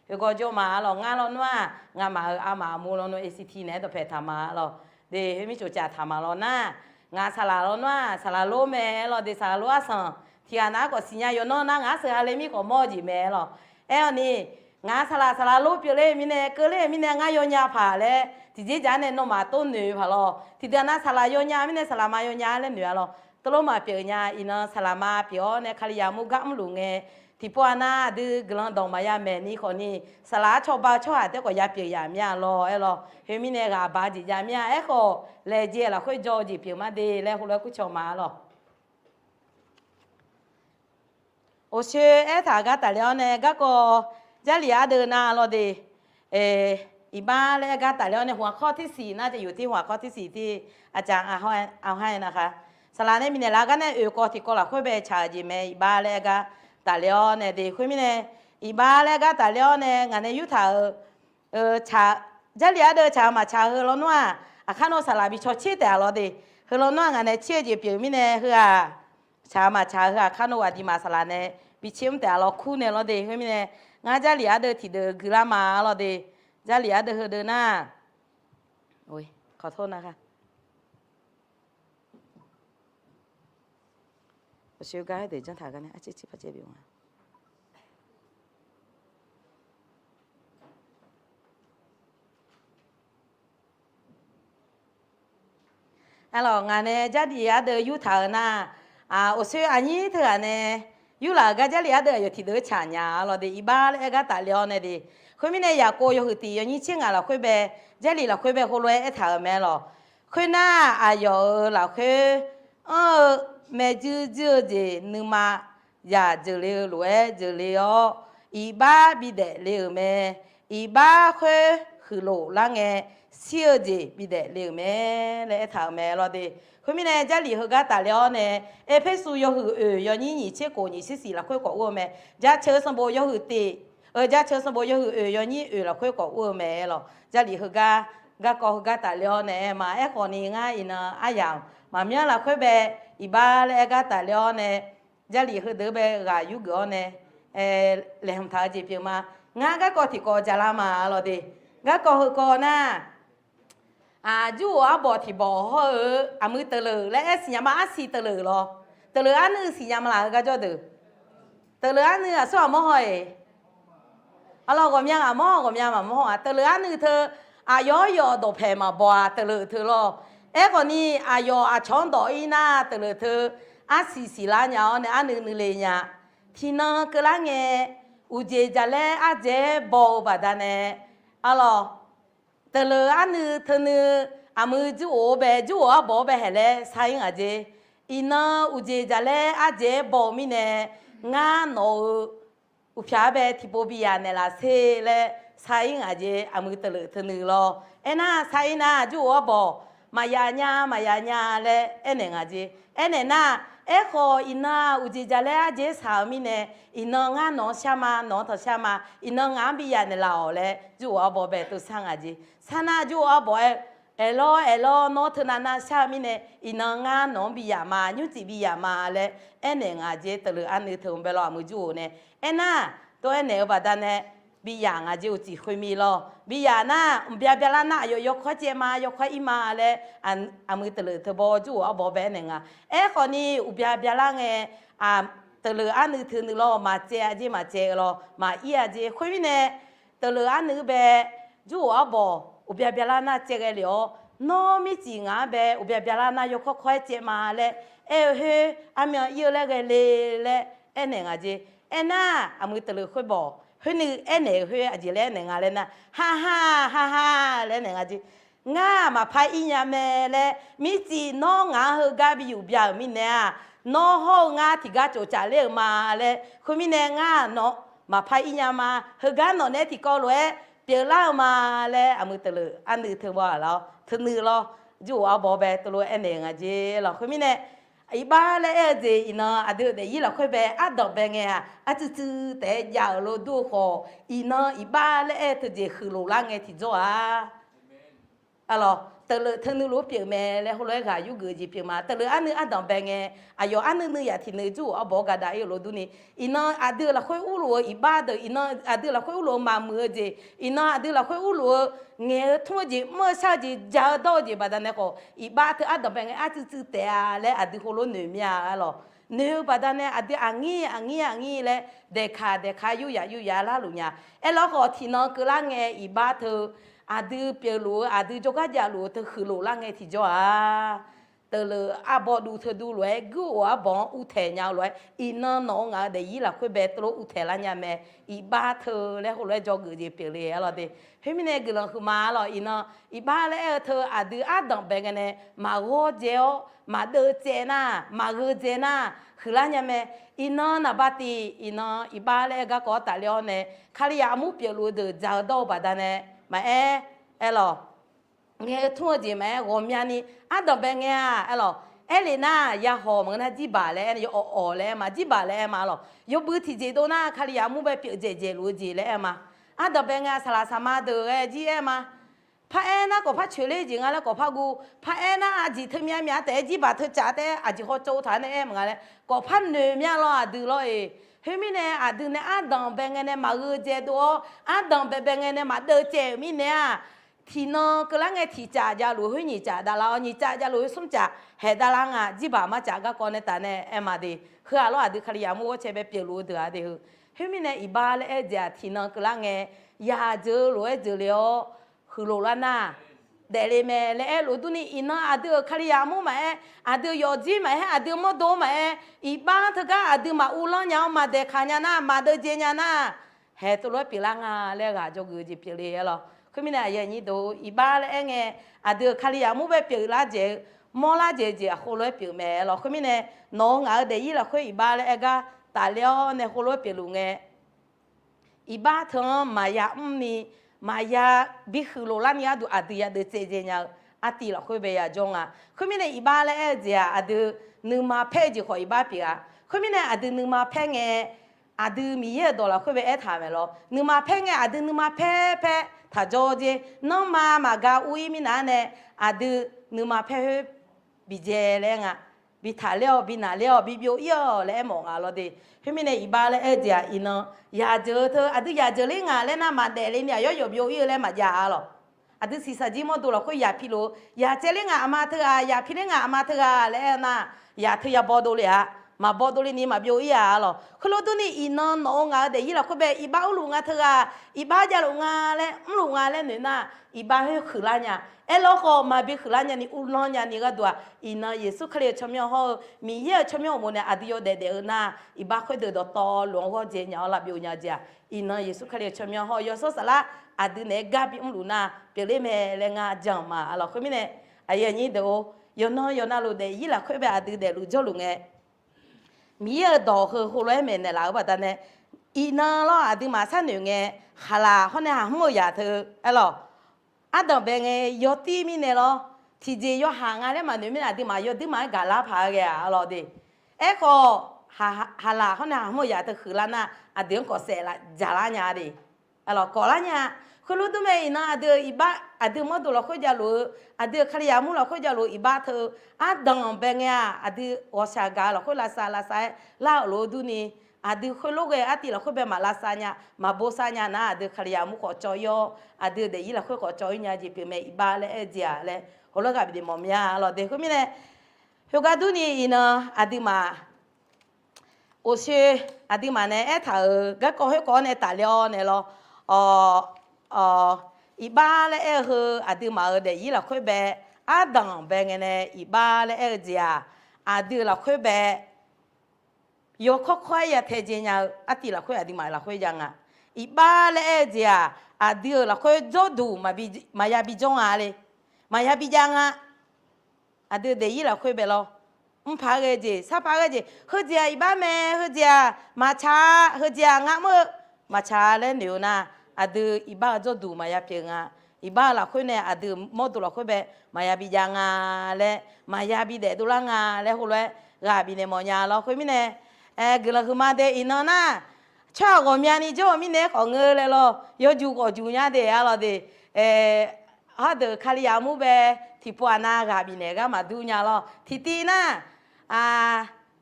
heugawr jawr ma. Arlawr, ngar lawnmr-aq ngamaf-euq armaf armur lawnmr A C T naeq-aer dawqpae taq ma. Arlawr, de khoermir tsovcaf taq ma lawr nar, ngaq saqlaq lawnmr-aq saqlaq lor mae. Arlawr, de saqlaq lor arsanq tiqghaq nav-aer khawf siqnya yawqnan nar ngaq arseuq ha le mir khawf mawr-eu jeq mae. Arlawr, aer-awr ni, ngaq saqlaq saqlaq lor pyeufler-eu mirnae keuvler-euq mirnae ngar yawnya paq laer tiqjeq jaq-anr nae nawmaf tov noeq-eu paq lawr. Tiqdeuq nav saqlaq yawnya mirnae saqlaq ma yawnya laer noeq-a lawr. Teulof maqpyeuf nya, iqnan saqlaq ma pyeuf-awr nae Kalizaq armur gar mrluf ngae, tiqpov-a nar aqdui guiqlanq dawq maqya maeqni khawfni, saqlaq-aer cawba-eu tsawrhaq taef khawf ya pyeuf yaf mir-a lawr. Aerlawr, khoermirnae ghaq ba jeq jav mir-a. Aerkhawf, laejae lafkhoer jawr-eu jeq pyeuf ma de laer heulof-aer kur caw ma. Arlawr, Oqsoer aertaq-euq gar tafler-awr nae garkawv Jarlif ardeuv nar lawr de. Iqbax laer aer gar tafler-awr nae hmq aqkawr tirsiq nar, yuf tir hmq aqkawr tirsiq tir, aqcaf aqha-aer nav khar. Saqlaq nae bifnaeq laf-eu gar nae oeq kawv tiqkawv lafkhoer bae tsaq-euq jeq mae. Iqbax laer aer gar tafler-awr nae de, khoermirnae, iqbax laer aer gar tafler-awr nae ngaq nae yurtaq-euq Jarlif ardeuv tsaq-eu maqtsaq-eu heu lawnmr-aq, aqkar nawr saqlaq bi caw tser taef-a lawr de. Heu lawnmr-aq ngaq nae tser-eu jeq pyeuf mirnae heu-aq, tsaq-eu maqtsaq-eu heu-aq, aqkar nawr aqduimaf saqlaq nae bi tser mr taef-a lawr kur nae lawr de. Khoermirnae, ngar Jarlif ardeuv tiqdeuv guiqlar ma lawr de. Jarlif ardeuv heudeuv nar, nar Oqsoer gar deuq janrtaq gar nae arcir cir par caev bif nga. Arlawq, ngaq nae Jarlif ardeuv yurtaq-euq nar, Oqsoer aqnyir teughaq nae yurlaf-euq gar Jarlif ardeuv aqyawf tiqdeuv tsaq nya-a lawr de. Iqbax laer aer gar tafler-awr nae de. Khoermirnae, yaqkov yawhuiq tiq yawnyir tser ngaq lafkhoer bae, Jarlif lafkhoer bae heulof-aer aertaq-euq mae lawq. Khoernar, aqyawf-euq lafkhoer anr-eu maerjuir juir-eu jeq nuima zaq jeuqle-eu lof-aer jeuqle-awr, iqbax bidaef le-euq mae. Iqbax khoer huiqlof lar ngae, shir-eu jeq bidaef le-euq mae laer aertaq-euq mae lawr de. Khoermirnae, Jarlif heugar tafler-awr nae, Erpersu yawhuiq oeq yawnyir nyiq tser khof nyiq tser siq lafkhoer khawf ur-eu mae. Jaceuq sanqbof yawhuiq tiq, Jaceuq sanqbof yawhuiq oeq yawnyir oeq lafkhoer khawf ur-eu mae lawr. Jarlif heugar, garkawv heugar tafler-awr nae aer ma. Aerkhawf ni, ngar iqnan aryamq maqmyanr lafkhoer bae, iqbax laer aer gar tafler-awr nae, Jarlif heudeuq-anr bae ghaq yurgeuf-awr nae laeqhmq taq-eu jeq pyeuf ma. Ngar garkawv tiqkawv ja lar ma lawr de. Garkawv heukawv nar, aq, jurghof arbawq tiqbawq hawr-eu aqmuiq teuqleuq laer aer siqnya ma. Arsiq teuqleuq lawr. Teuqleuq arnuiv siqnya ma laf-eu gar jawr deuq. Teuqleuq arnuiv aqsur aqmawr haw-iq. Arlawr, ghawqmya aqmawr, ghawqmya maqmawr-aq, teuqleuq arnuiv teu, aqyawf-anr yawf dawqpaeq maqbaw-aq, teuqleuq teu lawr. Aerkhawf ni, aqyawf aqcawq-anr dawq ir nar, teuqleuq teu arsiq siqlar nya-awr nae arnuiv nuile nya. Tiqnan keuvlar ngae, uqjeq jaqlaer ardzaeq-aer baw-eu baqdanae, arlawr, teuqleuq arnuiv teunuiv aqmuiq jurghof-anr bae, jurghof arbawq-anr bae haeq laer shar-ir ngaq jeq. Iqnan uqjeq jaqlaer ardzaeq-aer baw-eu mirnae, ngar nawq-euq uqpyaq-anr bae tiqpov biyaq naeqlaf sher laer shar-ir ngaq jeq, aqmuiq teuqleuq teunuiv lawr. Aernar, shar-ir nar, jurghof arbawq maqyaf nya, maqyaf nya laer aernaeq ngaq jeq. Aernaeq nar, aerkhawf iqnan-aq, uqjeq jaqlaer ardzaeq-aer shaq-eu mirnae, iqnan ngar nawq-anr shar ma, nawq-anr tanqshar ma, iqnan ngaq-anr biyaq naeqlaf-awq laer jurghof arbawq bae tov shar ngaq jeq. Shar nar, jurghof arbawq-aer, aerlawr, aerlawr, nawr teunav nav shar-eu mirnae, iqnan ngar nawq-anr biyaq ma, nymrcif biyaq ma laer aernaeq ngaq jeq. Teuqleuq arnuiv teu-anr bae lawr, aqmuiq jurghof nae. Aernar, tov-aer naeq-eu baqdanae, biyaq ngaq jeq. Uqcif khoermir lawr. Biyaq nar, mqbya byalar nar, aqyawf yawkawr caev ma, yawkawr ir ma laer, aqmuiq teuqleuq teu baw jurghof arbawq bae aernaeq nga. Aerkhawf ni, uqbya byalar ngae, teuqleuq arnuiv teunuiv lawr, maqcaev-a jeq, maqcaev-eu lawr, maqir-a jeq. Khoermirnae, teuqleuq arnuiv-anr bae, jurghof arbawq uqbya byalar nar caev ghae lef-awr, nawr mircif ngaq-anr bae uqbya byalar nar yawkawr kawr-aer caev ma laer aer-eu khoer, armyan ir-eu laer ghae le laer aernaeq ngaq jeq. Aernar, aqmuiq teuqleuq khoerbawq khoernuiv aernaeq-eu khoer aqjeq laer aernaeq nga laer nar, haha, haha laer aernaeq nga jeq. Ngar maqpar ir nya mae laer, mircif nawr ngaq-anr heugar bi yuf bya-euq mirnae-aq, nawr hawr-eu ngar tiqgar tsoftsaf ler-euq ma laer, khoermirnae ngar nawq maqpar ir nya ma, heugar nawq nae tiqkawv lof-aer pyeuflar-eu ma laer, aqmuiq teuqleuq arnuiv teu baw-aq lawr, teunuiv lawr, jurghof arbawq bae teulof-aer aernaeq-eu nga jeq lawr. Khoermirnae, iqbax laer aer-eu jeq iqnan aqdui-euq daefzir lafkhoer bae ardanq bae ngae-aq, arcuiv cuiv taef-aer jav-euq lof dur-eu khawf, iqnan iqbax laer aer-eu teujeq huiqlof lar ngae tiqjawr-aq, teuqleuq teunuiv lof-aer pyeuf mae laer heulof-aer ghaq yurgeuf-eu jeq pyeuf ma. Teuqleuq arnuiv ardanq bae ngae, aqyawf arnuiv nuiv yaf tiq nuiv jurghof arbawq-anr gadav ir-euq lof durni, iqnan aqdui-euq lafkhoer urluf-eu iqbax deuq, iqnan aqdui lafkhoer urluf-eu maqmuiq-eu jeq, iqnan aqdui lafkhoer urluf-eu ngaeq-eu tmr-eu jeq, mr-eu shar-eu jeq, ja-eu dawr-eu jeq baqdanae khawf, iqbax teu ardanq bae ngae arcuiv cuiv taef-a laer aqdui heulof noeq mir-a lawr. Noeq-eu baqdanae aqdui aqnyir aqnyir aqnyir laer daeqkaq daeqkaq yuryaf yuryaf larluf nya. Aerlawr khawf, tiqnan keuvlar ngae iqbax teu aqdui pyeufluf-eu, aqdui jawrgar javluf-eu teu huiqlof lar ngae tiqjawr-aq, teuqleuq arbawr duv teuduv lof-aer guir-euq arbawq-anr uvtaeq nya-eu lof-aer, iqnan nawq-eu ngaq-eu daefzir lafkhoer bae teulof uvtaeq lar nya mae. Iqbax teu laer heulof-aer dzawgeuf jeq pyeufle-a lawr de. Khoermirnae guiqlanq huiqma lawr, iqnan iqbax laer aer-eu teu aqdui ardanq bae ngae nae maqghawr dzae-awr maqdeuv caev nar, maqgheu dzae nar, huiqlar nya mae. Iqnan naqba tiq iqnan iqbax laer aer garkawv-anr tafler-awr nae, Kalizaq armur pyeufluf-eu deuq dzaq-eu dawr-eu baqdanae maqaer, aerlawq, ngaeq-eu tmr-eu jeq maqaer, ghawqmyani ardanq bae ngae-a, aerlawq, aerlef nar, yahawq maqngeur nar jirbaq laer aer, yawawq awq laer aer ma, jirbaq laer aer ma lawq. Yawbui tiqjeq dov nar Kalizaq armur bae pyeuf dzaeqdzaeq luf-eu jeq laer aer ma. Ardanq bae ngae-a, saqlaq saqma deuq ghae jir aer ma. Par aer nar kawqpar coeqler jeq nga laer kawqpar guv, par aer nar aqjeq teu myav myav taef-aer jirbaq teu caf taef-aer aqjeq hawtsov taq-aer nae aer maqnga laer kawqpar noeq myav lawr aqdui lawr-eq. Khoermirnae aqdui nae ardanq bae ngae nae maqgheu dzae dov-awr, ardanq bae bae ngae nae maqdeuv caev-euq mirnae-aq, tiqnan keuvlar ngae tiqcaf javluf khoer nyiq caf davlar-awr, nyiq caf javluf khoer smr caf haeq davlar nga. Jirbaq marcaf garkawv nae taf nae aer ma de. Heu-aq lawr aqdui Kalizaq armur gawrcae bae pyeufluf-eu deuq-a de heu. Khoermirnae iqbax laer aer jeq-aq tiqnan keuvlar ngae yaq jeuq-eu lof-aer jeuq le-awr huiqlof lar nar, daefle mae laer aer lof durni, iqnan aqdui-euq Kalizaq armur maqaer, aqdui-euq yawfjir maqaer, aqdui-euq mawrdo maqaer, iqbax teugar aqdui maq uvlanr nya-awr maq daeqkaq nya nar, maq deuv dzae nya nar, haeq teulof-aer pyeuflar nga laer ghaq dzawgeuf-eu jeq pyeufle-a lawq. Khoermirnae aqyuif aqnyir deuq, iqbax laer aer ngae aqdui-euq Kalizaq armur bae pyeuflar dzaeq-eu, mawrlar dzaeq-eu jeq aqkhof lof-aer pyeuf mae lawq. Khoermirnae nawq-eu ngaq-eu daefzir lafkhoer iqbax laer aer gar tafler-awr nae heulof-aer pyeufluf ngae, iqbax teu-anr maqya mrni maqya bihuiq lof larni gharduq aqdui yadeuv tsaevdzae nya-eu artiv lafkhoer bae yajawr nga. Khoermirnae iqbax laer aer-eu jeq-aq, aqdui nuima paer-eu jeq khawf iqbax pyeuf-a. Khoermirnae aqdui nuima paer ngae, aqdui Miqyaer-euq dawq lafkhoer bae aertaq maeq lawr. Nuima paer ngae aqdui nuima paer paer taq jawr jer. Nanrma maqga ur-ir mirnae-ar nae, aqdui nuima paer khoer bidzae laer nga. Bitaq ler-awq, binaq ler-awq, bibyov-ir-awq laer aermawf nga lawr de. Khoermirnae iqbax laer aer-eu jeq-aq, iqnan yaqjeuq-eu teu aqdui yaqjeuq ler nga laer nar maqdaef le ni aqyawf yawf byov-ir-eu laer maqjav-a lawq. Aqdui siqsaqjir mawrdo lafkhoer yaq pi lof-eu, yaq caev ler nga aqma teughaq, yaq pi ler nga aqma teughaq laer aer-eu nar, yaq teu ya bawdov le-a. Maqbawdov le ni maqbyov-ir-a lawq. Khoerlof durni iqnan nawq-eu ngaq-eu daefzir lafkhoer bae iqbax urluf nga teughaq, iqbax javluf nga laer mrluf nga laer noeq nar, iqbax khoer huiqlar nya. Aerlawr khawf maqbi huiqlar nyani uvlanr nyani gharduq-aq, iqnan Yeqsur Kali-euq tsawrmyanr hawr-eu Miqyaer-euq tsawrmyanr uqmov nae aqdui yawdaef daef-eu nar, iqbax khoerdeuq dawqtawvluf-anr ghawrdzae nya-awr lavbyov nya jeq-aq, iqnan Yeqsur Kali-euq tsawrmyanr hawr-eu yawshawr saflar aqdui naeq-aer gar bimrluf nar pyeufler mae laer ngar jan ma. Aqlawq khoermirnae, aqyuif aqnyir deuq-or, yawqnan yawqnavluf daefzir lafkhoer bae aqdui daefluf jawrluf ngae, Miqyaer-euq dawq heu heulof-aer maeqnaeq laf-eu baqdanae, iqnan lawr aqduimaf sharnoeq ngae, khaqlaq hawr nae haqmr-eu yaq teu aerlawq. Ardanq bae ngae yawtir mirnae lawr, tiqjeq yawhaq nga laer maqnoeq mirnae aqduimaf yawduir maf-aer gaqlar paq-aer ghae-aq lawr de. Aerkhawf, haqlaq hawr nae haqmr-eu yaq teu huiqlar nar, aqdui-anr kawf saef jaqlar nya de. Aqlawq kawflar nya. Khoerlof durmae iqnan aqdui-euq iqbax aqdui mawrdo lafkhoer javluf-eu, aqdui-euq Kalizaq mur lafkhoer javluf-eu iqbax teu ardanq bae ngae-aq, aqdui ghawqshaq gaq-eu lafkhoer lavsav lavsav-aer lar-euq lof-eu durni, aqdui khoerlof ghae artiv lafkhoer bae maq lavsav nya, maq bosav nya nar, aqdui Kalizaq mur khawf cawv-ir-awr, aqdui-euq daefzir lafkhoer khawf cawv-ir nya jeq pyeuf mae. Iqbax laer aer-eu jeq-aq laer heulof-aer ghaq bifnaeq mawf mya lawr de. Khoermirnae, khoergar durni iqnan aqduimaf Oqshoe aqduimaf nae aertaq-euq garkawv khoerkawv-anr nae tafler-awr nae lawr, iqbax laer aer-eu heu aqduimaf-euq daefzir lafkhoer bae, ardanq bae ngae nae iqbax laer aer-eu jeq-aq, aqdui-euq lafkhoer bae yawkawr kawr-aer ya taedzae nya-eu artiv lafkhoer aqduimaf lafkhoer jav nga. Iqbax laer aer-eu jeq-aq, aqdui-euq lafkhoer jawrduq maqya bijawr nga le. Maqya bijav nga. Aqdui daefzir lafkhoer bae lawr, mrpaq ghae jeq, sarpaq ghae jeq, heujeq-aq iqbax mae, heujeq-aq maqtsaq-a, heujeq-aq ngar mr-eu maqtsaq-a laer noeq-eu nar, aqdui iqbax-euq jawrduq maqya pyeuf nga. Iqbax-euq lafkhoer nae aqdui mawrdo lafkhoer bae maqya bijav nga laer, maqya bidaef dovlar nga laer heulof-aer ghaq bifnaeq mawf nya lawr. Khoermirnae, guiqlanq huiqma de iqnan nar, tsawrhaq ghawqmyani jawr-eu mirnae khawf ngeur laer lawr, yawjuq khawf juq nya de-a lawr de. Hawr deuq Kalizaq mur bae tiqpov aqnav ghaq bifnaeq gar maqdur nya lawr. Tiqtiv nar,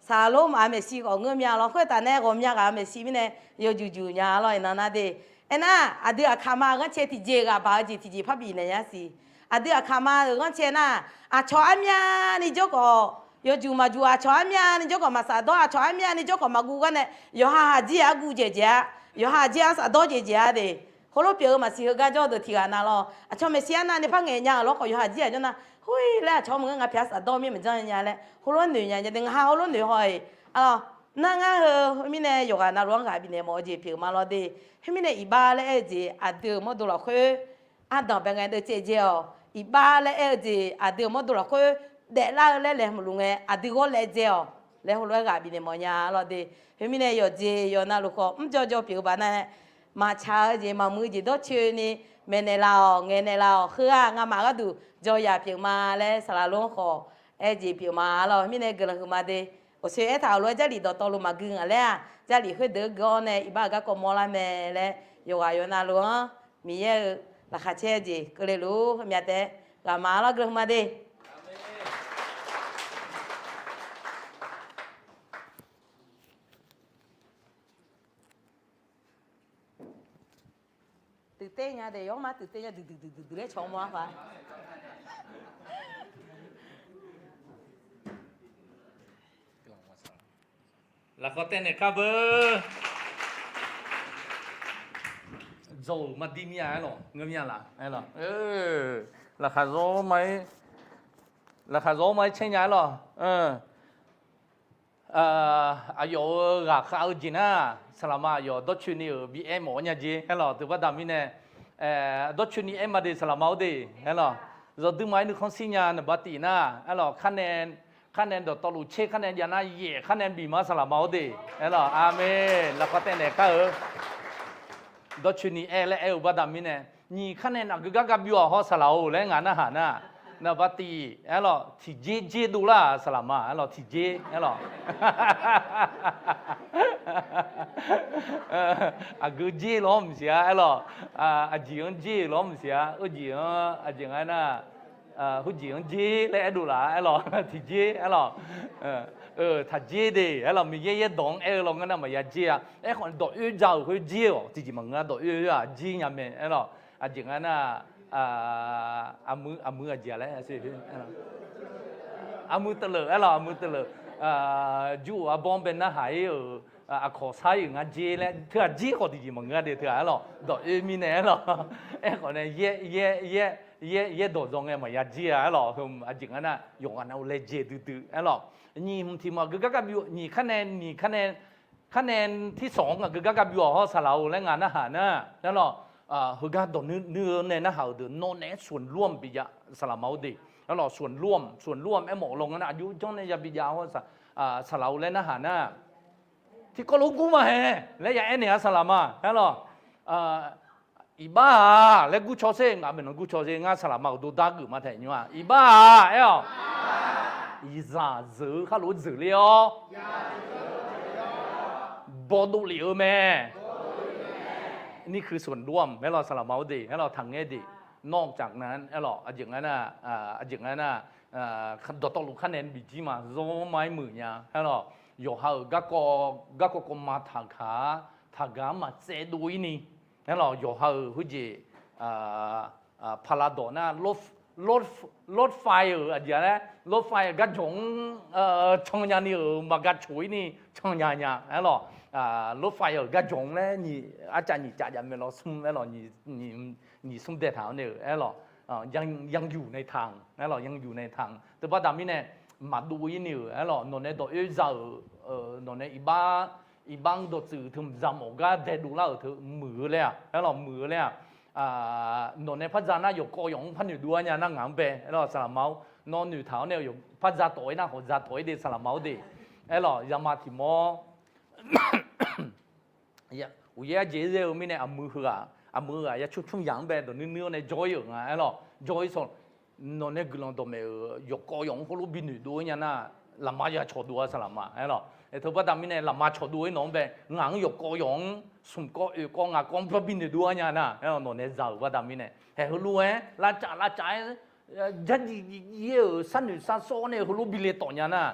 saqlor maf-eu maeqshi khawf ngeur mya lawr. Khoertaf nae ghawqmya ghaq-eu maeqshi mirnae yawjuq juq nya lawr. Iqnan nar de, aernar, aqdui aqkaqma-euq ghanrcae tiqjeq ghaq baq-eu jeq tiqjeq parbif naeq nya siq. Aqdui aqkaqma-euq ghanrcae nar, aqcawq armyani jawrkhawf yawjuq maqjuq, aqcawq armyani jawrkhawf maqsaf dawr, aqcawq armyani jawrkhawf maqguv gar nae, yawqha haqjir-aq argu jaeq jaeq-a, yawqha haqjir arsaf dawr jaeq jaeq-a de. Heulof pyeuf-eu maqsiq heugar jawr deuq tiq ghaq nav lawr. Aqcawq maeqshi arnavni par ngaeq nya-euq lawrkhawf yawqha jir-aq jawr nar, khoer laer aqcawq-anr maqngeur, nga pyaq arsaf dawr mir maqjanr nya laer heulof-aer noeq nya nya de. Ngaq ha heulof noeq haw-iq, aqlawq, nar ngar heu khoermirnae yawqghaq navluf-anr ghaq bifnaeq mawf-eu jeq pyeuf ma lawr de. Khoermirnae iqbax laer aer-eu jeq aqdui-euq mawrdo lafkhoer ardanq bae ngae deuvcaev dzae-awq. Iqbax laer aer-eu jeq aqdui-euq mawrdo lafkhoer daeflar-eu laer laeqhmq luf ngae aqdui ghawr laev dzae-awq laer heulof-aer ghaq bifnaeq mawf nya lawr de. Khoermirnae yawqjeq yawqnavluf khawf mrjawr jawr pyeuf-eu baqdanae, maqtsaq-eu jeq maqmuiq-eu jeq dawrcoeni maeqnaeq laf-awq, ngaeqnaeq laf-awq. Heu-aq ngamaf gharduq jawryaq pyeuf ma laer saqlaq lof-anr khawf aer jeq pyeuf ma lawr. Khoermirnae guiqlanq huiqma de. Oqshoe aertaq-euq lof-aer Jarlif dawqtawvluf maqgui ngaq laer-aq, Jarlif khoerdeuq-anr geur-awr nae iqbax-euq garkawv mawrlar mae laer, yawqghaq yawqnavluf-anr Miqyaer-euq laqkhaq caer-eu jeq keuvle luf-ur. Heumya taef-aer ghaq ma lawr. Guiqlanq huiqma de. Tuiqter nya de, yawr mar tuiqter nya duiduq duiduq laer cawq mawr-ar paq. Lafkawr taev naeq kar beu. Dzawq-euq maqdir mir-a aerlawq, ngeur mir-a laf aerlawq. Laqkhaq zawr ma-ir, laqkhaq zawr ma-ir caer nya aerlawq. Aqyawf-euq ghaqkhav-eu jeq nar, saqlaqma aqyawf dawrcoeni-euq bi aer mawf-awr nya jeq aerlawq. Teu baqda mirnae, dawrcoeni aer ma de saqlaqma-or de aerlawq. Zawqdui ma-ir nuikhanr shir nya naqba tif nar aerlawq. Kar nae dawqtawvluf tser, kar nae javnar yaef, kar nae bif ma saqlaqma-or de aerlawq. Aqmeq. Lafkawr taev naeq kar-eu dawrcoeni aer laer aer-eu baqda mirnae Nyiq kar nae aqgeu gar gar byov-aq haw saqlaq-or laer ngaq narhaq nar, naqba tiq aerlawq, tiqjer jer dovlar-aq saqlaq ma aerlawq, tiqjer aerlawq. Aqgeu jer lawr maqsiq-a aerlawq, aqjeq-anr jer lawr maqsiq-a, heujeq-anr aqjeq nga nar, heujeq-anr jer laer aerdov laf-a aerlawq, tiqjer aerlawq. Taqjer de aerlawq, Miqyaer yaerdawq-anr aer-eu law ngar nar maqya jer-a. Aerkhawf dawq oer ja-euq khoer jer-awq tiqjeq maqngeur-a, dawq oer-aq jer nya mae aerlawq. Aqjeq nga nar, aqmuiq aqjeq-a laer, aqmuiq teuleuf aerlawq, aqmuiq teuleuf, jur-euq arbawr-anr bae narhaq-ir-euq, aqkawq sar-ir-euq ngar jer laer teughaq jer khawf tiqjeq maqngeur-a de teughaq aerlawq, dawq oer mirnae aerlawq. Aerkhawf nae yaer, yaer, yaer, yaerdawq dzaw ngae maqya jer-a aerlawq, heu aqjeq nga nar yawqghaq nav-eu laejae duidui aerlawq. Nyiq hmq tiq hmq aqgeu gar gar byov, nyiq kar nae, nyiq kar nae, kar nae tirsawq-anr aqgeu gar gar byov-aq haw saqlaq-or laer ngaq narhaq nar aerlawq, heugar dawq nuir-eu nae narhaq-euq deuq nawr naeq-aer ส่วนร่วม bijav saqlaq ma-or de aerlawq, ส่วนร่วม ส่วนร่วม aermawf-eu law ngar nar aqjox janr nae ya bijav haw saqlaq-or laer narhaq nar, tiqkawv lof gur ma hae laer ya aernaeq-a saqlaq ma aerlawq. Iqbax-aq laer gur caw sher, ngaq maeqnan gur caw sher, ngar saqlaq ma-euq dordar geuf ma taef nymr-aq, iqbax-aq aer-awq. Iqzaq zeuq-eu khar lof-aer zeuq ler-awr, bawdov lef-eu mae. นี่คือส่วนร่วม aerlawq, saqlaq ma-or de aerlawq, taqngaer de. Nawr caf nga aerlawq, aqjeq nga nar, aqjeq nga nar, dawqtawvluf kar nae bijir ma zawr ma-aer muiq nya aerlawq. Yawqha-euq garkawv, garkawv kawvma taqgaq-a, taqgaq-anr maqtsaev dov-ir ni aerlawq. Yawqha-euq heujeq, paqlaqdawq nar, รถไฟ euq aqjeq-a laer รถไฟ garjawq-anr can nya ni-euq maqgaq coq-ir ni can nya nya aerlawq. รถไฟ euq garjawq-anr laer nyiq, arcav nyiq cav jav mae lawr, smr aerlawq, nyiq smr dae taq-awr nae-euq aerlawq. ยังอยู่ในทาง aerlawq, ยังอยู่ในทาง teubaqda mirnae maqdov-ir ni-euq aerlawq. Nawq nae dawq oer za-euq, nawq nae iqbax, iqbax-anr dawqtsuif teu mqza mawf gar dae dovlar-euq teu muiq-eu laer-aq aerlawq, muiq-eu laer-aq, nawq nae par za nar yawqkawv yawq-anr par noeqdov-ar nya nar ngaq-anr bae aerlawq, saqlaq ma-or. Nawr noeqtaq-awr nae par za tawf-ir nar khawf za tawf-ir de saqlaq ma-or de aerlawq. Yama tiq mawr uqyaer arjeq-aer zaer-eu mirnae aqmuiq heughaq, aqmuiq heughaq ya cmr cmr yaq-anr bae dawq nuir nuir-awr nae jawr-ir-euq nga aerlawq, jawr-ir sawq. Nawq nae guiqlanq dawqmaeq-euq yawqkawv yawq-anr khoerlof bi noeqdov-ir nya nar, lafma ya cawqdov-a saqlaq ma aerlawq. Teu baqda mirnae lafma cawqdov-ir nawq-anr bae ngaq-anr yawqkawv yawq-anr smq kawv oeq kawv ngaq kawv-anr bi noeqdov-ar nya nar aerlawq, nawq nae za-euq baqda mirnae haeq heulof-aer lavcaf lavcaf-aer, jarjir jir jir-aer-euq sharnoeq sharsawr nae heulof bi le tawf nya nar,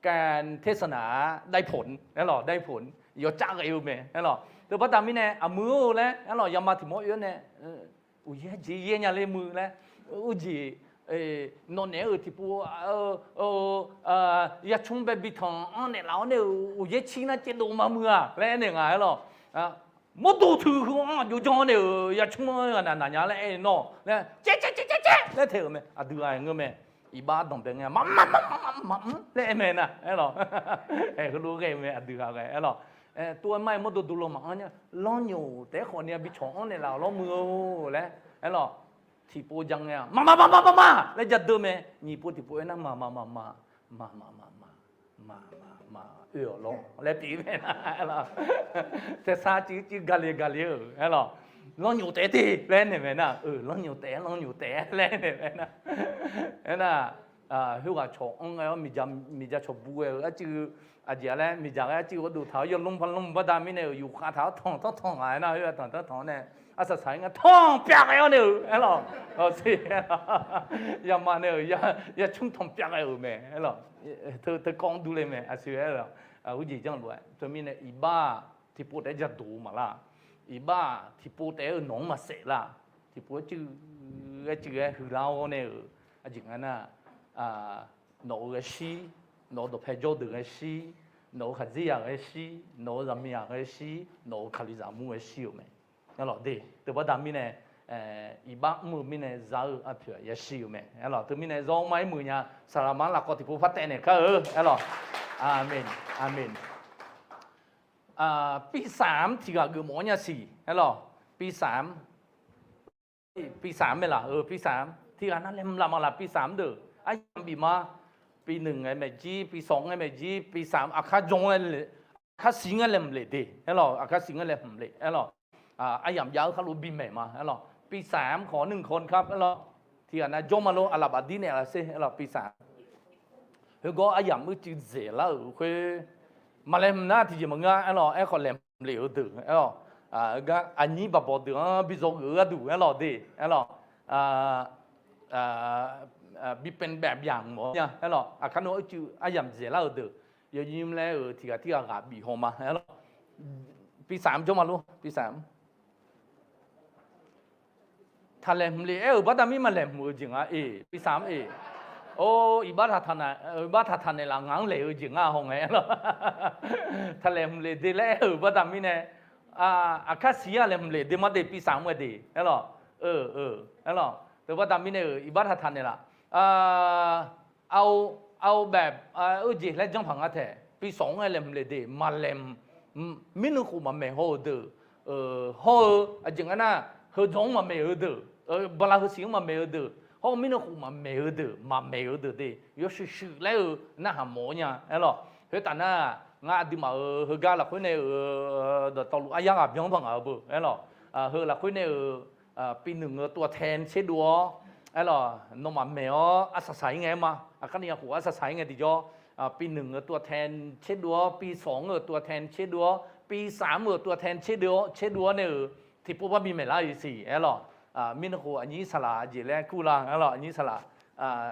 การเทศนาได้ผล aerlawq, ได้ผล yawcav ghae-eu mae aerlawq. Teu baqda mirnae aqmuiq-or laer aerlawq, yama tiq mawr oe-awr nae uqyaer jeq yaer nya ler muiq laer, uqjeq, nawq naeq-aer-euq tiqpov ya cmr bae bi tanq-anr naeqlaf-awr nae-euq uqyaer cir nar caevdov ma muiq-aq laer aernaeq nga aerlawq. Mawrdo teu heu-anr aqjox janr-awr nae-euq ya cmr-anr ghaqnaq naq nya laer aer-eu nawr laer caev caev caev caev caev laer taeq-euq mae. Aqdui ghaq-aer ngeur mae. Iqbax danqbae ngae ma ma ma ma ma mr laer aer mae nar aerlawq. Aer heulof ghae-eu mae aqdui ghaq ghae aerlawq. Tov-aer mar-aer mawrdo dov law maqanr nya, lanrnyoq taef-aer khawf ni-a bi cawq-anr naeqlaf-awq lawr muiq-or laer aerlawq. Tiqpov ja ngae-aq ma ma ma ma ma ma laer ja deuv mae. Nyiq pov tiqpov aernar ma ma ma ma ma ma ma ma ma ma oe-awq lawr laer pyeuf mae nar aerlawq. Taesar cuiv cuiv gale gale-euq aerlawq. Lanrnyoq taef-aer te laer naeq mae nar, lanrnyoq taef-aer lanrnyoq taef-aer laer naeq mae nar. Aernar, khoerghaq cawq-anr ghae-awr miqdzaq cawq bu ghae-euq arcuiv, aqjeq-a laer miqdzaq ghae arcuiv gharduq taq-awr yawlmr par lmr baqda mirnae-euq yufkhav taq-awr tanq tanr tanq ngaq-aer nar, khoer-aq tanq tanr tanq-awr nae arsaq saq-ir nga tanq pyav ghae-awr nae-euq aerlawq. Yama nae-euq ya cmr tanq pyav ghae-euq mae aerlawq. Teu kawv-anr durle mae aqsur aerlawq. Uqjeq janr lof-aer teumirnae iqbax tiqpov taef-aer ja doq-eu maqlar. Iqbax tiqpov taef-aer-eu nawq-anr maqsaef lar. Tiqpov-aer cuiv-aer cuiv-aer huiqlar-awr nae-euq aqjeq nga nar, nawq-euq ghae shir, nawq-euq dawqpae jawr deuq ghae shir, nawq-euq khaqdzerzaq ghae shir, nawq-euq zaqmiqzaq ghae shir, nawq-euq kalizaq mur ghae shir-euq mae. Aerlawq de, teu baqda mirnae, iqbax mr-eu mirnae za-eu arpoeq-aq yashir-euq mae. Aerlawq teumirnae zawr mar-aer muiq nya, saqlaqma-anr lafkawv tiqpov par taev naeq kar-eu aerlawq. Aqmeq, aqmeq. Pirsaq-anr tiq ghaq geufmawf-awr nya siq aerlawq. Pirsaq-anr, pirsaq-anr mae laq, pirsaq-anr tiq ghaq nav laeqhmq laf maq laq, pirsaq-anr deuq aryamq bif ma. Pi nui ngae maeq jir, pi sawq ngae maeq jir, pi saq aqkar jan-aer, aqkar siq ngae laeqhmq lef de aerlawq, aqkar siq ngae laeqhmq lef aerlawq. aryamq jav-eu khar lof bimaeq ma aerlawq. ปีสาม khawf หนึ่งคนครับ aerlawq. Tiqghaq nav jawr ma lor, aqlaf bafdir naeq laf sher aerlawq. ปีสาม Khoergawr aryamq uicuiv dzaeqlar-euq khoer, maqlaeqhmq nar tiqjeq maqngeur-a aerlawq. Aerkhawf laeqhmq lef-eu deuq aerlawq, gar aqnyir baqbawq deuq-anr bi dzawgeuf-eu gharduq aerlawq de aerlawq, bi paev baef byamq mawf-awr nya aerlawq. Aqkar nawr uicuiv aryamq dzaeqlar-euq deuq, yawnyir laer-euq tiqghaq tirghaq ghaq bif haw ma aerlawq. ปีสาม jawr ma lor, ปีสาม Taqlaeqhmq lef aer-euq baqda mir maqlaeqhmq-eu jeq nga-eq, ปีสาม eq. Or, iqbax taqtaq naeqlaf ngaq-anr laeq-eu jeq nga haw ngae aerlawq. Taqlaeqhmq lef de laer aer-euq baqda mirnae, aqkar siq-aq laeqhmq lef de mar de, ปีสาม ghae de aerlawq. Aerlawq, teubaqda mirnae-euq iqbax taqtaq naeqlaf, เอาแบบ eujeq laer janr paq nga taeq, ปีสอง ghae laeqhmq lef de maqlaeqhmq, mirnui khof maqmaeq haw-eu deuq, hawr-eu aqjeq nga nar, heudzawq-anr maqmaeq-eu deuq, bala heusiq-anr maqmaeq-eu deuq, hawr-eu mirnui khof maqmaeq-eu deuq, maqmaeq-eu deuq de yawshuif shuif laer-eu narhaq mawf-awr nya aerlawq. Khoertaf nar, ngar aqduimaf-euq heugar lafkhoer nae-euq dawqtawvluf aryar ghaq byan-anr paq ngaq-eu beu aerlawq. Heu lafkhoer nae-euq ปีหนึ่ง-euq ตัวแทน tserdov-awr aerlawq, nawmaf maeq-awr arsaq saq-ir ngae aer ma. Aqkar ni ya khof arsaq saq-ir ngae tiqjawr, ปีหนึ่ง-euq ตัวแทน tserdov-awr, ปีสอง-euq ตัวแทน tserdov-awr, ปีสาม-euq ตัวแทน tserdov-awr, tserdov-awr nae-euq tiqpov bar bi maeqlar-eu siq aerlawq. Mirnui khof aqnyir saqlaq jeq laer kur la aerlawq, aqnyir saqlaq.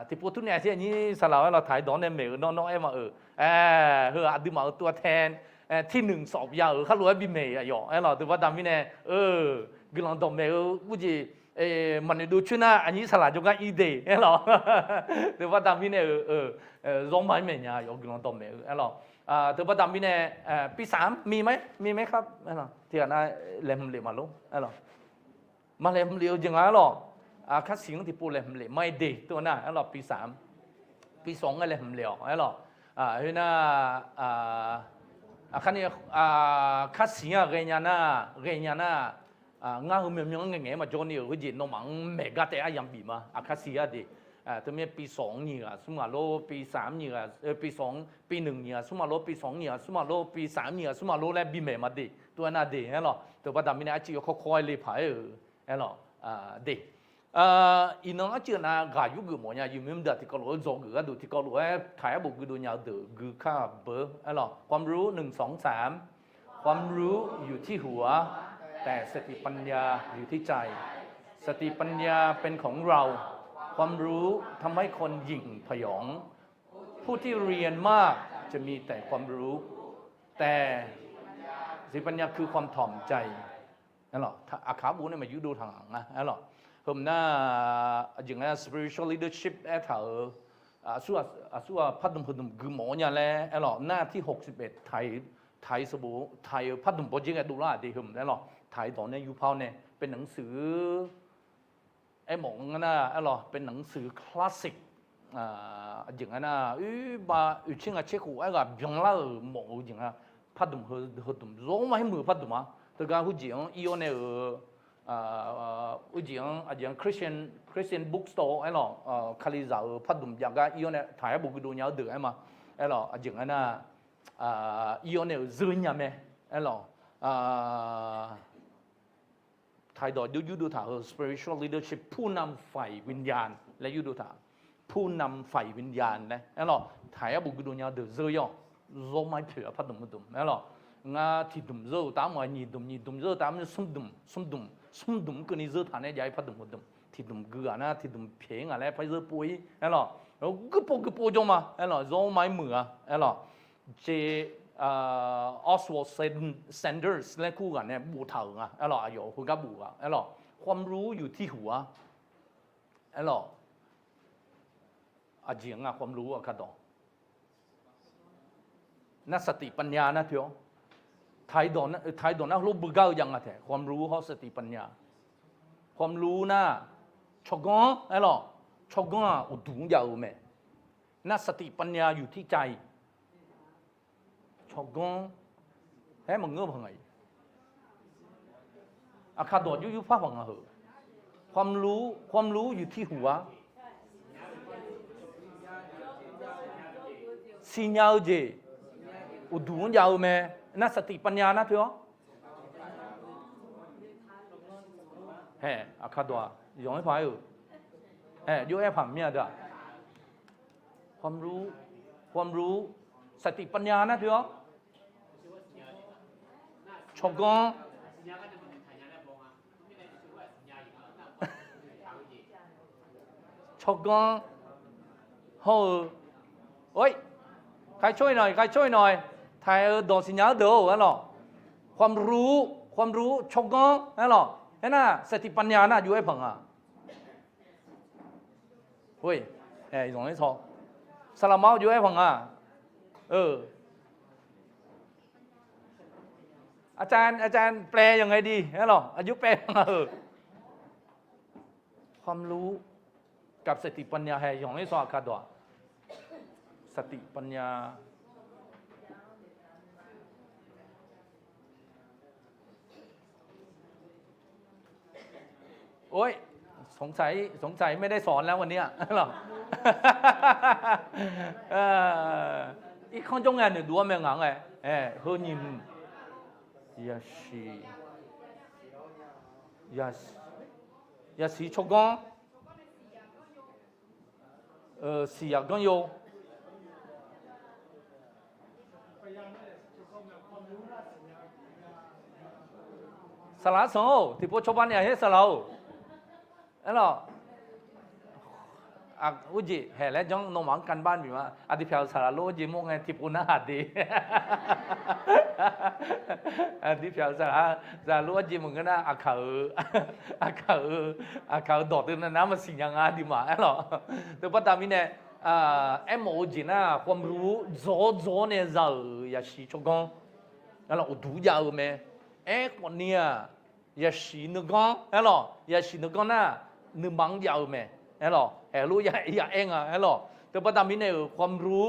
Tiqpov turnae tir aqnyir saqlaq-awr aerlawq, taq-ir dawq-anr nae maeq-euq nawr nawr aer ma-euq. Aer, heu aqduimaf-euq ตัวแทน tiqnymq sawf ya-euq khar lof-aer bi maeq aqyawf aerlawq. Teubaqda mirnae, guiqlanq dawqmaeq-eu urjeq maqnoeq dov coer nar aqnyir saqlaq jawrgar ir de aerlawq. Teubaqda mirnae-euq, zawr ma-ir maeq nya yawf guiqlanq dawqmaeq-eu aerlawq. Teubaqda mirnae, ปีสาม mir ma, mir ma kar, tiqghaq nav laeqhmq lef ma lor aerlawq. Maqlaeqhmq lef-eu jeq nga aerlawq. Aqkar siq-anr tiqpov laeqhmq lef ma-ir de teu nar aerlawq, ปีสาม ปีสอง ghae laeqhmq lef-awq aerlawq. Khoernar, aqkar ni, aqkar siq-anr ghaenya nar, ghaenya nar, ngar heu myawmyanr-anr ngaeqngaeq-aer maqjawr ni-euq khoerjeq nawmaf-anr maeq gar taef aryamq bif ma. Aqkar siq-a de. Teumirnae ปีสอง nyiq ghaq smr ghaq lor, ปีสาม nyiq ghaq, ปีสอง, ปีหนึ่ง nyiq ghaq smr ghaq lor, ปีสอง nyiq ghaq smr ghaq lor, ปีสาม nyiq ghaq smr ghaq lor laer bi maeq ma de. Teu aernar de aerlawq. Teubaqda mirnae arcuiv yawkawr kawr-aer le paq-aer-euq aerlawq de. Iqnan arcuiv nav ghaq yurgeuf mawf nya, yawmuiq mr daq tiqkawv lof-aer dzawgeuf gharduq tiqkawv lof-aer taq-aer bof guidov nya-eu deuq gui kar beur aerlawq. ความรู้ หนึ่ง สอง สาม ความรู้อยู่ที่หัว แต่สติปัญญาอยู่ที่ใจ สติปัญญาเป็นของเรา ความรู้ทำให้คนหยิ่งผยอง ผู้ที่เรียนมากจะมีแต่ความรู้ แต่สติปัญญาคือความถ่อมใจ Aerlawq, aqkaq arbof nae maqyurdov taq nga aerlawq. Heumq nar, aqjeq nga spiritual leadership aertaq-euq, aqsur aqsur-aq pardmq heudmq gui mawf-awr nya laer aerlawq, nar tir hawq siqbaeq taq-ir sanqbof taq-ir-eu pardmq bawrjer ghae dovlar-aq de heumq aerlawq, taq-ir dawq nae yurpar-awr nae เป็นหนังสือ aermawf nga nar aerlawq, เป็นหนังสือ classic. Aqjeq nga nar, oerba oeqtser ngaq tser khof aerghaq byanlar-euq mawf-eu jeq nga. Pardmq heudmq zawr ma-aer muiq-eu pardmq-a. Teugar heujeq-anr ir-awr nae-euq, heujeq-anr aqjeq-anr Christian, Christian bookstore aerlawq, Kalizaq-euq pardmq jav gar ir-awr nae taq-aer bof guidov nya-eu deuq aer ma. Aerlawq, aqjeq nga nar, ir-awr nae-euq zeur nya mae. Aerlawq, taq-ir dawq yurdov taq-euq spiritual leadership ผู้นำฝ่ายวิญญาณ-laer yurdov taq. ผู้นำฝ่ายวิญญาณ-laer aerlawq, taq-aer bof guidov nya-eu deuq zeur-awq. Zawr ma-aer poeq-a pardmq heudmq aerlawq. Ngar tiqdmq zeur-eu taf-aer maqnga, nyiqdmq nyiqdmq zeur-eu taf-aer maqnga, smrdmq smrdmq smrdmq keuvni zeur taq nae jav-ir pardmq heudmq. Tiqdmq gui ghaq nar tiqdmq pyaeq-ir ngaq laer par zeur pov-ir aerlawq. Guirpov guirpov jawr ma aerlawq, zawr ma-aer muiq-a aerlawq. J, Oswald Sanders laer kur ghaq nae boftaq-euq nga aerlawq, aqyawf heugar bof ghaq aerlawq, ความรู้อยู่ที่หัว aerlawq. Aqjeq nga ความรู้ aqkar dawq nar สติปัญญา nar toer-awr, taq-ir dawq nar heulof beugar-eu jav nga taeq ความรู้ hawr สติปัญญา. ความรู้ nar tsawrganr aerlawq, tsawrganr-aq uqduq-anr jav-eu mae. Nar สติปัญญาอยู่ที่ใจ tsawrganr-aer maqngeur paq nga-iq. Aqkar dawq yur yur par paq nga heu. ความรู้ ความรู้อยู่ที่หัว siqnya-eu jeq uqduq-anr jav-eu mae. Nar สติปัญญา nar toer-awr, Aqkar dawq-aq, zanq-aer paq-aer-euq, jov-aer paq mir-a deuq-aq, ความรู้ ความรู้ สติปัญญา nar teu-awr, tsawrganr, tsawrganr hawr-eu, ใครช่วยหน่อย ใครช่วยหน่อย taq-eu dawq siqnya-anr deuq-or aerlawq, ความรู้ ความรู้ tsawrganr aerlawq, aernar สติปัญญา nar jov-aer paq nga. Zanq-aer saw, saqlaqma-awr jov-aer paq nga. อาจารย์ อาจารย์ แปลยังไงดี aerlawq, aqjox paev nga-euq ความรู้ กับ สติปัญญา hae zanq-aer saw aqkar dawq-aq, สติปัญญา โอ๊ย สงสัย สงสัยไม่ได้สอนแล้ววันเนี้ย irkanr jawr ngae noeqdov-awr mae ngaq-anr ngae, heu nyiq hmq, yasiq, yasiq tsawrganr, siqyaq ganr yo. Saqlaq arsanq-or, tiqpov cawba naeq-aq her saqlaq-or. Aerlawq, urjeq haeq laer janr nawmaf-anr การบ้าน bif ma. Aqdui pyaq-euq saqlaq lof-aer jeq mawr ngae tiqpov narhaq de. Aqdui pyaq-euq saqlaq, saqlaq lof-aer jeq mawr ngeur nar, aqkaq-euq, aqkaq-euq, aqkaq-euq dawq teu nar maqsiq nya nga aqduimaf aerlawq. Teubaqda mirnae, aermawf-eu jeq nar ความรู้ dzaw-awr dzaw-awr nae za-euq yasiq tsawrganr, aerlawq, uqduq jav-eu mae. Aerkhawf ni-aq, yasiq nuiganr aerlawq, yasiq nuiganr nar, nuima-anr jav-eu mae aerlawq, aerlof ya aer nga aerlawq. Teubaqda mirnae-euq ความรู้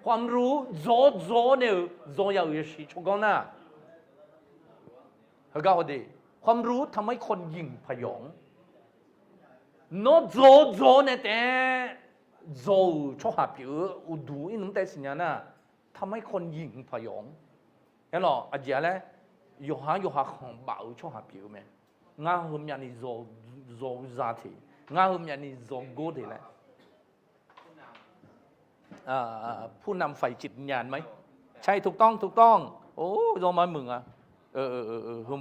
ความรู้ dzaw-awr dzaw-awr nae-euq dzaw ya-euq yasiq tsawrganr nar, heugar haw de, ความรู้ ทำให้คนหยิ่งผยอง. Nawr dzaw-awr dzaw-awr nae taef-aer dzaw-euq tsawrhaq pyeuf-eu uqduq irnmr taef siqnya nar, ทำให้คนหยิ่งผยอง. Aerlawq, aqjeq-a laer, yawqha-anr yawqha khanq baf-eu tsawrhaq pyeuf-eu mae. Ngar heumyavni dzaw-eu za teq, ngar heumyavni dzaw gor teq laer. ผู้นำฝ่ายจิตวิญญาณไหม ใช่ ถูกต้อง ถูกต้อง โอ้ zawr mar muiq nga. Heu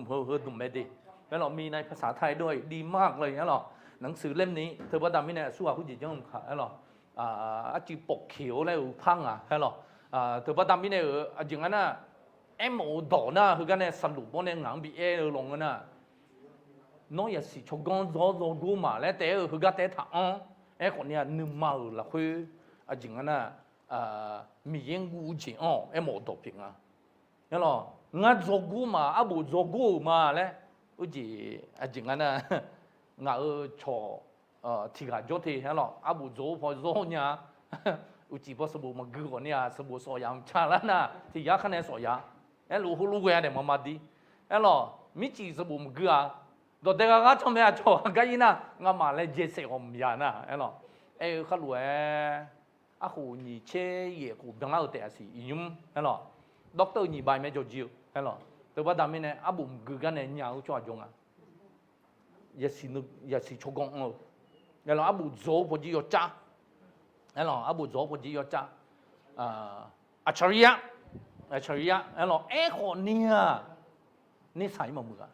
dmq mae de. Aerlawq, มีในภาษาไทยด้วย ดีมากเลย aerlawq. หนังสือเล่มนี้ teubaqda mirnae aqsurghaq khoerjeq janr mq kaq aerlawq, arcuiv pawf keq-awr laer-eu par nga aerlawq. Teubaqda mirnae-euq aqjeq nga nar, aermawf-eu dawq nar heugar nae saqloq bawr nae ngaq-anr bi aer-eu lawnmr ngeur nar, nawr yasiq tsawrganr dzaw-awr dzaw gor ma laer taef-aer-eu heugar taef-aer taq-anr. Aerkhawf ni-aq, nuima-euq lafkhoer aqjeq nga nar, Miqyaer guv-eu jeq-anr-awq aermawf-eu dawq pyeuf nga. Aerlawq, ngar dzaw gor ma, arbof dzaw gor-euq ma laer, urjeq aqjeq nga nar, ngaq-euq cawq tiq ghaq jawr te aerlawq, arbof dzaw-awr paw zawr nya-a. Uqcif paw sanqbof maqgui ghawq ni-aq, sanqbof sawf yaf mqca lar nar tiq yar kar nae sawf yaf. Aerlof heulof ghae-a daef maqma dir. Aerlawq, mircif sanqbof maqgui-a. Dawqdae ghaq ghaq canr mae, aqcawq aqgar ir nar ngamaf laejae saef ghawq mqya nar aerlawq. Aer-eu kharlof-aer, arkhof nyiq tser yaef khof byanlar-eu taef aqsiq iqnymr aerlawq, ด็อกเตอร์ nyiq bai mae jawrjir-eu aerlawq. Teubaqda mirnae arbof mqgui gar nae nya-eu tsawrhaq jawr nga. Yasiq tsawrganr anr-eu aerlawq, arbof dzaw-eu pawjir yawcar. Aerlawq, arbof dzaw-eu pawjir yawcar. Aqcawq-ir-a, aqcawq-ir-a aerlawq, aerkhawf ni-aq, nersaq-ir maqmuiq-a.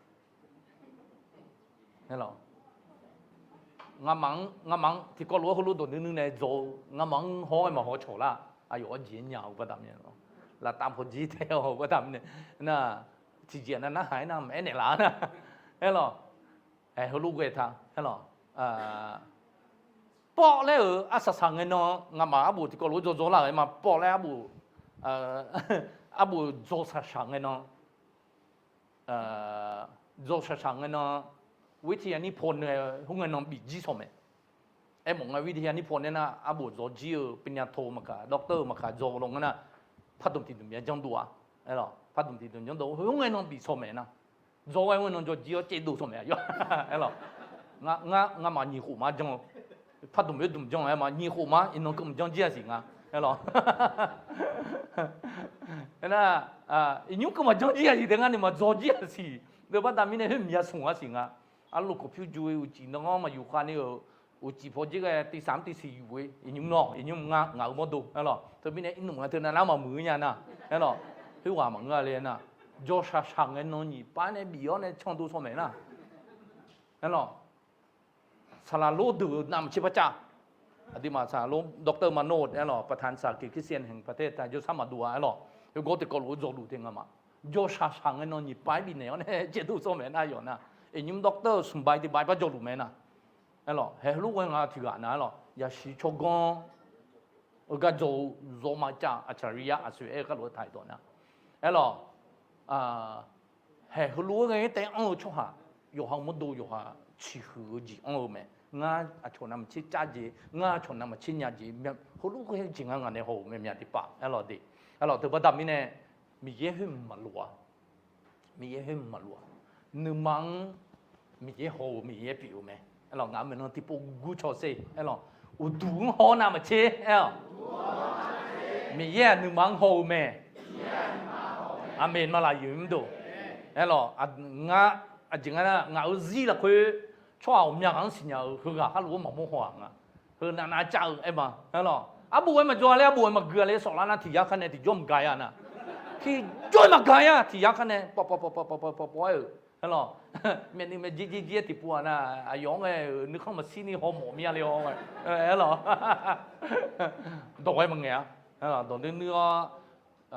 Ngamaf-anr, ngamaf-anr tiqkawv lof-aer heulof dawq nuinui nae dzaw-eu, ngamaf-anr hawr-aer maqhaw cawq lar. Aqyawf-anr jeq nya-eu baqda mirnae, laftav pawjir tae-awr baqda mirnae, nar, tiqjeq nar narhaq-aer nar maqaer naeqlaf-a nar. Aerlawq, heulof ghae ta aerlawq, pawv laer-euq arsaq saq ngae nan, ngamaf arbof tiqkawv lof-aer dzaw dzaw lar-euq aer ma, pawv laer arbof, arbof dzaw saq saq ngae nan, dzaw saq saq ngae nan, วิทยานิพนธ์ nae khoerngae nan bif jir sawq mae. Aermawf nga วิทยานิพนธ์ nae nar arbof dzaw jir-eu ปริญญาโท maqkaq ด็อกเตอร์ maqkaq dzaw lawnmr nar, pardmq tiqdmq myav janrdov-a. Aerlawq, pardmq tiqdmq janrdov khoerngae nan bif sawq mae nar, dzaw ghae khoerngae nan jawr jir-awr caevdov sawq mae aqyawf. Aerlawq, ngamaf nyiq khof ma janr-eu, pardmq oerdmq janr-aer ma, nyiq khof ma iqnan keuvmq janr jir-a siq nga. Aerlawq, aernar, iqnymr keuvmq janr jir-a siq taef ngar ni maqdzaw jir-a siq. Deuq baqda mirnae khoer mqya smq-a siq nga. Arlof kawqpyur ju-eu uqcif nanr maqyuf khav ni-euq, uqcif paw jir ghae tiq saq mr tiq siq yuf-eu iqnymr nawr iqnymr ngar ngaq-euq mawrdo aer lawq. Teumirnae irnmf nga teu navnar maqmuiq-eu nya nar aer lawq. Khoerghaq maqngeur-a le nar, jawrshaq shaq ngae nan nyiq pav nae bif-awr nae candu saw maeq nar aer lawq. Saqlaq lor deuq-euq navmaqtser par cav. Aqduimaf saqlaq lor Doctor Mano aer lawq, ประธานสหกิจคริสเตียนแห่งประเทศไทย jawrsar maqdov-a aer lawq. Heugar tiqkawv lof-aer dzawluf te nga ma. Jawrshaq shaq ngae nan nyiq pav-aer bifnaeq-awr nae caevdov saw maeq nar yawf nar, iqnymr Doctor smqbae tiqbae par dzawluf mae nar aer lawq. Haeq heulof ghae nga tiqghaq nar aer lawq, yasiq tsawrganr-eu gar dzaw-eu zawma cav aqcariya aqsoeq aer-eu kharlof-aer taq-iq dawq nar aer lawq. Haeq heulof-aer ghae-aer taef-aer anr-eu tsawrhaq, yawqha-euq mawrdo yawqha ciqhuiq-eu jeq anr-eu mae. Ngar aqcawq navmaqtser cav jeq, ngar aqcawq navmaqtser nya jeq, heulof ghae-aer jeq nga ngaq nae haw-euq mae myav tiqpav aer lawq de. Aer lawq, teubaqda mirnae Miqyaer khoer maqlof-a. Miqyaer khoer maqlof-a. Nuima-anr Miqyaer haw-euq Miqyaer pyeuf-eu mae. Aer lawq, ngaq-euq maeqnan tiqpov gur cawser aer lawq. Uqduq-anr haw-awr navmaqtser aer-awq. Miqyaer-aq nuima-anr haw-eu mae. Aqmeq nalaq yuf mr dov. Aer lawq, ngar aqjeq nga nar ngaq-euq zir lafkhoer tsawrhaq ghawqmya ghaq-anr siqnya-eu heughaq kharlof-aer maqmawr haw-aq nga. Heu navnav cav-eu aer ma aer lawq. Arbof-aer maqjawr-a laer, arbof-aer maqgui-a laer sawflar nar tiq yar kar nae tiqjawr maqgaq-a nar. Tiqjawr maqgaq-a, tiq yar kar nae pawv pawv pawv pawv pawv pawv pawv aer-eu aer lawq. Myavnuiv myavjir jir jir-aer tiqpov-aq nar, aqyawf-anr ghae-euq nuikhanr maqshir ni hawmawf mir-a le-awr aer lawq. Dawq ghae maqngaeq-a. Dawq nuir nuir-awr,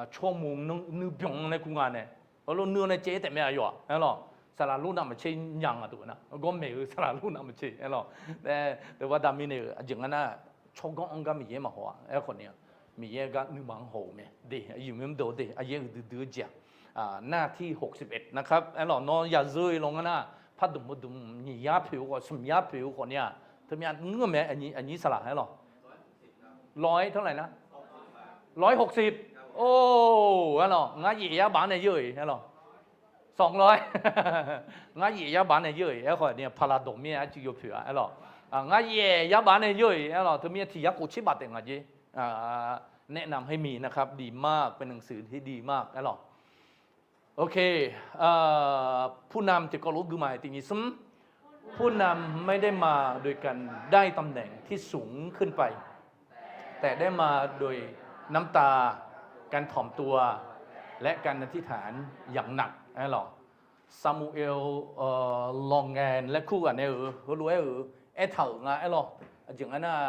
tsawrmawq nuir byanq laer kur nga nae, heulof nuir-awr nae caev-aer taef mae aqyawf-aq aer lawq. Saqlaq lor navmaqtser nya nga dov nar, gawrmaeq-eu saqlaq lor navmaqtser aer lawq. Teubaqda mirnae-euq aqjeq nga nar, tsawrganr-anr gar Miqyaer maqhaw-a aerkhawf ni-aq, Miqyaer gar nuima-anr haw-euq mae de. Aqyuif mr dov de, aqyaer uqduidui-eu jeq-aq, หน้าที่หกสิบเอ็ด นะครับ aer lawq. Nawr yazeur-eu lawngan nar, par dmq-eu dmq nyiq yar poeq-eu khawf, smq yar poeq-eu khawf ni-aq, teumyav ngeur mae. Aqnyir saqlaq aer lawq. ร้อยเท่าไหร่นะ ร้อยหกสิบ or aer lawq. Ngar yaef yar baf nae yeur-iq aer lawq. สองร้อย ngar yaef yar baf nae yeur-iq aerkhawf ni-aq, paqlaq dawq mir-aer arcuiv yawpoeq-a aer lawq. Ngar yaef yar baf nae yeur-iq aer lawq. Teumirnae tiq yar khof tser baf taef nga jer. แนะนำให้มีนะครับ ดีมาก เป็นหนังสือที่ดีมาก aer lawq. โอเค ผู้นำ tiqkawv lof-aer gui ma-iq tiq nyiq smr. ผู้นำไม่ได้มาโดยการได้ตำแหน่งที่สูงขึ้นไป แต่ได้มาโดยน้ำตา การถ่อมตัว และการอธิษฐานอย่างหนัก aer lawq. Samuel Longman laer kur ghaq nae-euq heulof-aer-euq aertaq-euq nga aer lawq. Aqjeq nga nar,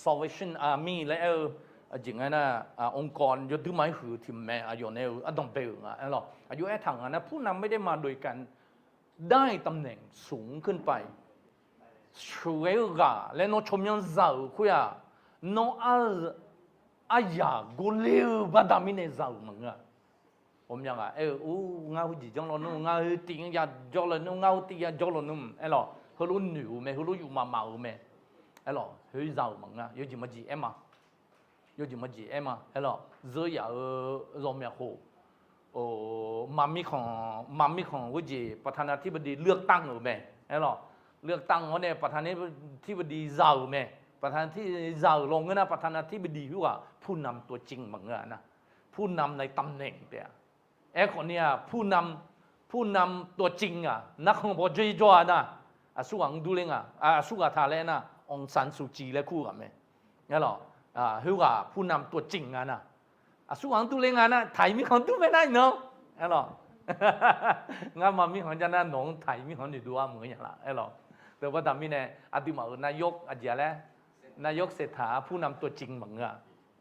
Salvation Army laer aer-eu, aqjeq nga nar, องค์กร yawduir ma-aer huiq-eu tiq mae, aqyawf nae-euq ardanq bae-euq nga aer lawq. Aqjox aertaq-euq nga nar, ผู้นำไม่ได้มาโดยการได้ตำแหน่งสูงขึ้นไป sheuqghae-eu ghaq laer nawr tsawrmyanr za-euq khoer-aq, nawr aryaq gorler-eu baqda mirnae za-euq maqngeur-a. Ghawqmya ghaq aer-eu, or, ngar heujeq janr lawnmr, ngar heu tiv-anr ya jawr lawnmr, ngar heu tiv ya jawr lawnmr aer lawq. Heulof noeq-euq mae, heulof yufmaf maf-euq mae. Aer lawq, khoer za-euq maqngeur-a. Yawjeq maqjeq aer ma. Yawjeq maqjeq aer ma aer lawq. Zeur yaf-eu zawmyaq khof, maqmirkhanq, maqmirkhanq khoerjeq ประธานาธิบดี เลือกตั้ง-euq mae aer lawq. เลือกตั้ง-awr nae ประธานาธิบดี za-euq mae. ประธานาธิบดี za-euq lawnmr ngeur nar, ประธานาธิบดี khoerghaq ผู้นำตัวจริง maqngeur-a nar. ผู้นำในตำแหน่ง taef-a. Aerkhawf ni-aq, ผู้นำ ตัวจริง ghaq narkhan paw jawr-ir jawr-a nar, aqsurghaq-anr durler nga. Aqsurghaq taq laer nar, องซานซูจี laer kur ghaq mae. Aer lawq, khoerghaq ผู้นำตัวจริง nga nar, aqsurghaq-anr durler nga nar, taq-iq mirkhanq dur mae nar iqnan. Aer lawq, ngar ma mirkhanq jar nar, nawq-anr taq-iq mirkhanq noeqdov-a meuq-eu nya laf aer lawq. Teubaqda mirnae, aqduimaf-euq นายก aqjeq-a laer, นายกเศรษฐา ผู้นำตัวจริง maqngeur-a.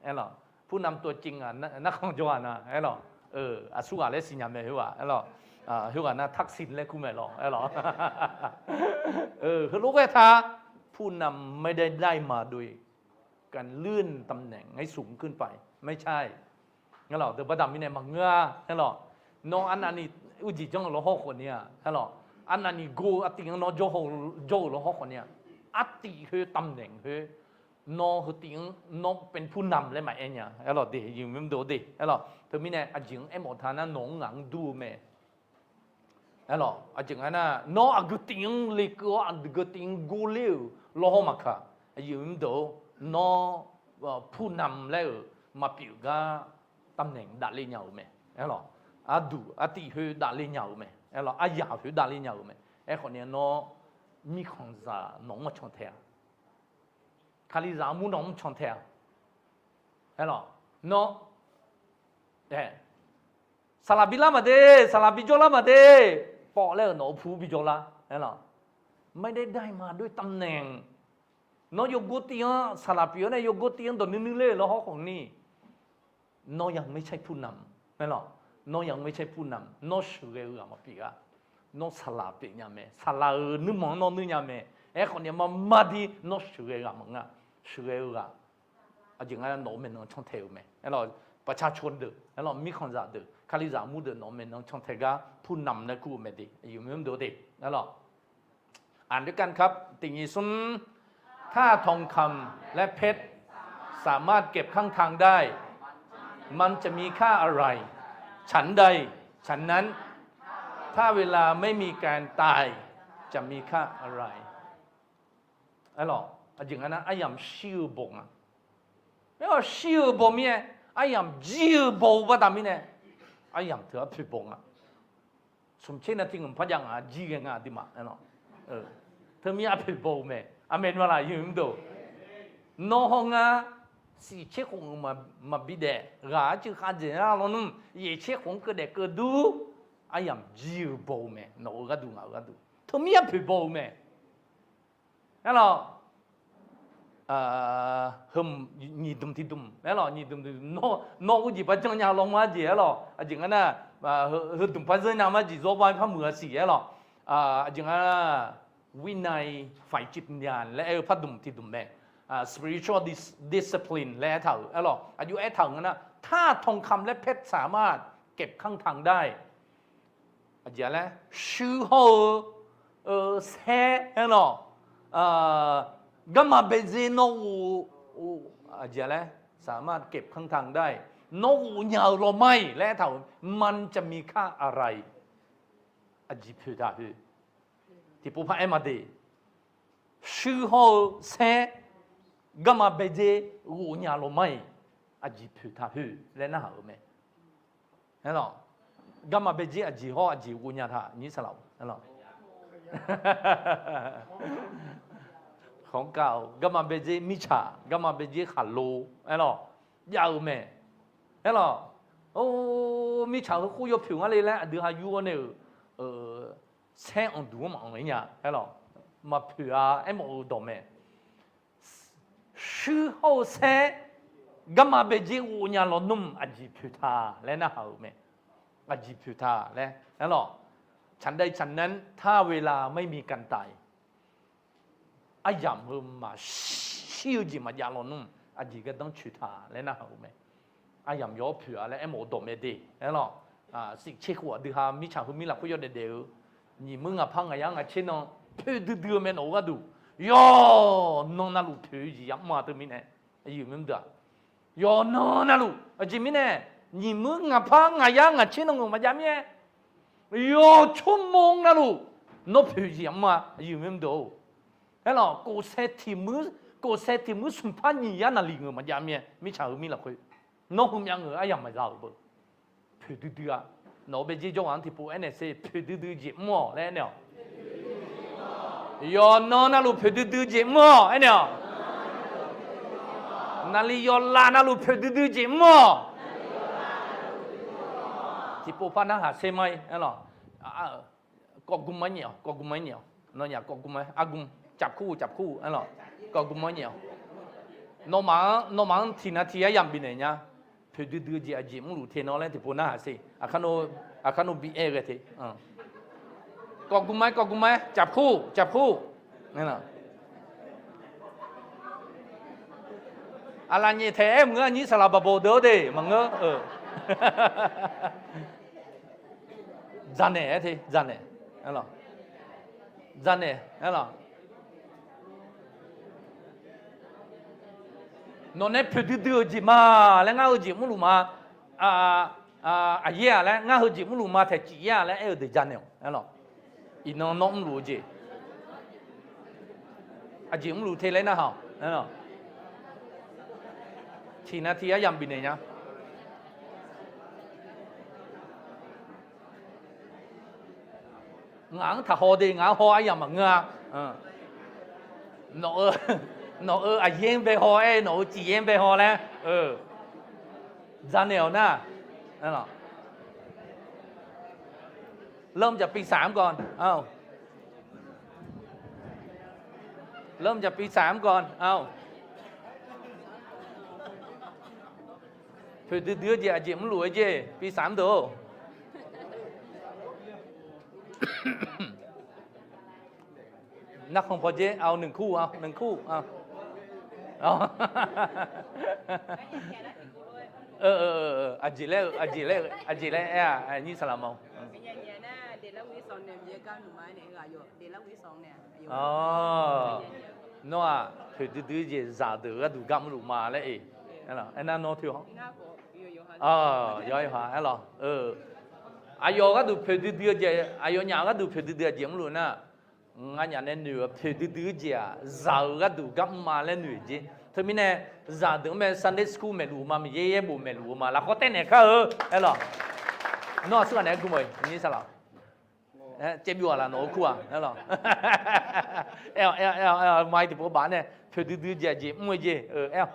Aer lawq, ผู้นำตัวจริง ghaq narkhan jawr-a nar aer lawq. Aqsurghaq laer siqnya mae khoerghaq aer lawq. Khoerghaq nar ทักษิณ laer kur mae lawq aer lawq. Heulof ghae ta, ผู้นำไม่ได้ได้มาโดยการเลื่อนตำแหน่งให้สูงขึ้นไป ไม่ใช่ aer lawq. Teubaqda mirnae maqngeur-a aer lawq. Nawr arnavni urjeq janr-eu lawr hawr khawf ni-aq aer lawq, arnavni gor artiv-anr nawr jawr-eu lawr hawr khawf ni-aq, artiv khoer ตำแหน่ง khoer, nawr heutiv-anr nawr เป็นผู้นำ laer maqaer nya aer lawq de. Yawmr dov de aer lawq. Teumirnae aqjeq-anr aermawf ta nar, nawq-anr ngaq-anr dur-eu mae. Aer lawq, aqjeq nga nar, nawr aqgeu tiv-anr lekeuv-awr aqgeu tiv-anr gorler-euq lawr hawr maqkaq, aqyuif mr deuq-or, nawr ผู้นำ laer-euq maqpyeuf gar ตำแหน่ง davle nya-euq mae. Aer lawq, arduq artiv khoer davle nya-euq mae. Aer lawq, aryaq khoer davle nya-euq mae. Aerkhawf ni nawr Mirkhanqzaq nawq-anr can tae-a. Kalizaq armur nawq-anr can tae-a. Aerlawq, nawr, saqlaq bilar maqde, saqlaq bijawrlar maqde, pawv laer-euq nawq-euq pu bijawrlar. Aerlawq, ไม่ได้ได้มาด้วยตำแหน่ง. Nawr yawgor tiv-anr saqlaq pyeuf-awr nae yawgor tiv-anr dawq nuinui ler-euq lawr hawrkhawf ni, น้องยังไม่ใช่ผู้นำ. Aerlawq, น้องยังไม่ใช่ผู้นำ. Nawr sheuqghae-eu ghaq maqpyeuf-a. Nawr saqlaq pyeuf nya mae. Saqlaq-euq nuirmanq-anr nawr nuir nya mae. Aerkhawf ni maqmar dir nawr sheuqghae ghaq maqngeur-a. Sheuqghae-eu ghaq aqjeq nga nawq-euq maeqnan cantae-euq mae. Aerlawq, ประชาชน deuq, aerlawq, mirkhanqzaq deuq, kalizaq armur deuq nawq-euq maeqnan cantae gar ผู้นำ laer kur-eu mae de. Aqyuif mr deuq de, aerlawq. อ่านด้วยกันครับ ติ่งยีซุน ถ้าทองคำและเพชร สามารถเก็บข้างทางได้ มันจะมีค่าอะไร ฉันใด ฉันนั้น ถ้าเวลาไม่มีการตาย จะมีค่าอะไร Aerlawq, aqjeq nga nar aryamq shir-eu baw nga. Aerlawq, shir-eu baw mir-aer, aryamq jir-eu baw-eu baqda mirnae, aryamq teu arpoeq baw nga. Smq tser na tiq ngaq par jav ngaq jir ghae nga aqduimaf. Teumirnae arpoeq baw-eu mae. Aqmeq nmr laf yumr deuq. Nawr hawr ngar siq tser khof-euq maqbi daef ghaq arcuiv khavdzaeq nar lawnmr, yaeq tser khof-anr keuv daef keuv dur. Aryamq jir-eu baw-eu mae. Nawq-euq gharduq ngaq-euq gharduq teumir arpoeq baw-eu mae. Aerlawq, heu nyiq dmq tiq dmq, aerlawq, nyiq dmq tiq dmq, nawr ur jeq par janrnya lawnmr-ar jeq, aerlawq, aqjeq nga nar, heu dmq par zanrnya ma jeq zawr bar par muiq-a siq, aerlawq, aqjeq nga nar, วินัยฝ่ายจิตวิญญาณ laer aer-eu par dmq tiq dmq mae. Spiritual dis- discipline laer aertaq-euq, aerlawq, aqjox aertaq-euq nga nar, ถ้าทองคำและเพชรสามารถเก็บข้างทางได้ Aqjeq laer, shuir hawr-eu saer, aerlawq, garma baedzer nawr ghof, aqjeq laer, สามารถเก็บข้างทางได้ nawr ghofnya-eu lawmar-iq laer aertaq-euq มันจะมีค่าอะไร Aqjeq poeq taq poeq. Tiqpov par aer ma de. Shuir hawr-eu saer, garma baedzer ghofnya lawmar-iq, aqjeq poeq taq poeq laer narhaq-euq mae. Aerlawq, garma baedzer aqjeq hawr aqjeq ghofnya taq nyir saqlaq-a, aerlawq. Khanqkav-euq garma baedzer mirtsaq, garma baedzer khaqlo, aerlawq, jav-eu mae. Aerlawq, or, mirtsaq heu khoer yawpoeq ngar le laer aqdui ha yur-awr nae-euq, saer anqduq-anr maqanq-ir nya, aerlawq, maqpoeq-a aermawf-eu dawq mae. Shuir hawr-eu saer, garma baedzer ghofnya lawnmr aqjeq poeq taq laer narhaq-euq mae. Aqjeq poeq taq laer, aerlawq, ฉันใดฉันนั้น ถ้าเวลาไม่มีการตาย aryamq heu maqshir-eu jeq maqjav lawnmr aqjeq gardanr coeq taq laer narhaq-euq mae. Aryamq yawr poeq-a laer aermawf-eu dawq mae de, aerlawq, siq tser khof aqdui ha mirtsaq heu mir lafkhoer yawdaef daef-eu, nyiq muir ngaq par ngaq yar ngaq tser nan poeq duidui-eu mae nawq-eu gharduq. Yawqnan navluf poeq-eu jeq yamr-a teumirnae, aqyuif mr deuq-aq, yawqnan navluf aqjeq mirnae, nyiq muir ngaq par ngaq yar ngaq tser nan ngeuq maqjav mir-aer, yawq tsawrmawr navluf nawr poeq jeq yamr-a, aqyuif mr deuq-or. Aerlawq, kofsae tiq muir smqpar nyiq yar naqliq ngeuq maqjav mir-aer, mirtsaq heu mir lafkhoer nawr heumyav ngeuq aryamq maqza-euq beu. Poeq duidui-a. Nawq-eu baedzer jawrghaq-anr tiqpov aernaeq sher, poeq duidui jeq mr-awq laer aernaeq-awq. Yawqnan navluf poeq duidui jeq mr-awq aernaeq-awq. Naqliq yawqlaf navluf poeq duidui jeq mr-awq. Tiqpov par narhaq sher ma-ir, aerlawq, kawv gm-aer nyaef-awq, kawv gm-aer nyaef-awq. Nawnyaf kawv gm-aer, argm, cafkur-eu cafkur-eu, aerlawq, kawv gm-aer nyaef-awq. Nawmaf-anr, nawmaf-anr tiq naqtiq aryamq bifnaeq nya. Poeq duidui-eu jeq aqjeq mrluf te nawr laer tiqpov narhaq sher. Aqkar nov bi aer ghae te. Kawv gm-aer, kawv gm-aer, cafkur, cafkur. Aqlaf nyaef taeq aer maqngeur, aqnyir saqlaq baqbawq deuq-awr de maqngeur. Dzaqnaeq aer te, dzaqnaeq. Dzaqnaeq aerlawq. Nawq nae poeq duidui-eu jeq ma laer ngar heu jeq mrluf ma. Aqyaer-aq laer ngar heu jeq mrluf ma taeq cif yaer-a laer aer-eu deuq dzaqnaeq-awq aerlawq. Iqnan nawr mrluf-eu jeq, aqjeq mrluf te laer narhaq-awq. Tiq naqtiq aryamq bifnaeq nya. Ngaq-anr taqhaw de, ngaq-anr haw aryamq maqngeur-a. Nawq-eu, nawq-euq aqyaer-anr bae haw-aer, nawq-euq cifyaer-anr bae haw laer, dzaqnaeq-awq nar. เริ่มจากปีสามก่อน เอ้า เริ่มจากปีสามก่อน เอ้า Poeqdui dui-eu jeq aqjeq mrluf-eu jeq ปีสาม deuq-or. Narkhan paw jer, เอาหนึ่งคู่ เอาหนึ่งคู่ เอา Aqjeq laer-eu, aqjeq laer-eu, aqjeq laer aer-a, nyir saqlaq ma. Nawr-aq, poeqdui dui-eu jeq zaqdeuq-eu gharduq gar mrluf ma laer-eq. Aernar nawr te-awr, yawqha yawqha aerlawq. Aqyawf gharduq poeqdui dui-eu jeq, aqyawfnyaf gharduq poeqdui dui-eu jeq mrluf nar, nganyaf nae noeq-eu poeqdui dui-eu jeq-aq, zaq-eu gharduq gar mr ma laer noeq jer. Teumirnae, zaqdeuq-anr mae Sunday school maeqluf-eu ma, Miqyaer yaerbof maeqluf-eu ma, lafkhawr taev naeq kar-eu aerlawq. Nawr aqsurghaq naeq-aer gmq-eu nyir saqlaq. Caev byov-aq laf nawq-eu kur-aq aerlawq. Aer-awq aer-awq aer-awq aer-awq, ma-iq tiqpov baf nae poeqdui dui jeq aqjeq mr-eu jeq aer-awq.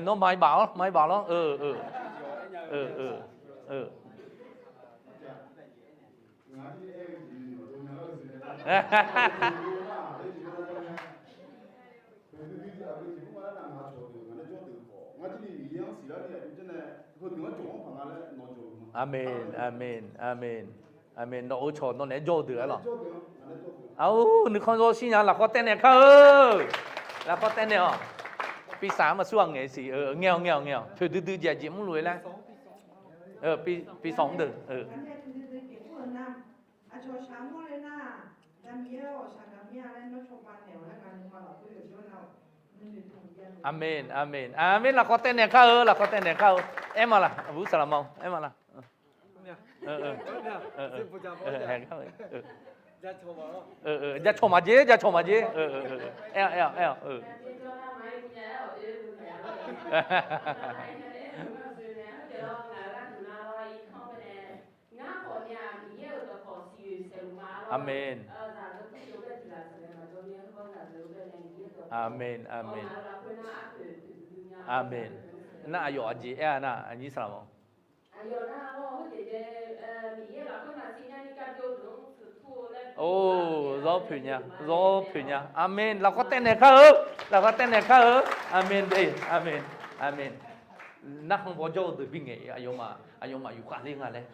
Nawr ma-iq baf-awr, ma-iq baf lawr. Aqmen, aqmen, aqmen, aqmen. Nawq-euq cawq nawq naeq-aer jawr-eu deuq aerlawq. Aqor, nuikhanr zawr shir nya, lafkhawr taev naeq kar-eu. Lafkhawr taev naeq-awq. Piqsaq-anr maqsur-aq ngaeq siq, ngaeq-awq, ngaeq-awq, ngaeq-awq. Poeqdui dui jeq aqjeq mrluf-eu laer. Piqsaq-anr deuq. Aqmen, aqmen, aqmen, lafkhawr taev naeq kar-eu. Lafkhawr taev naeq kar-eu. Aer ma laq, aqbur saqlaq ma-awr, aer ma laq. Jacawq maqjer, jacawq maqjer. Aer-awq, aer-awq, aer-awq. Aqmen. Aqmen, aqmen. Aqmen. Nar aqyawf aqjeq aer-a nar, aqnyir saqlaq ma-awr. Or, zawr poeq nya, zawr poeq nya. Aqmen. Lafkhawr taev naeq kar-eu, lafkhawr taev naeq kar-eu. Aqmen, aqmen, aqmen. Narkhan bawjawr-eu deuq bingaeq, aqyawfmaf, aqyawfmaf yufkhav ler nga laer.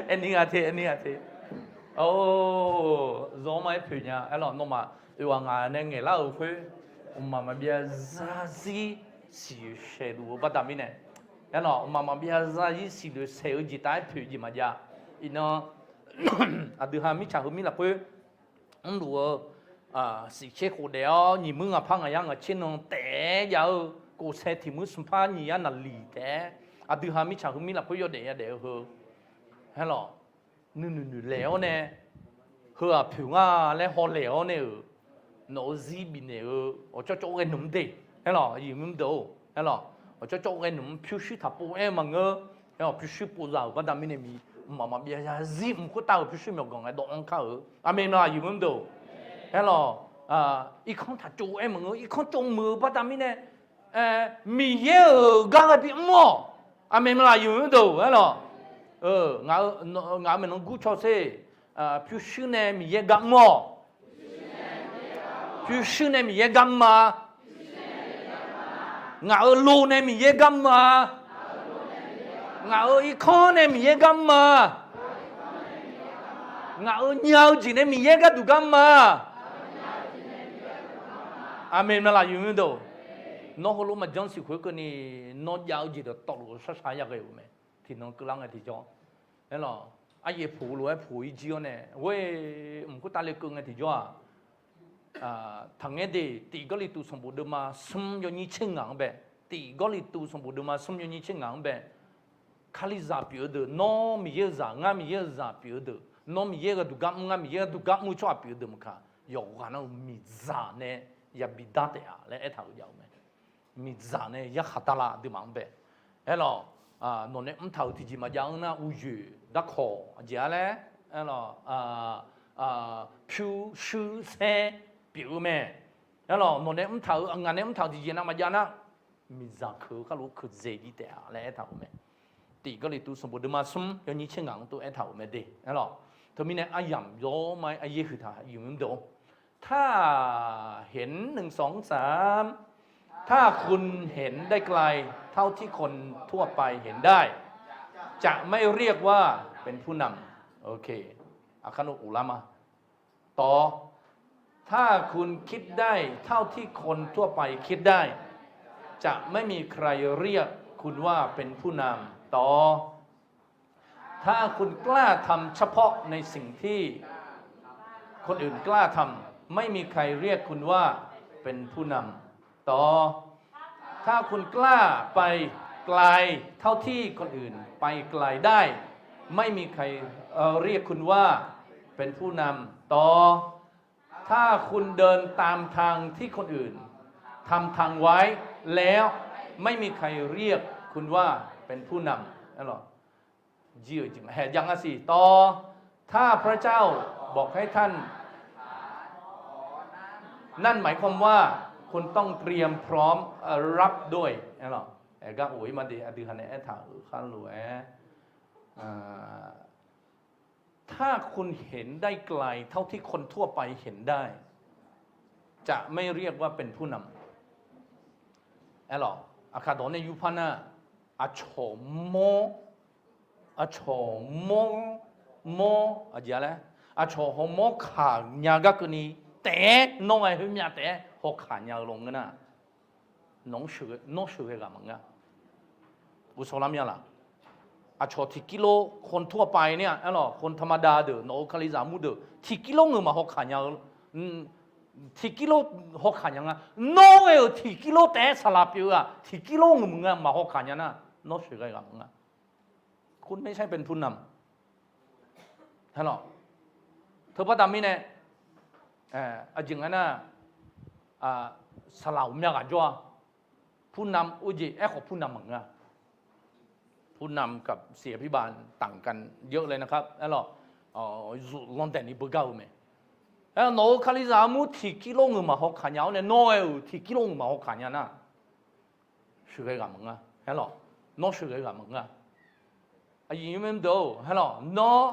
Aerni nga te, aerni nga te. Or, zawr ma-aer poeq nya aerlawq. Nawmaf oeq ghaq ngaq nae ngaeqlar-euq khoer, mqmaq maqbyav zarzir siqyoeq saeqluf-eu baqda mirnae, aerlawq, mqmaq maqbyav zarzir siqyoeq saeq-eu jeq taf-aer poeq jeq maqjav. Iqnan, aqdui ha mirtsaq heu mir lafkhoer mrluf-eu siqtser khof daef-awr, nyiq muir ngaq par ngaq yar ngaq tser nan taef-aer jav-eu, kofsae tiq muir smq par nyiq yar naqliq taef-aer, aqdui ha mirtsaq heu mir lafkhoer yawdaef yadaef-eu heu, aerlawq, nuinoeq noeq laeq-awr nae, heu-aq poeq nga laer hawlaeq-awr nae-euq, nawq-eu zir bifnaeq-eu awqcawv cawv ghae nmq mr de, aerlawq, aqyuif mr-eu, aerlawq, awqcawv cawv ghae nmq mr, pyurshuir taqpov-aer maqngeur, aerlawq, pyurshuir povzaq-euq baqda mirnae mi, mqmaq maqbyav zarzir mq khoertav-euq pyurshuir myawqganq ngae dawv-anr kar-eu. Aqmen ma, aqyuif mr de-or, aerlawq, irkanr taqtsov-aer maqngeur, irkanr tsov muiq-eu baqda mirnae, Miqyaer-euq gar ghae bimr-awq. Aqmen ma, aqyuif mr de-or, aerlawq, ngaq-euq maeqnan gurcaw sher, pyurshuir nae Miqyaer gar mr-awq. Pyurshuir nae Miqyaer gar mr-a. Ngaq-euq lo nae Miqyaer gar mr-a. Ngaq-euq irkanr nae Miqyaer gar mr-a. Ngaq-euq nya-eu jeq nae Miqyaer gharduq gar mr-a. Aqmen ma, aqyuif mr de-or, nawr heulof maqjanr siq khoerkeuvni, nawr jav-eu jeq dawqtawvluf-eu sharshar yaghae-euq mae. Tiqnan keuvlar ngae tiqjawr, aerlawq, aryaef poq lof-aer poq-ir jir-awr nae, ghoe, mq khoertav lekeuv ngae tiqjawr-aq, taqngaer de, tiq Gawrliqtu sanqbof deuvma smr yawnyir tser ngaq-anr bae, tiq Gawrliqtu sanqbof deuvma smr yawnyir tser ngaq-anr bae, Kalizaq pyeuf-eu deuq, nawr Miqyaer-eu zaq, ngar Miqyaer-eu zaq pyeuf-eu deuq, nawr Miqyaer gharduq gar mr, ngar Miqyaer gharduq gar mr-eu tsawrhaq pyeuf-eu deuq maqkaq, yawqghaq nar-eu miqdzaq nae yabi dar taef-a laer aertaq-euq jav-eu mae. Miqdzaq nae yarkhaq dar la aqduimaf-anr bae. Aerlawq, nawq nae mrtaq-euq tiqjeq maqjav-anr nar, uqyoeq darkawq aqjeq-a laer, aerlawq, pyur shuir saer pyeuf-eu mae. Aerlawq, nawq nae mrtaq-euq, ngaq nae mrtaq-euq tiqjeq navmaqjav nar, miqzaq keuq-eu kharlof keuqdzaeq jir taef-a laer aertaq-euq mae. Tiq Gawrliqtu sanqbof deuvma smr yawnyir tser ngaq-anr tov aertaq-euq mae de. Aerlawq, teumirnae aryamq yawr ma-aer aryaer huiqtaq yawmuiq deuq-or, ถ้าเห็น หนึ่ง สอง สาม ถ้าคุณเห็นได้ไกลเท่าที่คนทั่วไปเห็นได้ จะไม่เรียกว่าเป็นผู้นำ โอเค อาคารอุลามะ ต่อ ถ้าคุณคิดได้เท่าที่คนทั่วไปคิดได้ จะไม่มีใครเรียกคุณว่าเป็นผู้นำ ต่อ ถ้าคุณกล้าทำเฉพาะในสิ่งที่คนอื่นกล้าทำ ไม่มีใครเรียกคุณว่าเป็นผู้นำ ต่อ ถ้าคุณกล้าไปไกลเท่าที่คนอื่นไปไกลได้ ไม่มีใคร เอ่อ เรียกคุณว่าเป็นผู้นำ ต่อ ถ้าคุณเดินตามทางที่คนอื่นทำทางไว้แล้ว ไม่มีใครเรียกคุณว่าเป็นผู้นำ นั่นหรอ Jir-euq jeq ma haeq jav ngar siq ต่อ ถ้าพระเจ้าบอกให้ท่าน นั่นหมายความว่าคุณต้องเตรียมพร้อมรับด้วย aerlawq, aergar of-ir ma de aqdui ha nae aertaq-euq kharlof-aer ถ้าคุณเห็นได้ไกลเท่าที่คนทั่วไปเห็นได้ จะไม่เรียกว่าเป็นผู้นำ aerlawq, aqkaq dawq nae yurpar nar, aqcawq mawr, aqcawq mawr, mawr aqjeq-a laer, aqcawq hawmawr kaq nya gar keuvni taef-aer nawr ghae khoermyav taef-aer hawkaq nya-eu lawnmr ngeur nar, nawq-anr sheuqghae, nawr sheuqghae ghaq maqngeur-a. ผู้ชม lar mya laq, aqcawq tiqkir lor คนทั่วไป nar-aq, aerlawq, คนธรรมดา deuq, nawq-euq kalizaq mur deuq tiqkir lor ngeuq maq hawkaq nya-eu, tiqkir lor hawkaq nya nga. Nawr ghae-euq tiqkir lor taef-aer saqlaq pyeuf-eu-aq, tiqkir lor ngeuq maqngeur, maq hawkaq nya nar, nawr sheuqghae ghaq maqngeur-a. คุณไม่ใช่เป็นผู้นำ Aerlawq, teubaqda mirnae, aqjeq nga nar, saqlaq ghawqmya ghaq jawr-a. ผู้นำ or jeq aerkhawf ผู้นำ maqngeur-a. ผู้นำ กับเสียพิบาล ต่างกันเยอะเลยนะครับ aerlawq, zmq landaeq ni beugar-eu mae. Aer, nawq-euq kalizaq armur tiqkir lor ngeuq maq hawkaq nya-awr nae nawr ghae-euq tiqkir lor ngeuq maq hawkaq nya nar, sheuqghae ghaq maqngeur-a. Aerlawq, nawr sheuqghae ghaq maqngeur-a. Aqyuif nymr deuq-or, aerlawq, nawr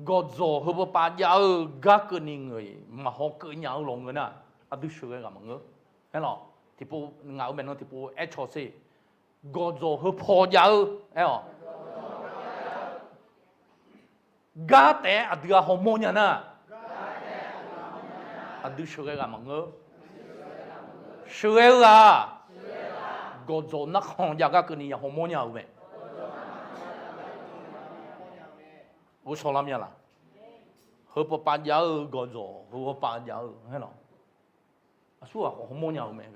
gawqdzawq heu beupav jav-eu gar keuvni ngeuq-iq maq hawkeuv nya-eu lawnmr ngeur nar, aqdui sheuqghae ghaq maqngeur. Aerlawq, tiqpov ngaq-euq maeqnan tiqpov aercaw sher. Gawqdzawq heu paw jav-eu, aer-awq, gar taef-aer aqdui-aq hawmawr nya nar, aqdui sheuqghae ghaq maqngeur. Sheuqghae-eu ghaq, gawqdzawq narkhan jav gar keuvni ya hawmawr nya-eu mae. Ghovshaw lar mya laq? Heu beupav jav-eu gawqdzawq heu beupav jav-eu, aerlawq, aqsurghaq khawf hawmawr nya-eu mae.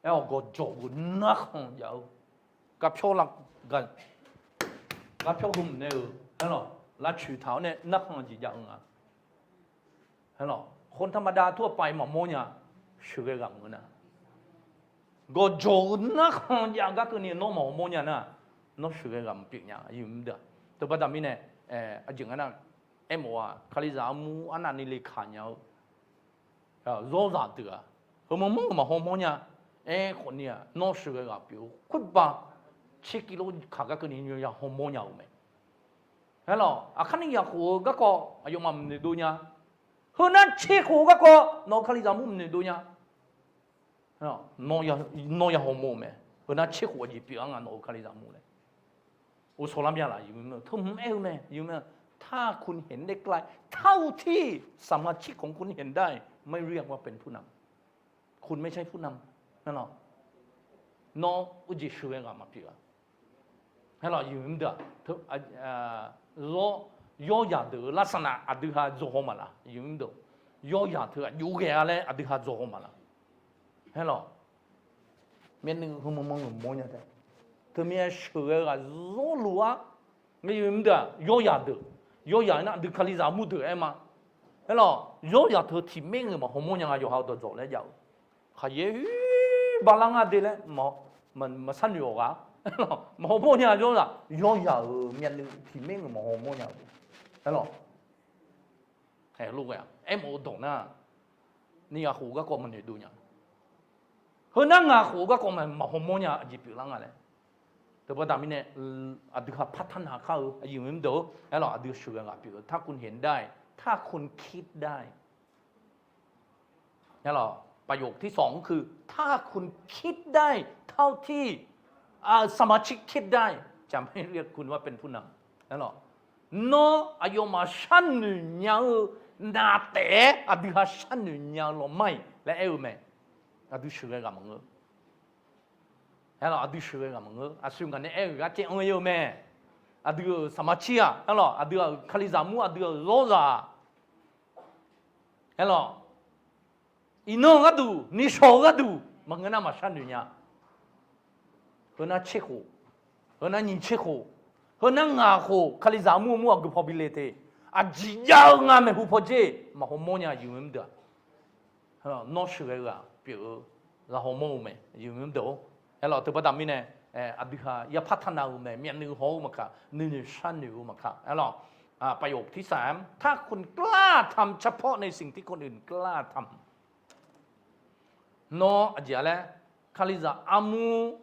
Aer-awq, gawqdzawq-eu narkhan jav-eu, garpyawr la, garpyawr heu mqnaeq-eu, aerlawq, lavcoeq taq-awr nae narkhan jeq jav-eu nga. Aerlawq, คนธรรมดาทั่วไป maqmawr nya, sheuqghae ghaq maqngeur nar, gawqdzawq-eu narkhan jav gar keuvni nawr maq hawmawr nya nar, nawr sheuqghae ghaq maqpyeuf nya. Teubaqda mirnae, aqjeq nga nar, aermawf-aq kalizaq armur arnavni lekaq nya-eu zawrzaq deuq-aq, heu maqmawr-eu maq hawmawr nya. Aerkhawfni-aq, nawr sheuqghae ghaq pyeuf-eu khoerbav, tserkir lor kaq gar keuvni ya hawmawr nya-euq mae. Aerlawq, aqkar ni yaqkhof-eu garkawv aqyawfmaf mqnoeq dov nya. Heu nar tserkhof-eu garkawv nawq-euq kalizaq mur mqnoeq dov nya. Nawr ya hawmawr-eu mae. Heu nar tserkhof-eu jeq pyeuf-a nga nawq-euq kalizaq mur laer. Ghovshaw lar mya laq? Teumq aer-eu mae. ถ้าคุณเห็นได้ไกลเท่าที่สมาชิกของคุณเห็นได้ ไม่เรียกว่าเป็นผู้นำ คุณไม่ใช่ผู้นำ aerlawq, nawr ur jeq sheuqghae ghaq maqpyeuf-a. Aerlawq, aqdui-aq, yawrzaq deuq-eu larsaq nav aqdui ha dzawqhaw maqlaq? Yawrzaq teu aqjox ghae-a laer aqdui ha dzawqhaw maqlaq? Aerlawq, myavnuiv heu maqmawr-eu mawr nya taef. Teumirnae sheuqghae ghaq zawrluf-ar. Yawzaq deuq, yawrzaq nar aqdui kalizaq mur deuq aer ma. Aerlawq, yawrzaq teu tiqmaer ngeuq maq hawmawr nya nga yawqha-eu dawqdzawq laer jav-eu. Khaqyaer bala ngar de laer maqsar noeq-awq ghaq. Maqhaw mawr nya-eu yawrzaq, yawrzaq-euq myavnuiv tiq maer-euq maqhaw mawr nya-eu. Aerlawq, aermawf-eu dawq nar, ni ghaq khof-eu garkawv maqnoeq dov nya. Heu nar ngaq khof-eu garkawv maqhaw mawr nya-eu aqjeq pyeuflar nga laer. Teubaqda mirnae, aqdui ha partav nav kar-eu aqyuif mqdeuq-or, aerlawq, aqdui sheuqghae ghaq pyeuf-eu ถ้าคุณเห็นได้ ถ้าคุณคิดได้ ประโยคที่สอง คือ ถ้าคุณคิดได้เท่าที่ สมาชิกคิดได้ จะไม่เรียกคุณว่าเป็นผู้นำ Aerlawq, nawr aqyawfmaf sharnoeq nya-eu nav taef-aer aqdui ha sharnoeq nya-eu lawqmae laer aer-eu mae. Aqdui sheuqghae ghaq maqngeur. Aerlawq, aqdui sheuqghae ghaq maqngeur. Aqsur ngaq nae aer-euq gar caev anr-ir-eu mae. Aqdui-euq สมาชิก-aq, aerlawq, aqdui-euq kalizaq mur, aqdui-euq zawrzaq, aerlawq, iqnan-eu gharduq, nishawq-eu gharduq maqngeur nar maqshar noeq nya. Heu nar tser khof, heu nar nyiq tser khof, heu nar ngaq khof kalizaq mur-eu mur aqgeu paw bi le te. Aqjeq jav-eu nga maeqhu paw dzer maqhaw mawr nya aqyuif mqdeuq-aq. Nawr sheuqghae-eu ghaq pyeuf-eu, ghaq haw mawr-eu mae aqyuif mqdeuq-or. Aerlawq, teubaqda mirnae, aqdui ha ya partav nav-euq mae, myavnuiv haw-eu maqkaq, nuinoeq sharnoeq-eu maqkaq. Aerlawq, ประโยคที่สาม ถ้าคุณกล้าทำเฉพาะในสิ่งที่คนอื่นกล้าทำ Nawr aqjeq-a laer, kalizaq armur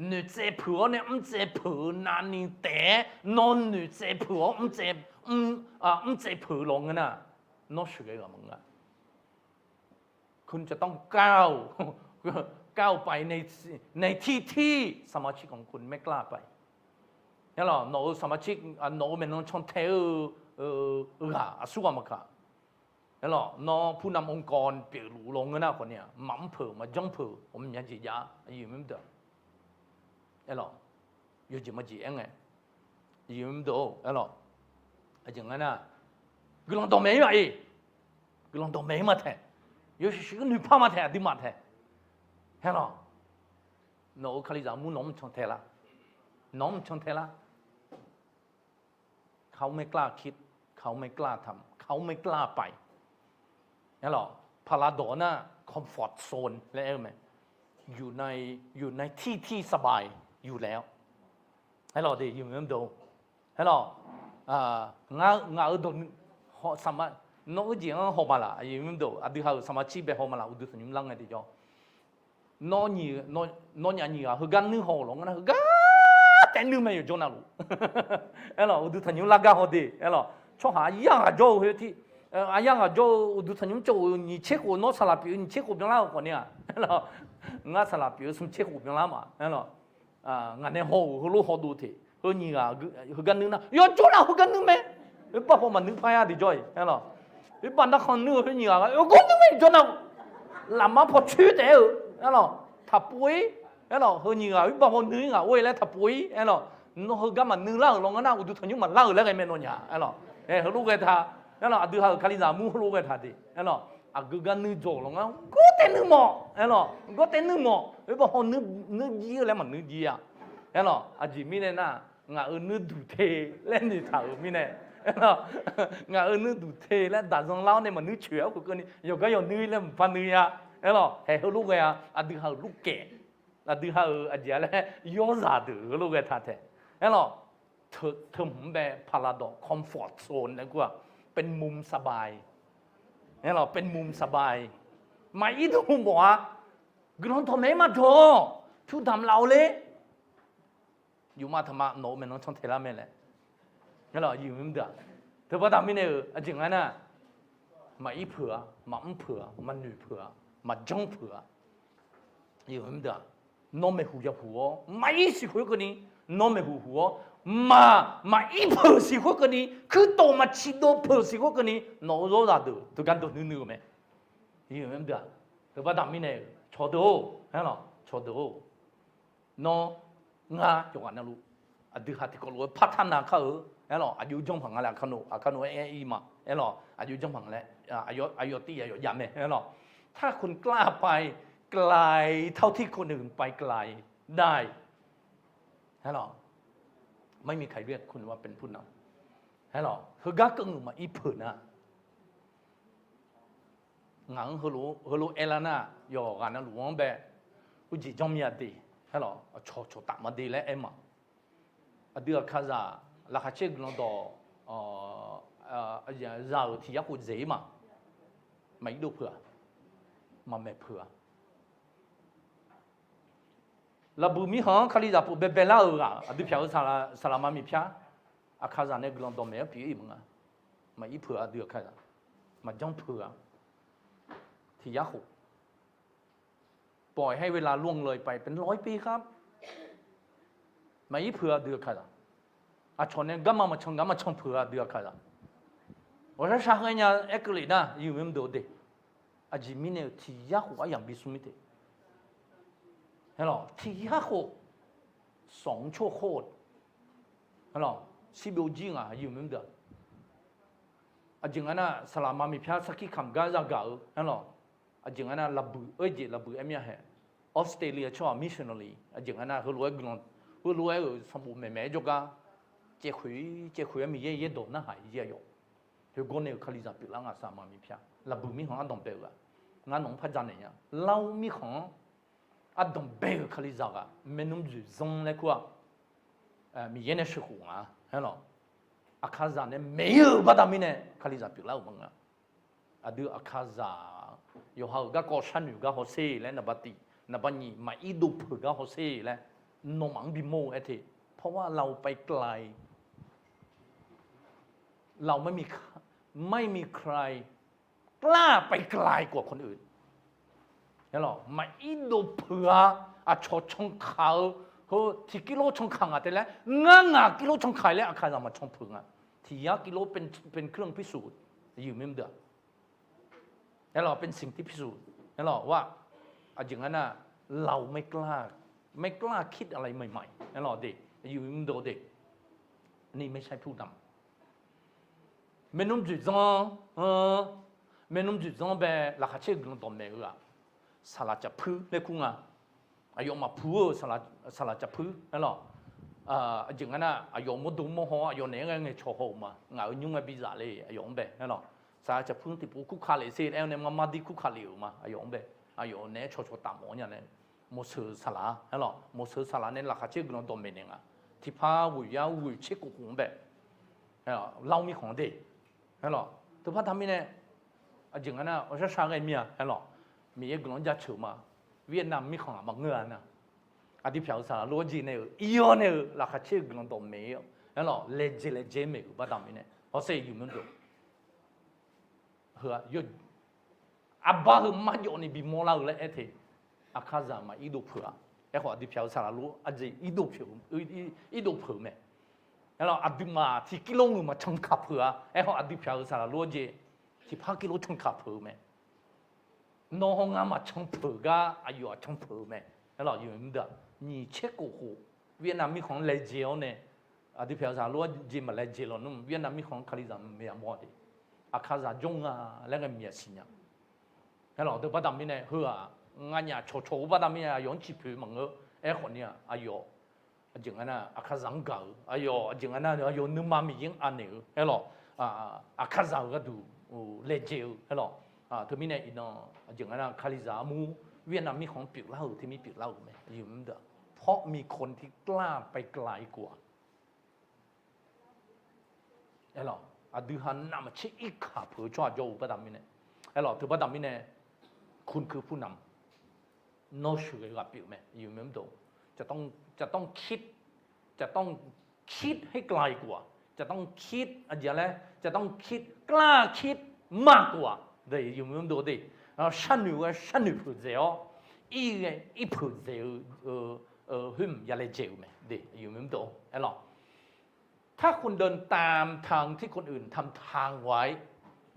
noeqtsaev peuq-awr nae mrtsaev peuq-eu navni taef-aer nawr noeqtsaev peuq-awr mrtsaev, mrtsaev peuq-eu lawq ngeur nar, nawr sheuqghae ghaq maqngeur-a. คุณจะต้องก้าว ก้าวไปใน ในที่ที่สมาชิกของคุณไม่กล้าไป Aerlawq, nawq-euq สมาชิก, nawq-euq maeqnan cantae-eu ghaq aqsurghaq maqkaq. Aerlawq, nawr ผู้นำองค์กร pyeufluf-eu lawq ngeur nar khawf ni-aq, maqmr peuq maqjanr peuq ghawqmya jeq jav-a aqyuif mqdeuq. Aerlawq, yawjeq majeq aer ngae, aqyuif mqdeuq-or, aerlawq, aqjeq nga nar, guiqlanq dawqmaeq-ir ma-iq, guiqlanq dawqmaeq-ir ma taeq, yawshuif shuif-eu noeqpar ma taeq, aqduimaf taeq. Aerlawq, nawq-euq kalizaq mur nawq-anr cantae lar, nawq-anr cantae lar. เขาไม่กล้าคิด เขาไม่กล้าทำ เขาไม่กล้าไป Aerlawq, paqlav dawq nar comfort zone laer aer-eu mae. อยู่ใน อยู่ในที่ที่สบายอยู่แล้ว Aerlawq, de, yawmyawr mqdeuq, aerlawq, ngaq-euq dawq, nawr-eu jeq-anr haw ma laq, aqdui ha-euq สมาชิก bae haw ma laq, uqduq tanqnymr lar ngae tiqjawr. Nawnyaf nyiq ghaq heugar nuir haw-euq lawq ngeur nar, heugar taef nuir mae yawqjawr navluf. Aerlawq, uqduq tanqnymr lar gar haw de, aerlawq, tsawrhaq aqyar ghaq jawr-eu khoer, aqyar ghaq jawr-eu uqduq tanqnymr cawv-euq nyiq tser khof, nawr saqlaq pyeuf-eu nyiq tser khof byanlar-euq khawf ni-aq, aerlawq, ngar saqlaq pyeuf-eu smq tser khof byanlar ma, aerlawq, ngaq nae haw-euq heulof hawdov teq, heu nyiq ghaq heugar nuir nar, yawqjawr navluf heugar nuir mae. Oerbav paw maqnuir par-a tiqjawr-iq, aerlawq, oerbav narkhan nuir-eu khoer nyiq ghaq-a yawqgar nuir mae yawqjawr navluf. Lafmar paw coer taef-aer-eu, aerlawq, taqpov-ir, aerlawq, heu nyiq ghaq oerbav paw nuir ghaq or-ir laer taqpov-ir, aerlawq, nawr heugar maqnuir lar-euq lawq ngeur nar, uqduq tanqnymr maqlar-euq laer ghae mae nawnyaf, aerlawq, heulof ghae ta, aerlawq, aqdui ha-euq kalizaq mur heulof ghae taq de, aerlawq, aqgeu gar nuir dzaw-euq lawq ngar, gawr taef nuir mawf, aerlawq, gawr taef nuir mawf, oerbav paw nuir jir-eu laer maqnuir jir-a, aerlawq, aqjeq mirnae nar, ngaq-euq nuirduq te laer noeqtaq-euq mirnae, aerlawq, ngaq-euq nuirduq te laer daq zanlar-awr nae maqnuir coeq-awr khoerkeuvni yawqgar yawq nuir laer maqpar nuir-a, aerlawq, haeq heulof ghae-a, aqdui ha-euq lurkaef, aqdui ha-euq aqjeq-a laer yawrzaq deuq heulof ghae taq taeq, aerlawq, teu hmq-anr bae paqlav dawq comfort zone laer kur-aq, เป็นมุมสบาย, aerlawq, เป็นมุมสบาย, maqir dmq mawf-a, guiqlanq dawqmaeq-ir ma dawq, pyur damq laf-awr ler. Yufmav taqma nawq-euq maeqnan cantae lar mae laer, aerlawq, aqyuif mqdeuq-aq, teubaqda mirnae-euq aqjeq nga nar, maqir peuq-a, maqmr peuq-a, maqnoeq peuq-a, maqjanr peuq-a, aqyuif mqdeuq-aq, nawr maeqhuq yahuq-awr maqir siq khoerkeuvni, nawr maeqhuq huq-awr maq, maqir peuq siq khoerkeuvni, kuirtof maqciq dov peuq siq khoerkeuvni, nawq-euq zawrzaq deuq teugar dawq nuir nuir-eu mae. Aqyuif mqdeuq-aq, teubaqda mirnae-euq cawqdeuq-or, aerlawq, cawqdeuq-or, nawr ngar yawqghaq navluf, aqdui ha tiqkawv lof-aer partav nav kar-eu, aerlawq, aqjox janrpaq nga laer aqkar noeq, aqkar noeq-aer aer-ir ma, aerlawq, aqjox janrpaq laer, aqyawf tiv aqyawf jav mae, aerlawq, ถ้าคุณกล้าไปไกลเท่าที่คนอื่นไปไกลได้ Aerlawq, ไม่มีใครเรียกคุณว่าเป็นผู้นำ Aerlawq, heugar keuvnguq maqir peuq nar, ngaq-anr heulof aerlar nar, yawqghaq navluf-anr bae, urjeq janrmir-a de, Aerlawq, cawqcawq taf ma de laer aer ma. Aqdui aqkaqzaq laqkhaq caer-eu guiqlanq dawq, zaq-euq tiq yar khof dzaeq-ir ma. Maqir dov peuq-aq, maqmaeq peuq-aq. Lafbuiq mirkhanq-anr Kalizaq pyeuf baebae lar-euq ghaq aqdui pyaq-eu saqlaq ma miqpyar. Aqkaqzaq nae guiqlanq dawqmaeq-anr pyeuf-ir maqnga. Maqir peuq-aq aqdui aqkaqzaq. Maqjanr peuq-aq. Tiq yar khof ปล่อยให้เวลาล่วงเลยไปเป็นร้อยปีครับ Maqir peuq-aq aqdui aqkaqzaq. Aqcawq nae garma maqcan gar maqcan peuq-aq aqdui aqkaqzaq. Ghawqshaq shaqhae nya aer keuvle nar yawmuiq maqdov de. Aqjeq mirnae-euq tiq yar khof aryamq bi smr mir te. Aerlawq, tiq yar khof สองชั่วโคตร Aerlawq, shirbyov jir ngaq yawmuiq maqdov. Aqjeq nga nar saqlaq ma miqpyar sarkir kamq gar zagaq-eu aerlawq. Aqjeq nga nar lafbuiq oerjeq lafbuiq aer mir-a hae. Australia tsawrhaq missionary aqjeq nga nar heulof-aer guiqlanq, heulof-aer-euq sanqbof maeqmaeq-aer jawrgar caevkhoeq-ir caevkhoeq-aer Miqyaer yaerdawq narhaq-ir jir aqyawf. Khoergar nae-euq Kalizaq pyeuflar nga saqlaq ma miqpyar. Lafbuiq mirkhanq-anr ardanqbae-euq ghaq, ngar nawq-anr par janaeq nya. Lar-awr mirkhanq-anr ardanqbae-euq Kalizaq ghaq maernmr dzoeqdzanr laer kur-aq, Miqyaer nae sheuqkhof nga. Aerlawq, aqkaqzaq nae maeq-ir-euq baqda mirnae Kalizaq pyeuflar-euq maqnga. Aqdui aqkaqzaq yawqha-euq garkawv sharnoeq gar hawsher laer naqba tiq naqba nyiq maqir dov peuq gar hawsher laer nawmaf-anr bimawr-eu aer te. เพราะว่าเราไปไกล เราไม่มี ไม่มีใครไปไกลกว่าคนอื่น Aerlawq, maqir dov peuq-a. Aqcawq cankaq-eu heu tiq กิโล cankaq ngaq te laer ngar ngaq กิโล cankaq-ir laer aqkaqzaq maqcan peuq nga. Tiq yar กิโล เป็นครึ่งพิสูจน์ yawmuiq maqdov-aq. Aerlawq, เป็นสิ่งที่พิสูจน์ aerlawq, aqjeq nga nar เราไม่กล้า ไม่กล้าคิดอะไรใหม่ๆ aerlawq de, yawmuiq maqdov de. นี่ไม่ใช่ผู้นำ maernmr dzoeqdzanr, maernmr dzoeqdzanr bae laqkhaq caer-eu guiqlanq dawqmaeq-eu-aq, saqlaq caf puir laer kur nga. Aqyawf maqpuq-eu saqlaq caf puir aerlawq. Aqjeq nga nar aqyawf mawrdo mawrhaw-awr aqyawf naeq-aer ngae ngae cawq haw-euq ma. Ngaq-euq nymr ngae bizaf le aqyawf-anr bae aerlawq. Saqlaq caf puir tiqpov kurkaq lef ser laer-awr nae mar mar dir kurkaq lef-euq ma. Aqyawf-anr bae aqyawf naeq-aer cawqcawq taf mawf-awr nya nae mawqseuq saqlaq aerlawq, mawqseuq saqlaq nae laqkhaq caer-eu guiqlanq dawqmaeq naeq nga. Tiqpar ghoeq yar ghoeq tser khof khof-anr bae lar-awr mirkhanq-anr de. Aerlawq, teubaqda mirnae aqjeq nga nar ghawqshaq shar ghae mir-a aerlawq. Miqyaer guiqlanq-anr jaceuq ma. Vietnam mirkhanq-aq maqngeur-a nar, aqdui pyaq-euq saqlaq lof-aer jeq nae-euq ir-awr nae-euq laqkhaq caer-eu guiqlanq dawqmaeq-ir-awr aerlawq, laejae laejae maeq-euq baqda mirnae hawsher yawmuiq maqdov. Heu-aq, arbar heu marjawv ni bimawr lar-eu laer aer te. Aqkaqzaq maqir dov peuq-a. Aerkhawf aqdui pyaq-euq saqlaq lof-aer jeq irdov peuq-eu mae. Aerlawq, aqduimaf tiq กิโล ngeuq maqcan kaq peuq-a. Aerkhawf aqdui pyaq-euq saqlaq lof-aer jeq tiqpar กิโล can kaq peuq-eu mae. Nawr hawr ngar maqcan peuq gar aqyawf-aq can peuq-eu mae. Aerlawq, yawmuiq maqdov-aq, nyiq tser khof khof Vietnam mirkhanq-anr laejae-awr nae aqdui pyaq-euq saqlaq lof-aer jeq maqlaejae lawnmr Vietnam mirkhanq-anr Kalizaq maeq-a mawr-a de. Aqkaqzaq jawr nga laer ngae myaq siqnya. Aerlawq, teubaqda mirnae heu-aq, nganyaf cawqcawq-eu baqda mirnae aqyawf-anr ciqpoeq maqngeur. Aerkhawf ni-aq aqyawf aqjeq nga nar aqkaqzaq-anr gaq-eu aqyawf aqjeq nga nar aqyawf nuima Miqyaer-anr anaeq-eu aerlawq, aqkaqzaq-euq gharduq laejae-eu aerlawq. Teumirnae iqnan aqjeq nga nar Kalizaq armur Vietnam mirkhanq-anr pyeuflar-euq teumirnae pyeuflar-euq mae. เพราะมีคนที่กล้าไปไกลกว่า Aerlawq, aqdui ha navmaqtser irkaq peuq-eu tsawrhaq jawr-eu baqda mirnae, aerlawq, teubaqda mirnae คุณคือผู้นำ Nawr sheuqghae-eu ghaq pyeuf mae. Yawmuiq maqdov, จะต้องคิด จะต้องคิดให้ไกลกว่า จะต้องคิด aqjeq laer จะต้องคิด กล้าคิดมากกว่า yawmuiq maqdov de. Sharnoeq ghae sharnoeq peuq dzaeq-awr, ir ghae ir peuq dzaeq-eu khoermq ya laejae-euq mae de. Yawmuiq maqdov aerlawq. ถ้าคุณเดินตามทางที่คนอื่นทำทางไว้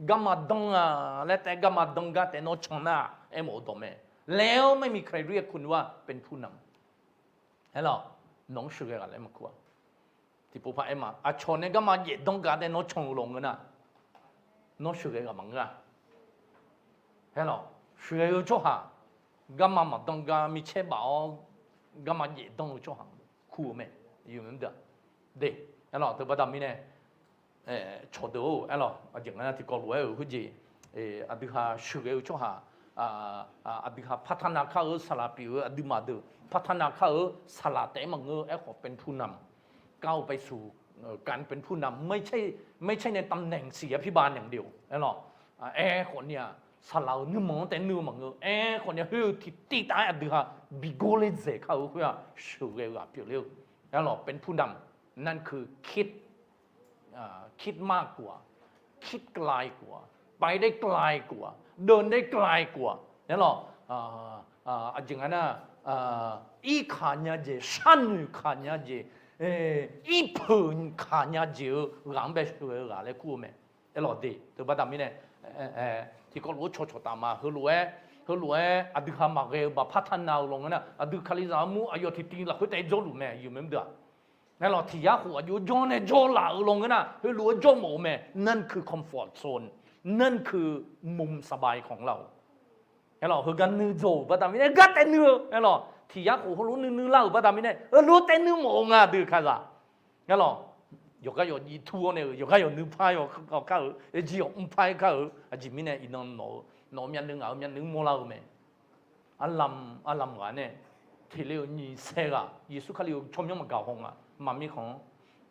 garma danr-a laer taef-aer garma danr gar taef nawr can nar-aq aermawf-eu dawq mae. แล้วไม่มีใครเรียกคุณว่าเป็นผู้นำ Aerlawq, nawq-anr sheuqghae ghaq laer maqkur-a. Tiqpov par aer ma, aqcawq nae garma jaef danr gar taef nawr can-eu lawq ngeur nar, nawr sheuqghae ghaq maqngeur-a. Aerlawq, sheuqghae-eu tsawrhaq, garma maqdanr gar micaer baf-awr garma jaef danr-eu tsawrhaq kur-eu mae. Yawmuiq maqdov de. Aerlawq, teubaqda mirnae cawqdeuq-or, aerlawq, aqjeq nga nar tiqkawv lof-aer-euq khoerjeq, aqdui ha sheuqghae-eu tsawrhaq aqduihaq partner kar-eu saqlaq pyeuf-eu aqduimaf deuq partner kar-eu saqlaq taef-aer maqngeur. Aerkhawf เป็นผู้นำ ก้าวไปสู่ การเป็นผู้นำ ไม่ใช่ในตำแหน่งเสียพิบาลอย่างเดียว aerlawq. Aerkhawf ni-aq saqlaq-euq nuirmanq-anr taef nuir-eu maqngeur. Aerkhawf ni-aq khoer-eu tiqtiv taf-aer aqduihaq bi gor ler dzaeq kar-eu khoer-aq sheuqghae-eu ghaq pyeufler-eu. Aerlawq เป็นผู้นำ นั่นคือคิด คิดมากกว่า คิดไกลกว่า ไปได้ไกลกว่า เดินได้ไกลกว่า aerlawq. Aqjeq nga nar, irkaq nya jeq, sharnoeq kaq nya jeq, irpeuq kaq nya jeq-eu ghaq-anr bae sheuqghae-eu ghaq laer kur-eu mae. Aerlawq de, teubaqda mirnae tiqkawv lof-aer cawqcawq taf ma. Heulof-aer, heulof-aer aqduihaq maqghae-eu baq partner-eu lawngan nar, aqdui Kalizaq armur aqyawf tiqtiv lafkhoer taef-aer jawrluf mae, aqyuif maqyuif deuq-aq. Aerlawq, tiq yar khof aqjox jawr nae jawrlaf-eu lawngan nar, heulof-aer jawr mawf-eu mae. นั่นคือคอมฟอร์ตโซน นั่นคือมุมสบายของเรา Aerlawq, heugar nuidzaw-euq baqda mirnae heugar taef nuir-eu. Aerlawq, tiq yar khof heulof nuinuir lar-euq baqda mirnae heulof taef nuir mawf-eu nga dui Kalizaq. Aerlawq, yawqgar yawqjiv tur-awr nae-euq, yawqgar yawqnui par yawkar-euq, aqjeq yawqmr par-aer kar-euq, aqjeq mirnae iqnan nawq-eu, nawq-eu myavnuiv ngaq-eu myavnuiv mawrlar-eu mae. Arlam, arlam ghaq nae, teqle-euq nyiq sae ghaq Yeqsur Kali-euq tsawrmyanr maqgaq haw nga, maqmirkhanq-anr.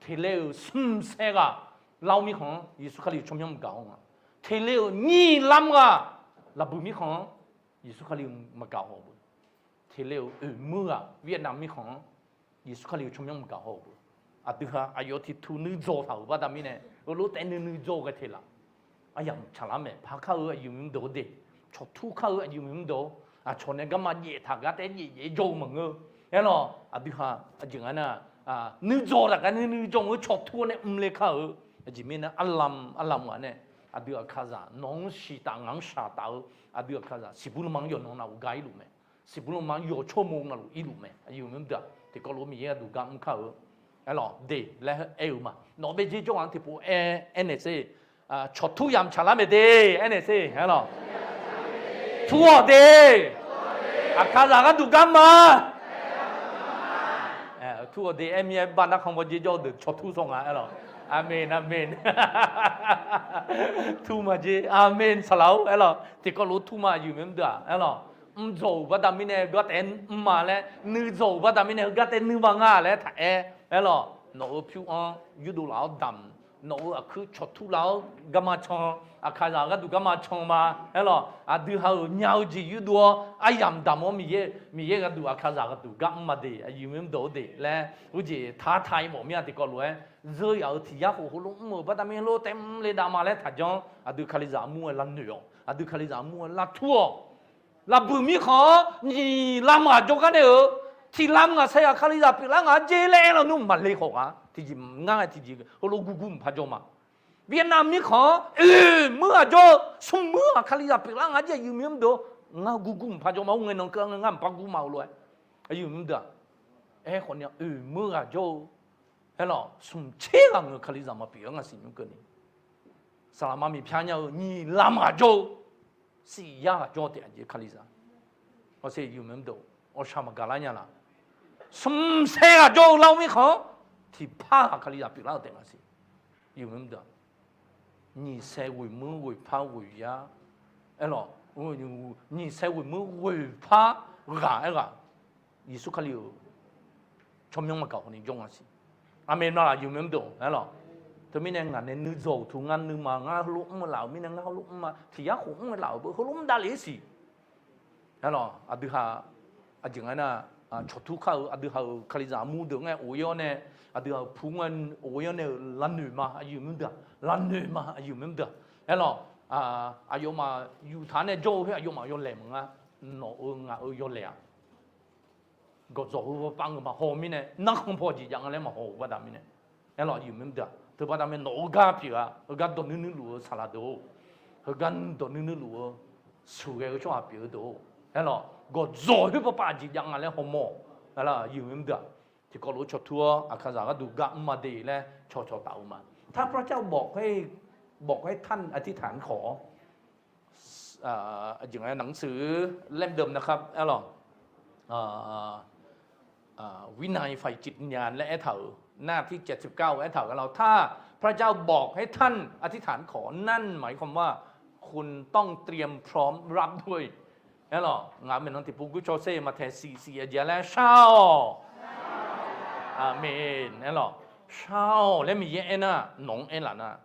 Teqle-euq smq sae ghaq Lar-eu mirkhanq-anr Yeqsur Kali-euq tsawrmyanr maqgaq haw nga. Teqle-euq nyiq lam ghaq Lafbuiq mirkhanq-anr Yeqsur Kali-euq maqgaq haw-eu. Teqle-euq oeq muir ghaq Vietnam mirkhanq-anr Yeqsur Kali-euq tsawrmyanr maqgaq haw-eu. Aqdui ha aqyawf tiqtu nuidzaw taq-euq baqda mirnae, heulof taef nuinui dzaw-eu ghae teq laf. Aryamq tsaqlar maeq, par kar-eu aqyuif mqdeuq-eu de, cawqtur kar-eu aqyuif mqdeuq-eu, aqcawq nae garma jaeftaq gar taef-aer jaef jaef-aer jawr-eu maqngeur. Aerlawq, aqdui ha aqjeq nga nar, nuidzaw taq gar nuinui dzaw-eu cawqtur-awr nae mrle kar-eu. Aqjeq mirnae arlam arlam ghaq nae, aqdui Aqkaqzaq nawq-anr siqtaf ngaq-anr shaqtaf-eu, aqdui Aqkaqzaq siqbur lanma-anr yawqnan navluf gar irluf mae. Siqbur lanma-anr yawqtsawrmawr navluf irluf mae. Aqyuif mqdeuq-aq, tiqkawv lof-aer Miqyaer gharduq gar mr kar-eu. Aerlawq, de laer aer-eu ma. Nawq-eu bae dzer jawr ghaq-anr tiqpov aer, aernaeq sher. Cawqtur yamq tsaqlar mae de, aernaeq sher. Aerlawq, tur-awq de. Aqkaqzaq gharduq garma. Tur-awq de, aer mir-aer bav narkhan baw dzer jawr-eu deuq cawqtur saw nga. Aerlawq, aqmeq aqmeq. Tur ma dzer, aqmeq saqlaq-or. Aerlawq, tiqkawv lof-aer tur ma, aqyuif mqdeuq-aq. Aerlawq, mrdzaw-euq baqda mirnae heugar taef-aer mrma laer, nuidzaw-euq baqda mirnae heugar taef-aer nuima nga laer taq aer. Aerlawq, nawq-euq pyur-anr yurdov laf-awr damq, nawq-euq aqkuir cawqtur laf-awr garma can, Aqkaqzaq gharduq garma can ma. Aerlawq, aqdui ha-euq nya-eu jeq yurdov-awr aryamq damq-awr Miqyaer, Miqyaer gharduq Aqkaqzaq gharduq gar mrma de, aqyuif mqdeuq-eu de laer, uqjeq taq taq-ir mawf mir-a. Tiqkawv lof-aer zeu yaf-euq tiq yar khof heulof mr-euq baqda mirnae heulof taef mrle dav ma laer taqjanr. Aqdui Kalizaq armur-aer lavnoeq-awq. Aqdui Kalizaq armur-aer lavtur-awq. Lafbuiq mirkhanq-anr nyiq lam ghaq jawrgar nae-euq, tiq lam ngaq saeq ghaq Kalizaq pyeuflar ngaq-anr jer laer aer lawnmr maqle khawf ghaq tiqjeq ngar-aer tiqjeq heulof gurgur mqpar jawr ma. Vietnam mirkhanq-anr oeq muir ghaq jawr-eu, smq muir ghaq Kalizaq pyeuflar ngaq-anr jer, aqyuif mqdeuq-or. Ngar gurgur mqpar jawr ma. Ur ngae nan keuv-a ngae ngar mqpar gur ma-eu lof-aer, aqyuif mqdeuq-aq. Aerkhawf ni-a oeq muir ghaq jawr-eu, aerlawq, smq tser ghaq ngeur Kalizaq maqpyeuf-anr ngaq siqnymr keuvni, saqlaqma miqpyar nya-eu nyiq lam ghaq jawr-eu, siq yar ghaq jawr taef-a jeq Kalizaq. Hawsher, aqyuif mqdeuq, awqshaq maqgaq lar nya laf. Smq sae ghaq jawr-eu lar-eu mirkhanq-anr tiqpar ghaq Kalizaq pyeuflar-eu taef ngaq siq. Aqyuif mqdeuq, nyiq sae ghoeq muir ghoeq par ghoeq yar, aerlawq, nyiq sae ghoeq muir ghoeq par ghaq aerghaq Yeqsur Kali-euq tsawrmyanr maqgaq hawni jawr ngaq siq. Aqmeq navlaf aqyuif mqdeuq aerlawq. Teumirnae ngaq nae nuidzaw-euq tu ngar nuima, ngar heulof mr-eu laf-euq mirnae ngar heulof mr ma. Tiq yar khof mr-eu laf-euq beu heulof mr davlef-ir siq. Aerlawq, aqdui ha aqjeq nga nar, cawqtur kar-eu aqdui ha-euq Kalizaq armur deuq ngae of-ir-awr nae, aqdui ha-euq pu ngae of-ir-awr nae-euq lavnoeq ma, aqyuif mqdeuq-aq, lavnoeq ma, aqyuif mqdeuq-aq. Aerlawq, aqyawfmaf yuftaq nae jawr-eu khoer aqyawfmaf yawlaeq maqnga. Nawq-euq ngaq-euq yawlaeq-aq, gawqdzawq heu pav ngeur maqhaw mirnae, narkhan paw jeq jav nga laer maqhaw-euq baqda mirnae. Aerlawq, aqyuif mqdeuq-aq, teubaqda mirnae nawq-euq gar pyeuf-a, heugar dawq nuir nuir luf-eu saqlaq deuq-or, heugar dawq nuir nuir luf-eu sheuqghae-eu tsawrhaq pyeuf-eu deuq-or, aerlawq, gawqdzawq khoer pav pav jeq jav nga laer hawmawr-awq. Aerlawq, aqyuif mqdeuq-aq, tiqkawv lof-aer cawqtur-awr Aqkaqzaq gharduq gar mrma de laer cawqcawq taf-eu ma. Tar พระเจ้าบอกให้ บอกให้ท่านอธิษฐานขอ เอ่อ อย่างนั้นหนังสือเล่มเดิมนะครับ aerlawq, วินัยฝ่ายจิตวิญญาณ laer aertaq-euq หน้าที่เจ็ดสิบเก้า aertaq-euq, aerlawq, ถ้าพระเจ้าบอกให้ท่านอธิษฐานขอ นั่นหมายความว่าคุณต้องเตรียมพร้อมรับด้วย Aerlawq, ngaq maeqnan tiqpov gurcaw sher-eu maqtaeq siq siq aqjeq laer shar-awq. Aqmeq. Aerlawq, shar-awq laer Miqyaer aernar, nawq-anr aerlaf nar,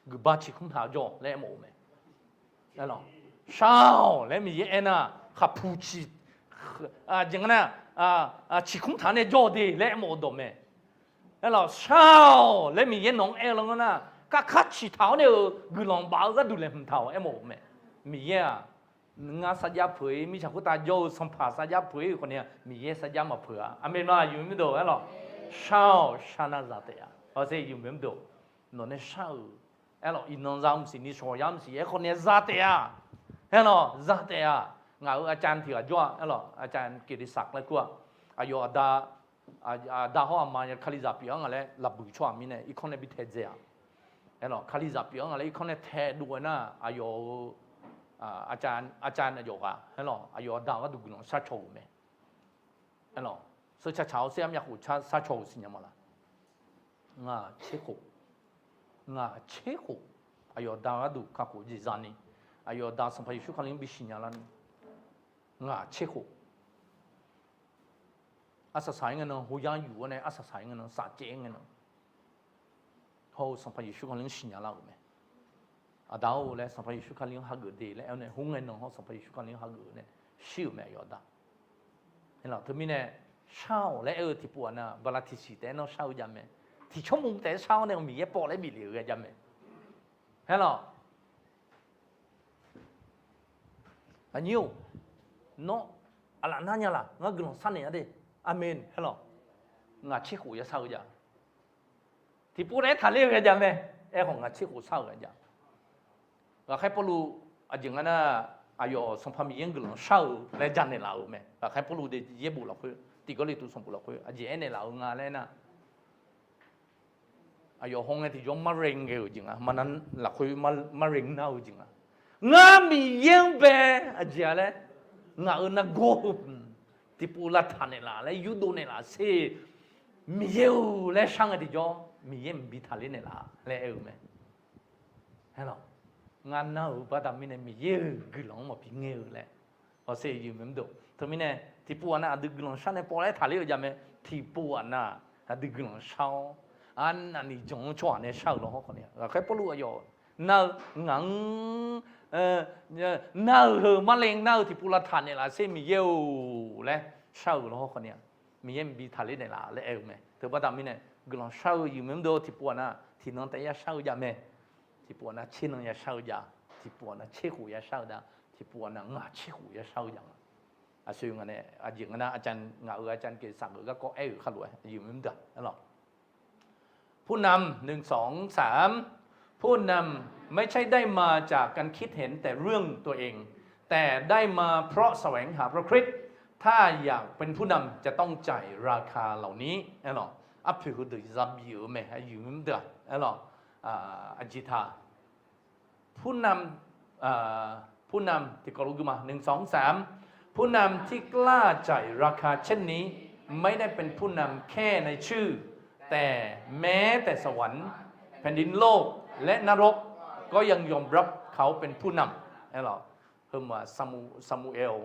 guiqba ciqkmr taq jawr laer aermawf-eu mae. Aerlawq, shar-awq laer Miqyaer aernar, khaqpuq ciq, aqjeq nga nar, ciqkmr taq nae jawr-eu de laer aermawf-eu dawq mae. Aerlawq, shar-awq laer Miqyaer nawq-anr aer-eu lawnmr nar, kakar ciqtaq-awr nae-euq guiqlanq baf-eu gharduq laeqhmq taq-awq aermawf-eu mae. Miqyaer-aq, ngar sarjax peuq-ir, mirtsaq khoertav jawr-eu sanqpaq sarjax peuq-ir-eu khawf ni-a, Miqyaer sarjax maqpeuq-a. Aqmeq ma. Aqyuif maqdeuq, aerlawq, shar-awq, shar nar za taef-a. Hawsher, aqyuif maqdeuq, nawqnae shar-euq, aerlawq, iqnan za mqsiq ni shawq yar mqsiq aerkhawf ni-a za taef-a. Aerlawq, za taef-a. Ngaq-euq aqcav tiq ghaq jawr-a. Aerlawq, aqcav keqdeqsaq laer kur-a. Aqyawf aqda, aqda hawr aqma ya kalizaq pyeuf-anr nga laer lafbuiq tsawrhaq mirnae irkanr nae bi taedzae-aq. Aerlawq, kalizaq pyeuf-anr nga laer irkanr nae taedov-aer nar, aqyawf-euq aqcav aqyawf ghaq, aerlawq, aqyawf aqda gharduq guiqlanq sharcaw-euq mae. Aerlawq, seuca tsaq-awr sher armyav khof sharcaw-euq siqnya ma laq? Ngaq tser khof, ngaq tser khof, aqyawf aqda gharduq kakhof jeq zani, aqyawf aqda Sanqpaq Yeqsur Kali-anr bi siqnya larni, ngaq tser khof. Arsaq saq-ir ngae nan, hoyar yuf-awr nae arsaq saq-ir ngae nan, safcaev-ir ngae nan, hawr-eu Sanqpaq Yeqsur Kali-anr siqnya lar-euq mae. Aqda-or laer Sanqpaq Yeqsur Kali-anr hageuf de laer aer-awr nae, hawr ngae nan hawr Sanqpaq Yeqsur Kali-anr hageuf-eu nae shir-euq mae, aqyawf aqda. Aerlawq, teumirnae shar-awq laer aer-eu tiqpov-aq nar, bala tiqsiq taef-aer nawr shar-eu jav mae. Tiqcawr mov taef-aer shar-awr nae aqmiqyaer pawv laer bif lef-eu ghae jav mae. Aerlawq, aqnyir-or, nawr aqlaf nar nya laq? Ngar guiqlanq sharnaeq-a de. Aqmeq. Aerlawq, ngaq tser khof ya shar-eu jav. Tiqpov taef-aer taqler-eu ghae jav mae. Aerkhawf ngaq tser khof shar-euq ghae jav. Ghaqkhaer Pawrluv aqjeq nga nar, aqyawf Sanqpaq Miqyaer-anr guiqlanq shar-eu laer janaeq laf-euq mae. Ghaqkhaer Pawrluv de yaerbof lafkhoer, tiqgawrliqtu sanqbof lafkhoer aqjeq aernaeq laf-eu nga laer nar, aqyawf hawngae tiqjawr marle ngae-euq jeq nga, mana lafkhoer marle nar-eu jeq nga. Ngar Miqyaer-anr bae aqjeq-a laer, ngaq-euq nargawr heu hmq tiqpov lavtaq naeqlaf laer yurdov naeqlaf sher, Miqyaer-euq laer shar ngae tiqjawr Miqyaer mqbi taqler naeqlaf laer aer-eu mae. Aerlawq, ngar nar-euq baqda mirnae Miqyaer-euq guiqlanq-anr maqbi ngae-eu laer, hawsher aqyuif maqdeuq, teumirnae tiqpov-aq nar aqdui guiqlanq shar nae pawv laer taqler-eu jav mae. Tiqpov-aq nar, aqdui guiqlanq shar-awr arnavni jan-anr tsawrhaq nae shar-euq law hawr khawf ni-a, Ghaqkhaer Pawrluv aqyawf nar-eu ngaq-anr nar-eu heu marle nar-eu tiqpov lavtaq naeqlaf sher Miqyaer-or laer shar-euq law hawr khawf ni-a, Miqyaer mqbi taqler naeqlaf laer aer-eu mae. Teubaqda mirnae guiqlanq shar-eu aqyuif maqdeuq, tiqpov-aq nar tiqnan taef ya shar-eu jav mae. Tiqpov-aq nar tser nan ya shar-eu jav, tiqpov-aq nar tser khof ya shar-eu jav, tiqpov-aq nar ngaq tser khof ya shar-eu jav nga. Aqsur ngaq nae aqjeq nga nar, aqcav ngaq-euq aqcav keqsaq-euq garkawv aer-euq khar lof-aer aqyuif maqdeuq, aerlawq, ผู้นำ หนึ่ง สอง สาม ผู้นำไม่ใช่ได้มาจากการคิดเห็นแต่เรื่องตัวเอง แต่ได้มาเพราะแสวงหาพระคริสต์ ถ้าอยากเป็นผู้นำจะต้องจ่ายราคาเหล่านี้ aerlawq, arpoeq heudeuq za bif-euq mae, aqyuif maqdeuq-aq, aerlawq, aqjeq taq ผู้นำ เอ่อ ผู้นำ tiqkawv lof gui ma, หนึ่ง สอง สาม ผู้นำที่กล้าจ่ายราคาเช่นนี้ ไม่ได้เป็นผู้นำแค่ในชื่อ แต่แม้แต่สวรรค์ แผ่นดินโลก และนรก ก็ยังยอมรับเขาเป็นผู้นำ aerlawq, heumaf Samuel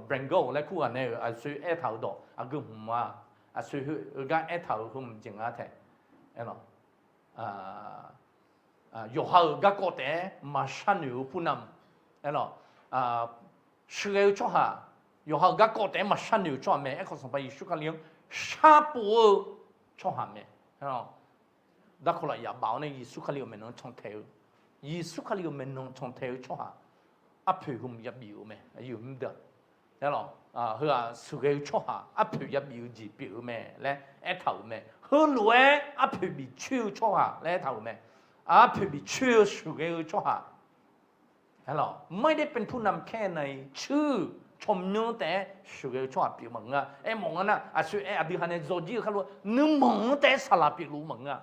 Brengle laer kur ghaq nae-euq aqsur aertaq-euq dawq aqgeu hmq ma, aqsur heugar aertaq-euq heumq jeq nga taef, aerlawq, yawqha-euq garkawv taef-aer maqshar noeq-eu ผู้นำ, aerlawq, sheuqghae-eu tsawrhaq, yawqha-euq garkawv taef-aer maqshar noeq-eu tsawrhaq mae. Aerkhawf Sanqpaq Yeqsur Kali-anr sharpov-eu tsawrhaq mae. Darkawq lafyaq baf-awr nae Yeqsur Kali-euq maeqnan cantaeq-eu, Yeqsur Kali-euq maeqnan cantaeq-eu tsawrhaq arpoeq heumq ya bif-eu mae, aqyuif maqdeuq, aerlawq, heu-aq sheuqghae-eu tsawrhaq arpoeq ya bif-eu jeq pyeuf-eu mae laer aertaq-euq mae. Heulof-aer arpoeq bif coer-eu tsawrhaq laer aertaq-euq mae. Arpoeq bif coer-eu sheuqghae-eu tsawrhaq, aerlawq, ไม่ได้เป็นผู้นำแค่ในชื่อ tsawrmyanr taef-aer sheuqghae-eu tsawrhaq pyeuf maqngeur-a. Aermawf nga nar aqsur aer aqdui ha nae dzawjir-eu khar lof-aer nuirmanq-anr taef-aer saqlaq pyeuf luf maqngeur-a.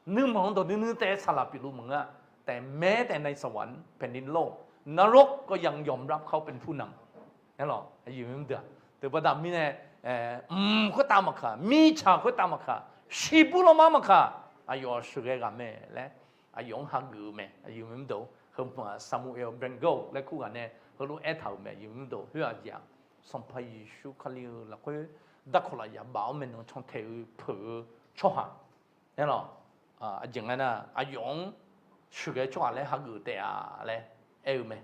Nuirmanq-anr dawq nuinui taef-aer saqlaq pyeuf luf maqngeur-a. แต่แม้แต่ในสวรรค์ แผ่นดินโลก นรกก็ยังยอมรับเขาเป็นผู้นำ aerlawq, aqyuif maqdeuq-aq, teubaqda mirnae, mq khoertav maqkaq, mirtsaq khoertav maqkaq, shiqbur lanma maqkaq, aqyawf sheuqghae ghaq mae laer aqyawf-anr hageuf-eu mae, aqyuif maqdeuq. Heumaf Samuel Brengle laer kur ghaq nae Heulof-aer aertaq-euq mae, aqyuif mr deuq, khoer-aq jeq-aq, Sanqpaq Yeqsur Kali-eu lafkhoer darkawq lafyaq baf-awr maeqnan cantae-eu peuq-eu tsawrhaq, aerlawq, aqjeq nga nar, aqyawf-anr sheuqghae-eu tsawrhaq laer hageuf taef-a laer aer-eu mae.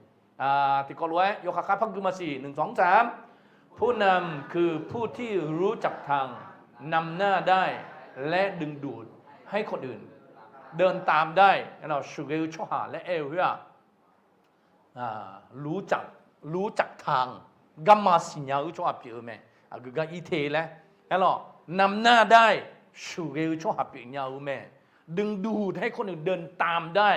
Tiqkawv lof-aer yawkhav kharpar gui maqsiq, หนึ่ง สอง สาม ผู้ที่รู้จักทาง นำหน้าได้ และดึงดูดให้คนอื่นเดินตามได้ sheuqghae-eu tsawrhaq laer aer-eu khoer-aq, รู้จัก รู้จักทาง garma siqnya-eu tsawrhaq pyeuf-eu mae. Aqgeu gar ir te laer, aerlawq, นำหน้าได้ sheuqghae-eu tsawrhaq pyeufnya-eu mae. ดึงดูดให้คนอื่นเดินตามได้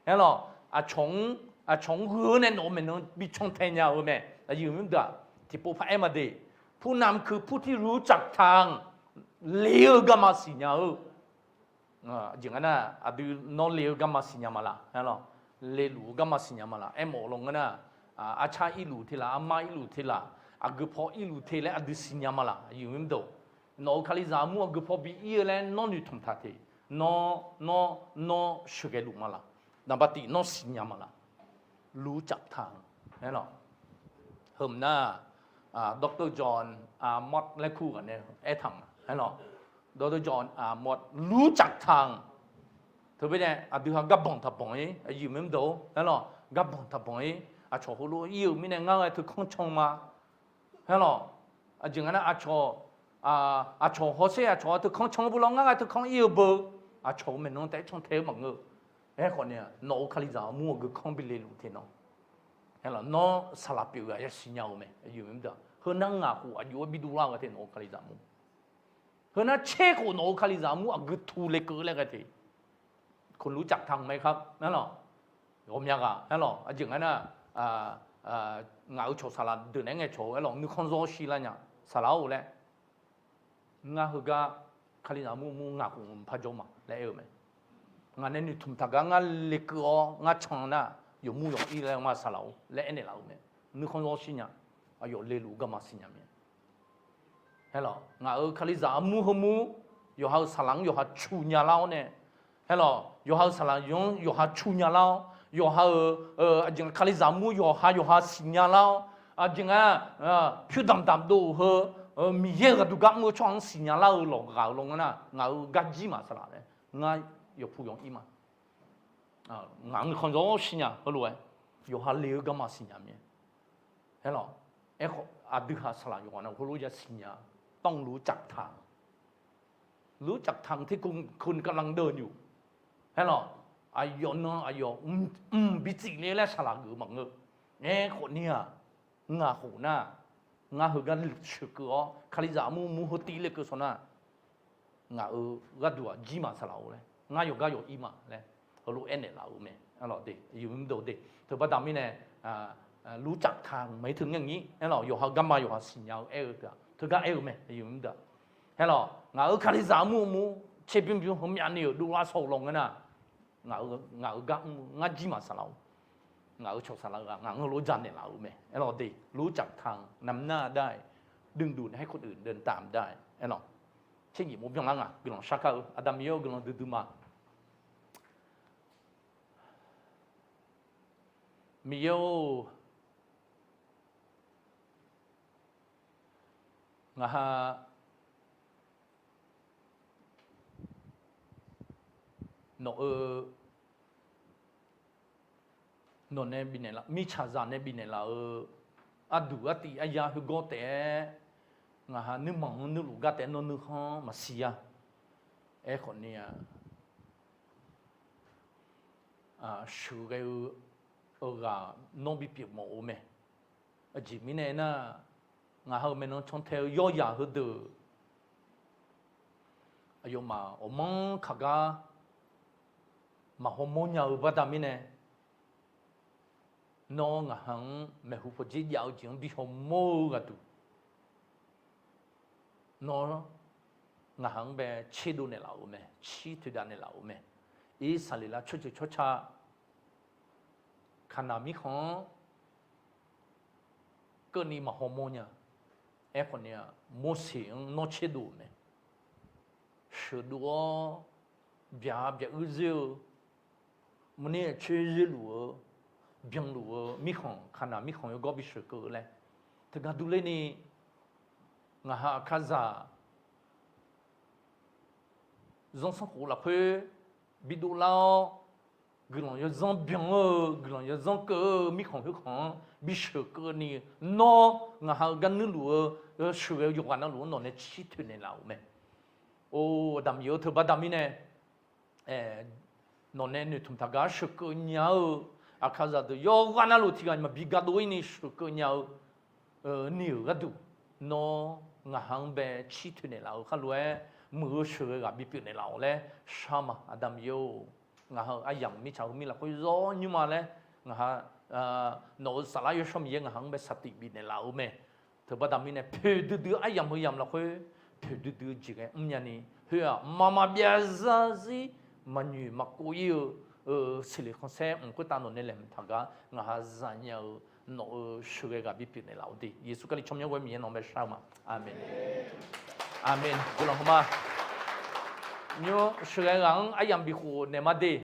aerlawq, aqcawq-anr gheu-awr nae nawq-eu maeqnan bi cantae nya-eu mae. Aqyuif mr deuq-aq, tiqpov paraer ma de. ผู้นำคือผู้ที่รู้จักทาง le-eu garma siqnya-eu. Aqjeq nga nar, aqdui nawr le-eu garma siqnya ma laq, aerlawq, leluf-eu garma siqnya ma laq, aermawf-eu lawnmr nar, arcar irluf te laf, armar irluf te laf, aqgeu paw irluf te laer aqdui siqnya ma laq, aqyuif mr deuq. Nawq-euq Kalizaq armur aqgeu paw bi ir-eu laer nawr noeqtmq taq te. Nawr, nawr, nawr sheuqghae luf ma laq. นำหน้าได้ และดึงดูดให้คนอื่นเดินตามได้ Heu nar, Doctor John Amos laer kur ghaq nae aertaq-euq, aerlawq, Doctor John Amos รู้จักทาง Teumirnae aqdui ha garbanq taqbanq-ir, aqyuif mr deuq, aerlawq, garbanq taqbanq-ir, aqcawq heulof ir-euq mirnae ngar ghae teukanr can ma. Aerlawq, aqjeq nga nar, aqcawq hawsher aqcawq-a teukanr can beu lawr, ngar ghae teukanr ir-eu beu, aqcawq-euq maeqnan taef-aer cantae-eu maqngeur. Aerkhawf ni-aq, nawq-euq Kalizaq armur aqgeu kanr bi leluf te nawr, aerlawq, nawr saqlaq pyeuf-eu ghaq yasiq nya-eu mae. Heu nar ngaq khof aqjox-aer bi dovlar-eu ghae te nawq-euq Kalizaq armur. Heu nar tser khof nawq-euq Kalizaq armur aqgeu tu lekeuv laer ghae te. คนรู้จักทางไหมครับ aerlawq, ghawqmya ghaq, aerlawq, aqjeq nga nar, ngaq-euq cawq saqlaq deuq naeq-aer ngae cawq-eu, aerlawq, nuikhanr zawr shir lar nya, saqlaq-or laer. Ngar heugar Kalizaq armur mur ngaq khof mqpar jawr ma laer aer-eu mae. Ngaq nae noeqtmq taq gar ngar lekeuv-awr ngar can nar, yawqmur yawq ir laer ma saqlaq-or laer aernaeq laf-eu mae. Nuikhanr zawr shir nya, aqyawf leluf-eu garma siqnya mae. Aerlawq, ngaq-euq Kalizaq armur heumur, yawqha-euq saqlaq-anr yawqha cu nya lar-awr nae, aerlawq, yawqha-euq saqlaq yawq-anr yawqha cu nya lar-awr, yawqha-euq, aqjeq Kalizaq armur yawqha yawqha siqnya lar-awr, aqjeq nga, pyur damq damq dov-eu heu, Miqyaer-euq ghaqduq gar mr-eu tsawrhaq-anr siqnya lar-eu lawq ghaq-euq lawnmr nar, ngaq-euq gar jir ma saqlaq laer ngar yawqpu yawq ir ma. Ngaq-anr nuikhanr zawr shir nya heulof-aer, yawqha le-eu garma siqnya mae. Aerlawq, aerkhawf aqdui ha saqlaq yawqghaq nar heulof yasiq nya, ต้องรู้จักทาง รู้จักทางที่คุณกำลังเดินอยู่ Aerlawq, aqyawf nan aqyawf mq bi tsif le laer saqlaq geuf-eu maqngeur. Aerkhawf ni-aq, ngaq khof nar, ngar heugar sheuqkeuv-awr Kalizaq armur mur heu tiv lekeuv saw nar, ngaq-euq gharduq-aq jir ma saqlaq-or laer, ngar yawqgar yawq ir ma laer, heulof aernaeq laf-euq mae. Aerlawq de, aqyuif mr deuq de, teubaqda mirnae, รู้จักทาง maqir teu ngaer ngir, aerlawq, yawqha garma yawqha siqnya-eu aer-eu teu-aq, teugar aer-eu mae, aqyuif mr deuq. Aerlawq, ngaq-euq Kalizaq armur mur tserbymr bymr heumyav ni-euq dovlar saw-eu lawnmr nar, ngaq-euq gar mr-eu ngar jir ma saqlaq-or, ngaq-euq cawq saqlaq-eu ghaq ngaq-anr heulof janaeq laf-euq mae. Aerlawq de, รู้จักทาง นำหน้าได้ ดึงดูดให้คนอื่นเดินตามได้ aerlawq. Tser nyif mov byanlar ngaq guiqlanq shar kar-eu Aqda Miqyaer-or guiqlanq duidui ma. Miqyaer-or, ngaq ha nawq-eu, nawq nae bifnaeq laf, mirtsaqzaq nae bifnaeq laf-eu arduq artiv aryar khoergawr taef-aer, ngaq ha nuirmanq-anr nuirluf gar taef-aer nawr nuikhanr maqsiq-a. Aerkhawf ni-aq, sheuqghae-eu, eu ghaq nawr bipyeuf mawf-eu mae. Aqjeq mirnae aernar, ngaq ha-euq maeqnan cantae-eu yawryaq heudeuq aqyawfmaf awqmanr kaq gar maqhaw mawrnya-eu baqda mirnae, nawr ngaq ha-anr maeqhu pawdzer jav-eu jeq-anr bi hawmawr-eu ghaqduq, nawr ngaq ha-anr bae tserdov naeqlaf-euq mae, cir toeqdav naeqlaf-euq mae. Irsaqleqlav tsawrjeuq tsawrca Kaqnaq mirkhanq-anr keuvni maqhaw mawrnya. Aerkhawf ni-aq, Morseq-anr nawr tserdov-euq mae. Sheuqdov-awr byaq byaq uir zeur-eu, maqnir-aer coer zerluf-eu, byanluf-eu mirkhanq, kaqnaq mirkhanq yawgawr bisheuq keuv-eu laer, teugar durler ni, ngaq ha Aqkaqzaq zanrsanrkhof lafkhoer bidov lar-awr, guiqlanq yawzanr byan-eu, guiqlanq yawzanr keuv-eu mirkhanq khoerkhanq-anr bisheuq keuv ni, nawr ngaq ha-eu gar nuirluf-eu sheuqghae-eu yawqghaq navluf-anr nawq nae cirtoeq naeqlaf-euq mae. Or, aqdamq yif-eu teubar daq mirnae, nawq nae noeqtmq taqgar sheuqkeuv nya-eu, Aqkaqzaq deuq yawqghaq navluf tiqghaq maqbi gardov-ir ni sheuqkeuv nya-eu ni-euq gharduq, nawr ngaq ha-anr bae cirtoeq naeqlaf-eu khar lof-aer, muiq-eu sheuqghae ghaq bipyeuf naeqlaf-awq laer shar ma. Aqdamq yif-or, ngaq ha-euq aryamq mirtsaq heu mir lafkhoer zawr nymrma laer, ngaq ha, nawq-euq Saflar Yawshawr Miqyaer ngaq ha-anr bae saqtiq bifnaeq laf-eu mae. Teubar daq mirnae poeqdui dui-eu aryamq heu yamq lafkhoer, poeqdui dui-eu jeq ghae mrnya ni, khoer-aq mqmaq maqbyav zarzir, maqnyoeq maqkov-ir-eu seqleq khanqsaer mq khoertav nawq nae laeqhmq taqgar ngaq ha zanya-eu nawq-euq sheuqghae ghaq bipyeuf naeqlaf-awr de. Yeqsur Kali tsawrmyanr ghoer Miqyaer nawq-anr bae shar-eu ma. Aqmeq. Aqmeq. Guiqlanq hawma. Nymr sheuqghae ghaq-anr aryamq bikhof naeq ma de.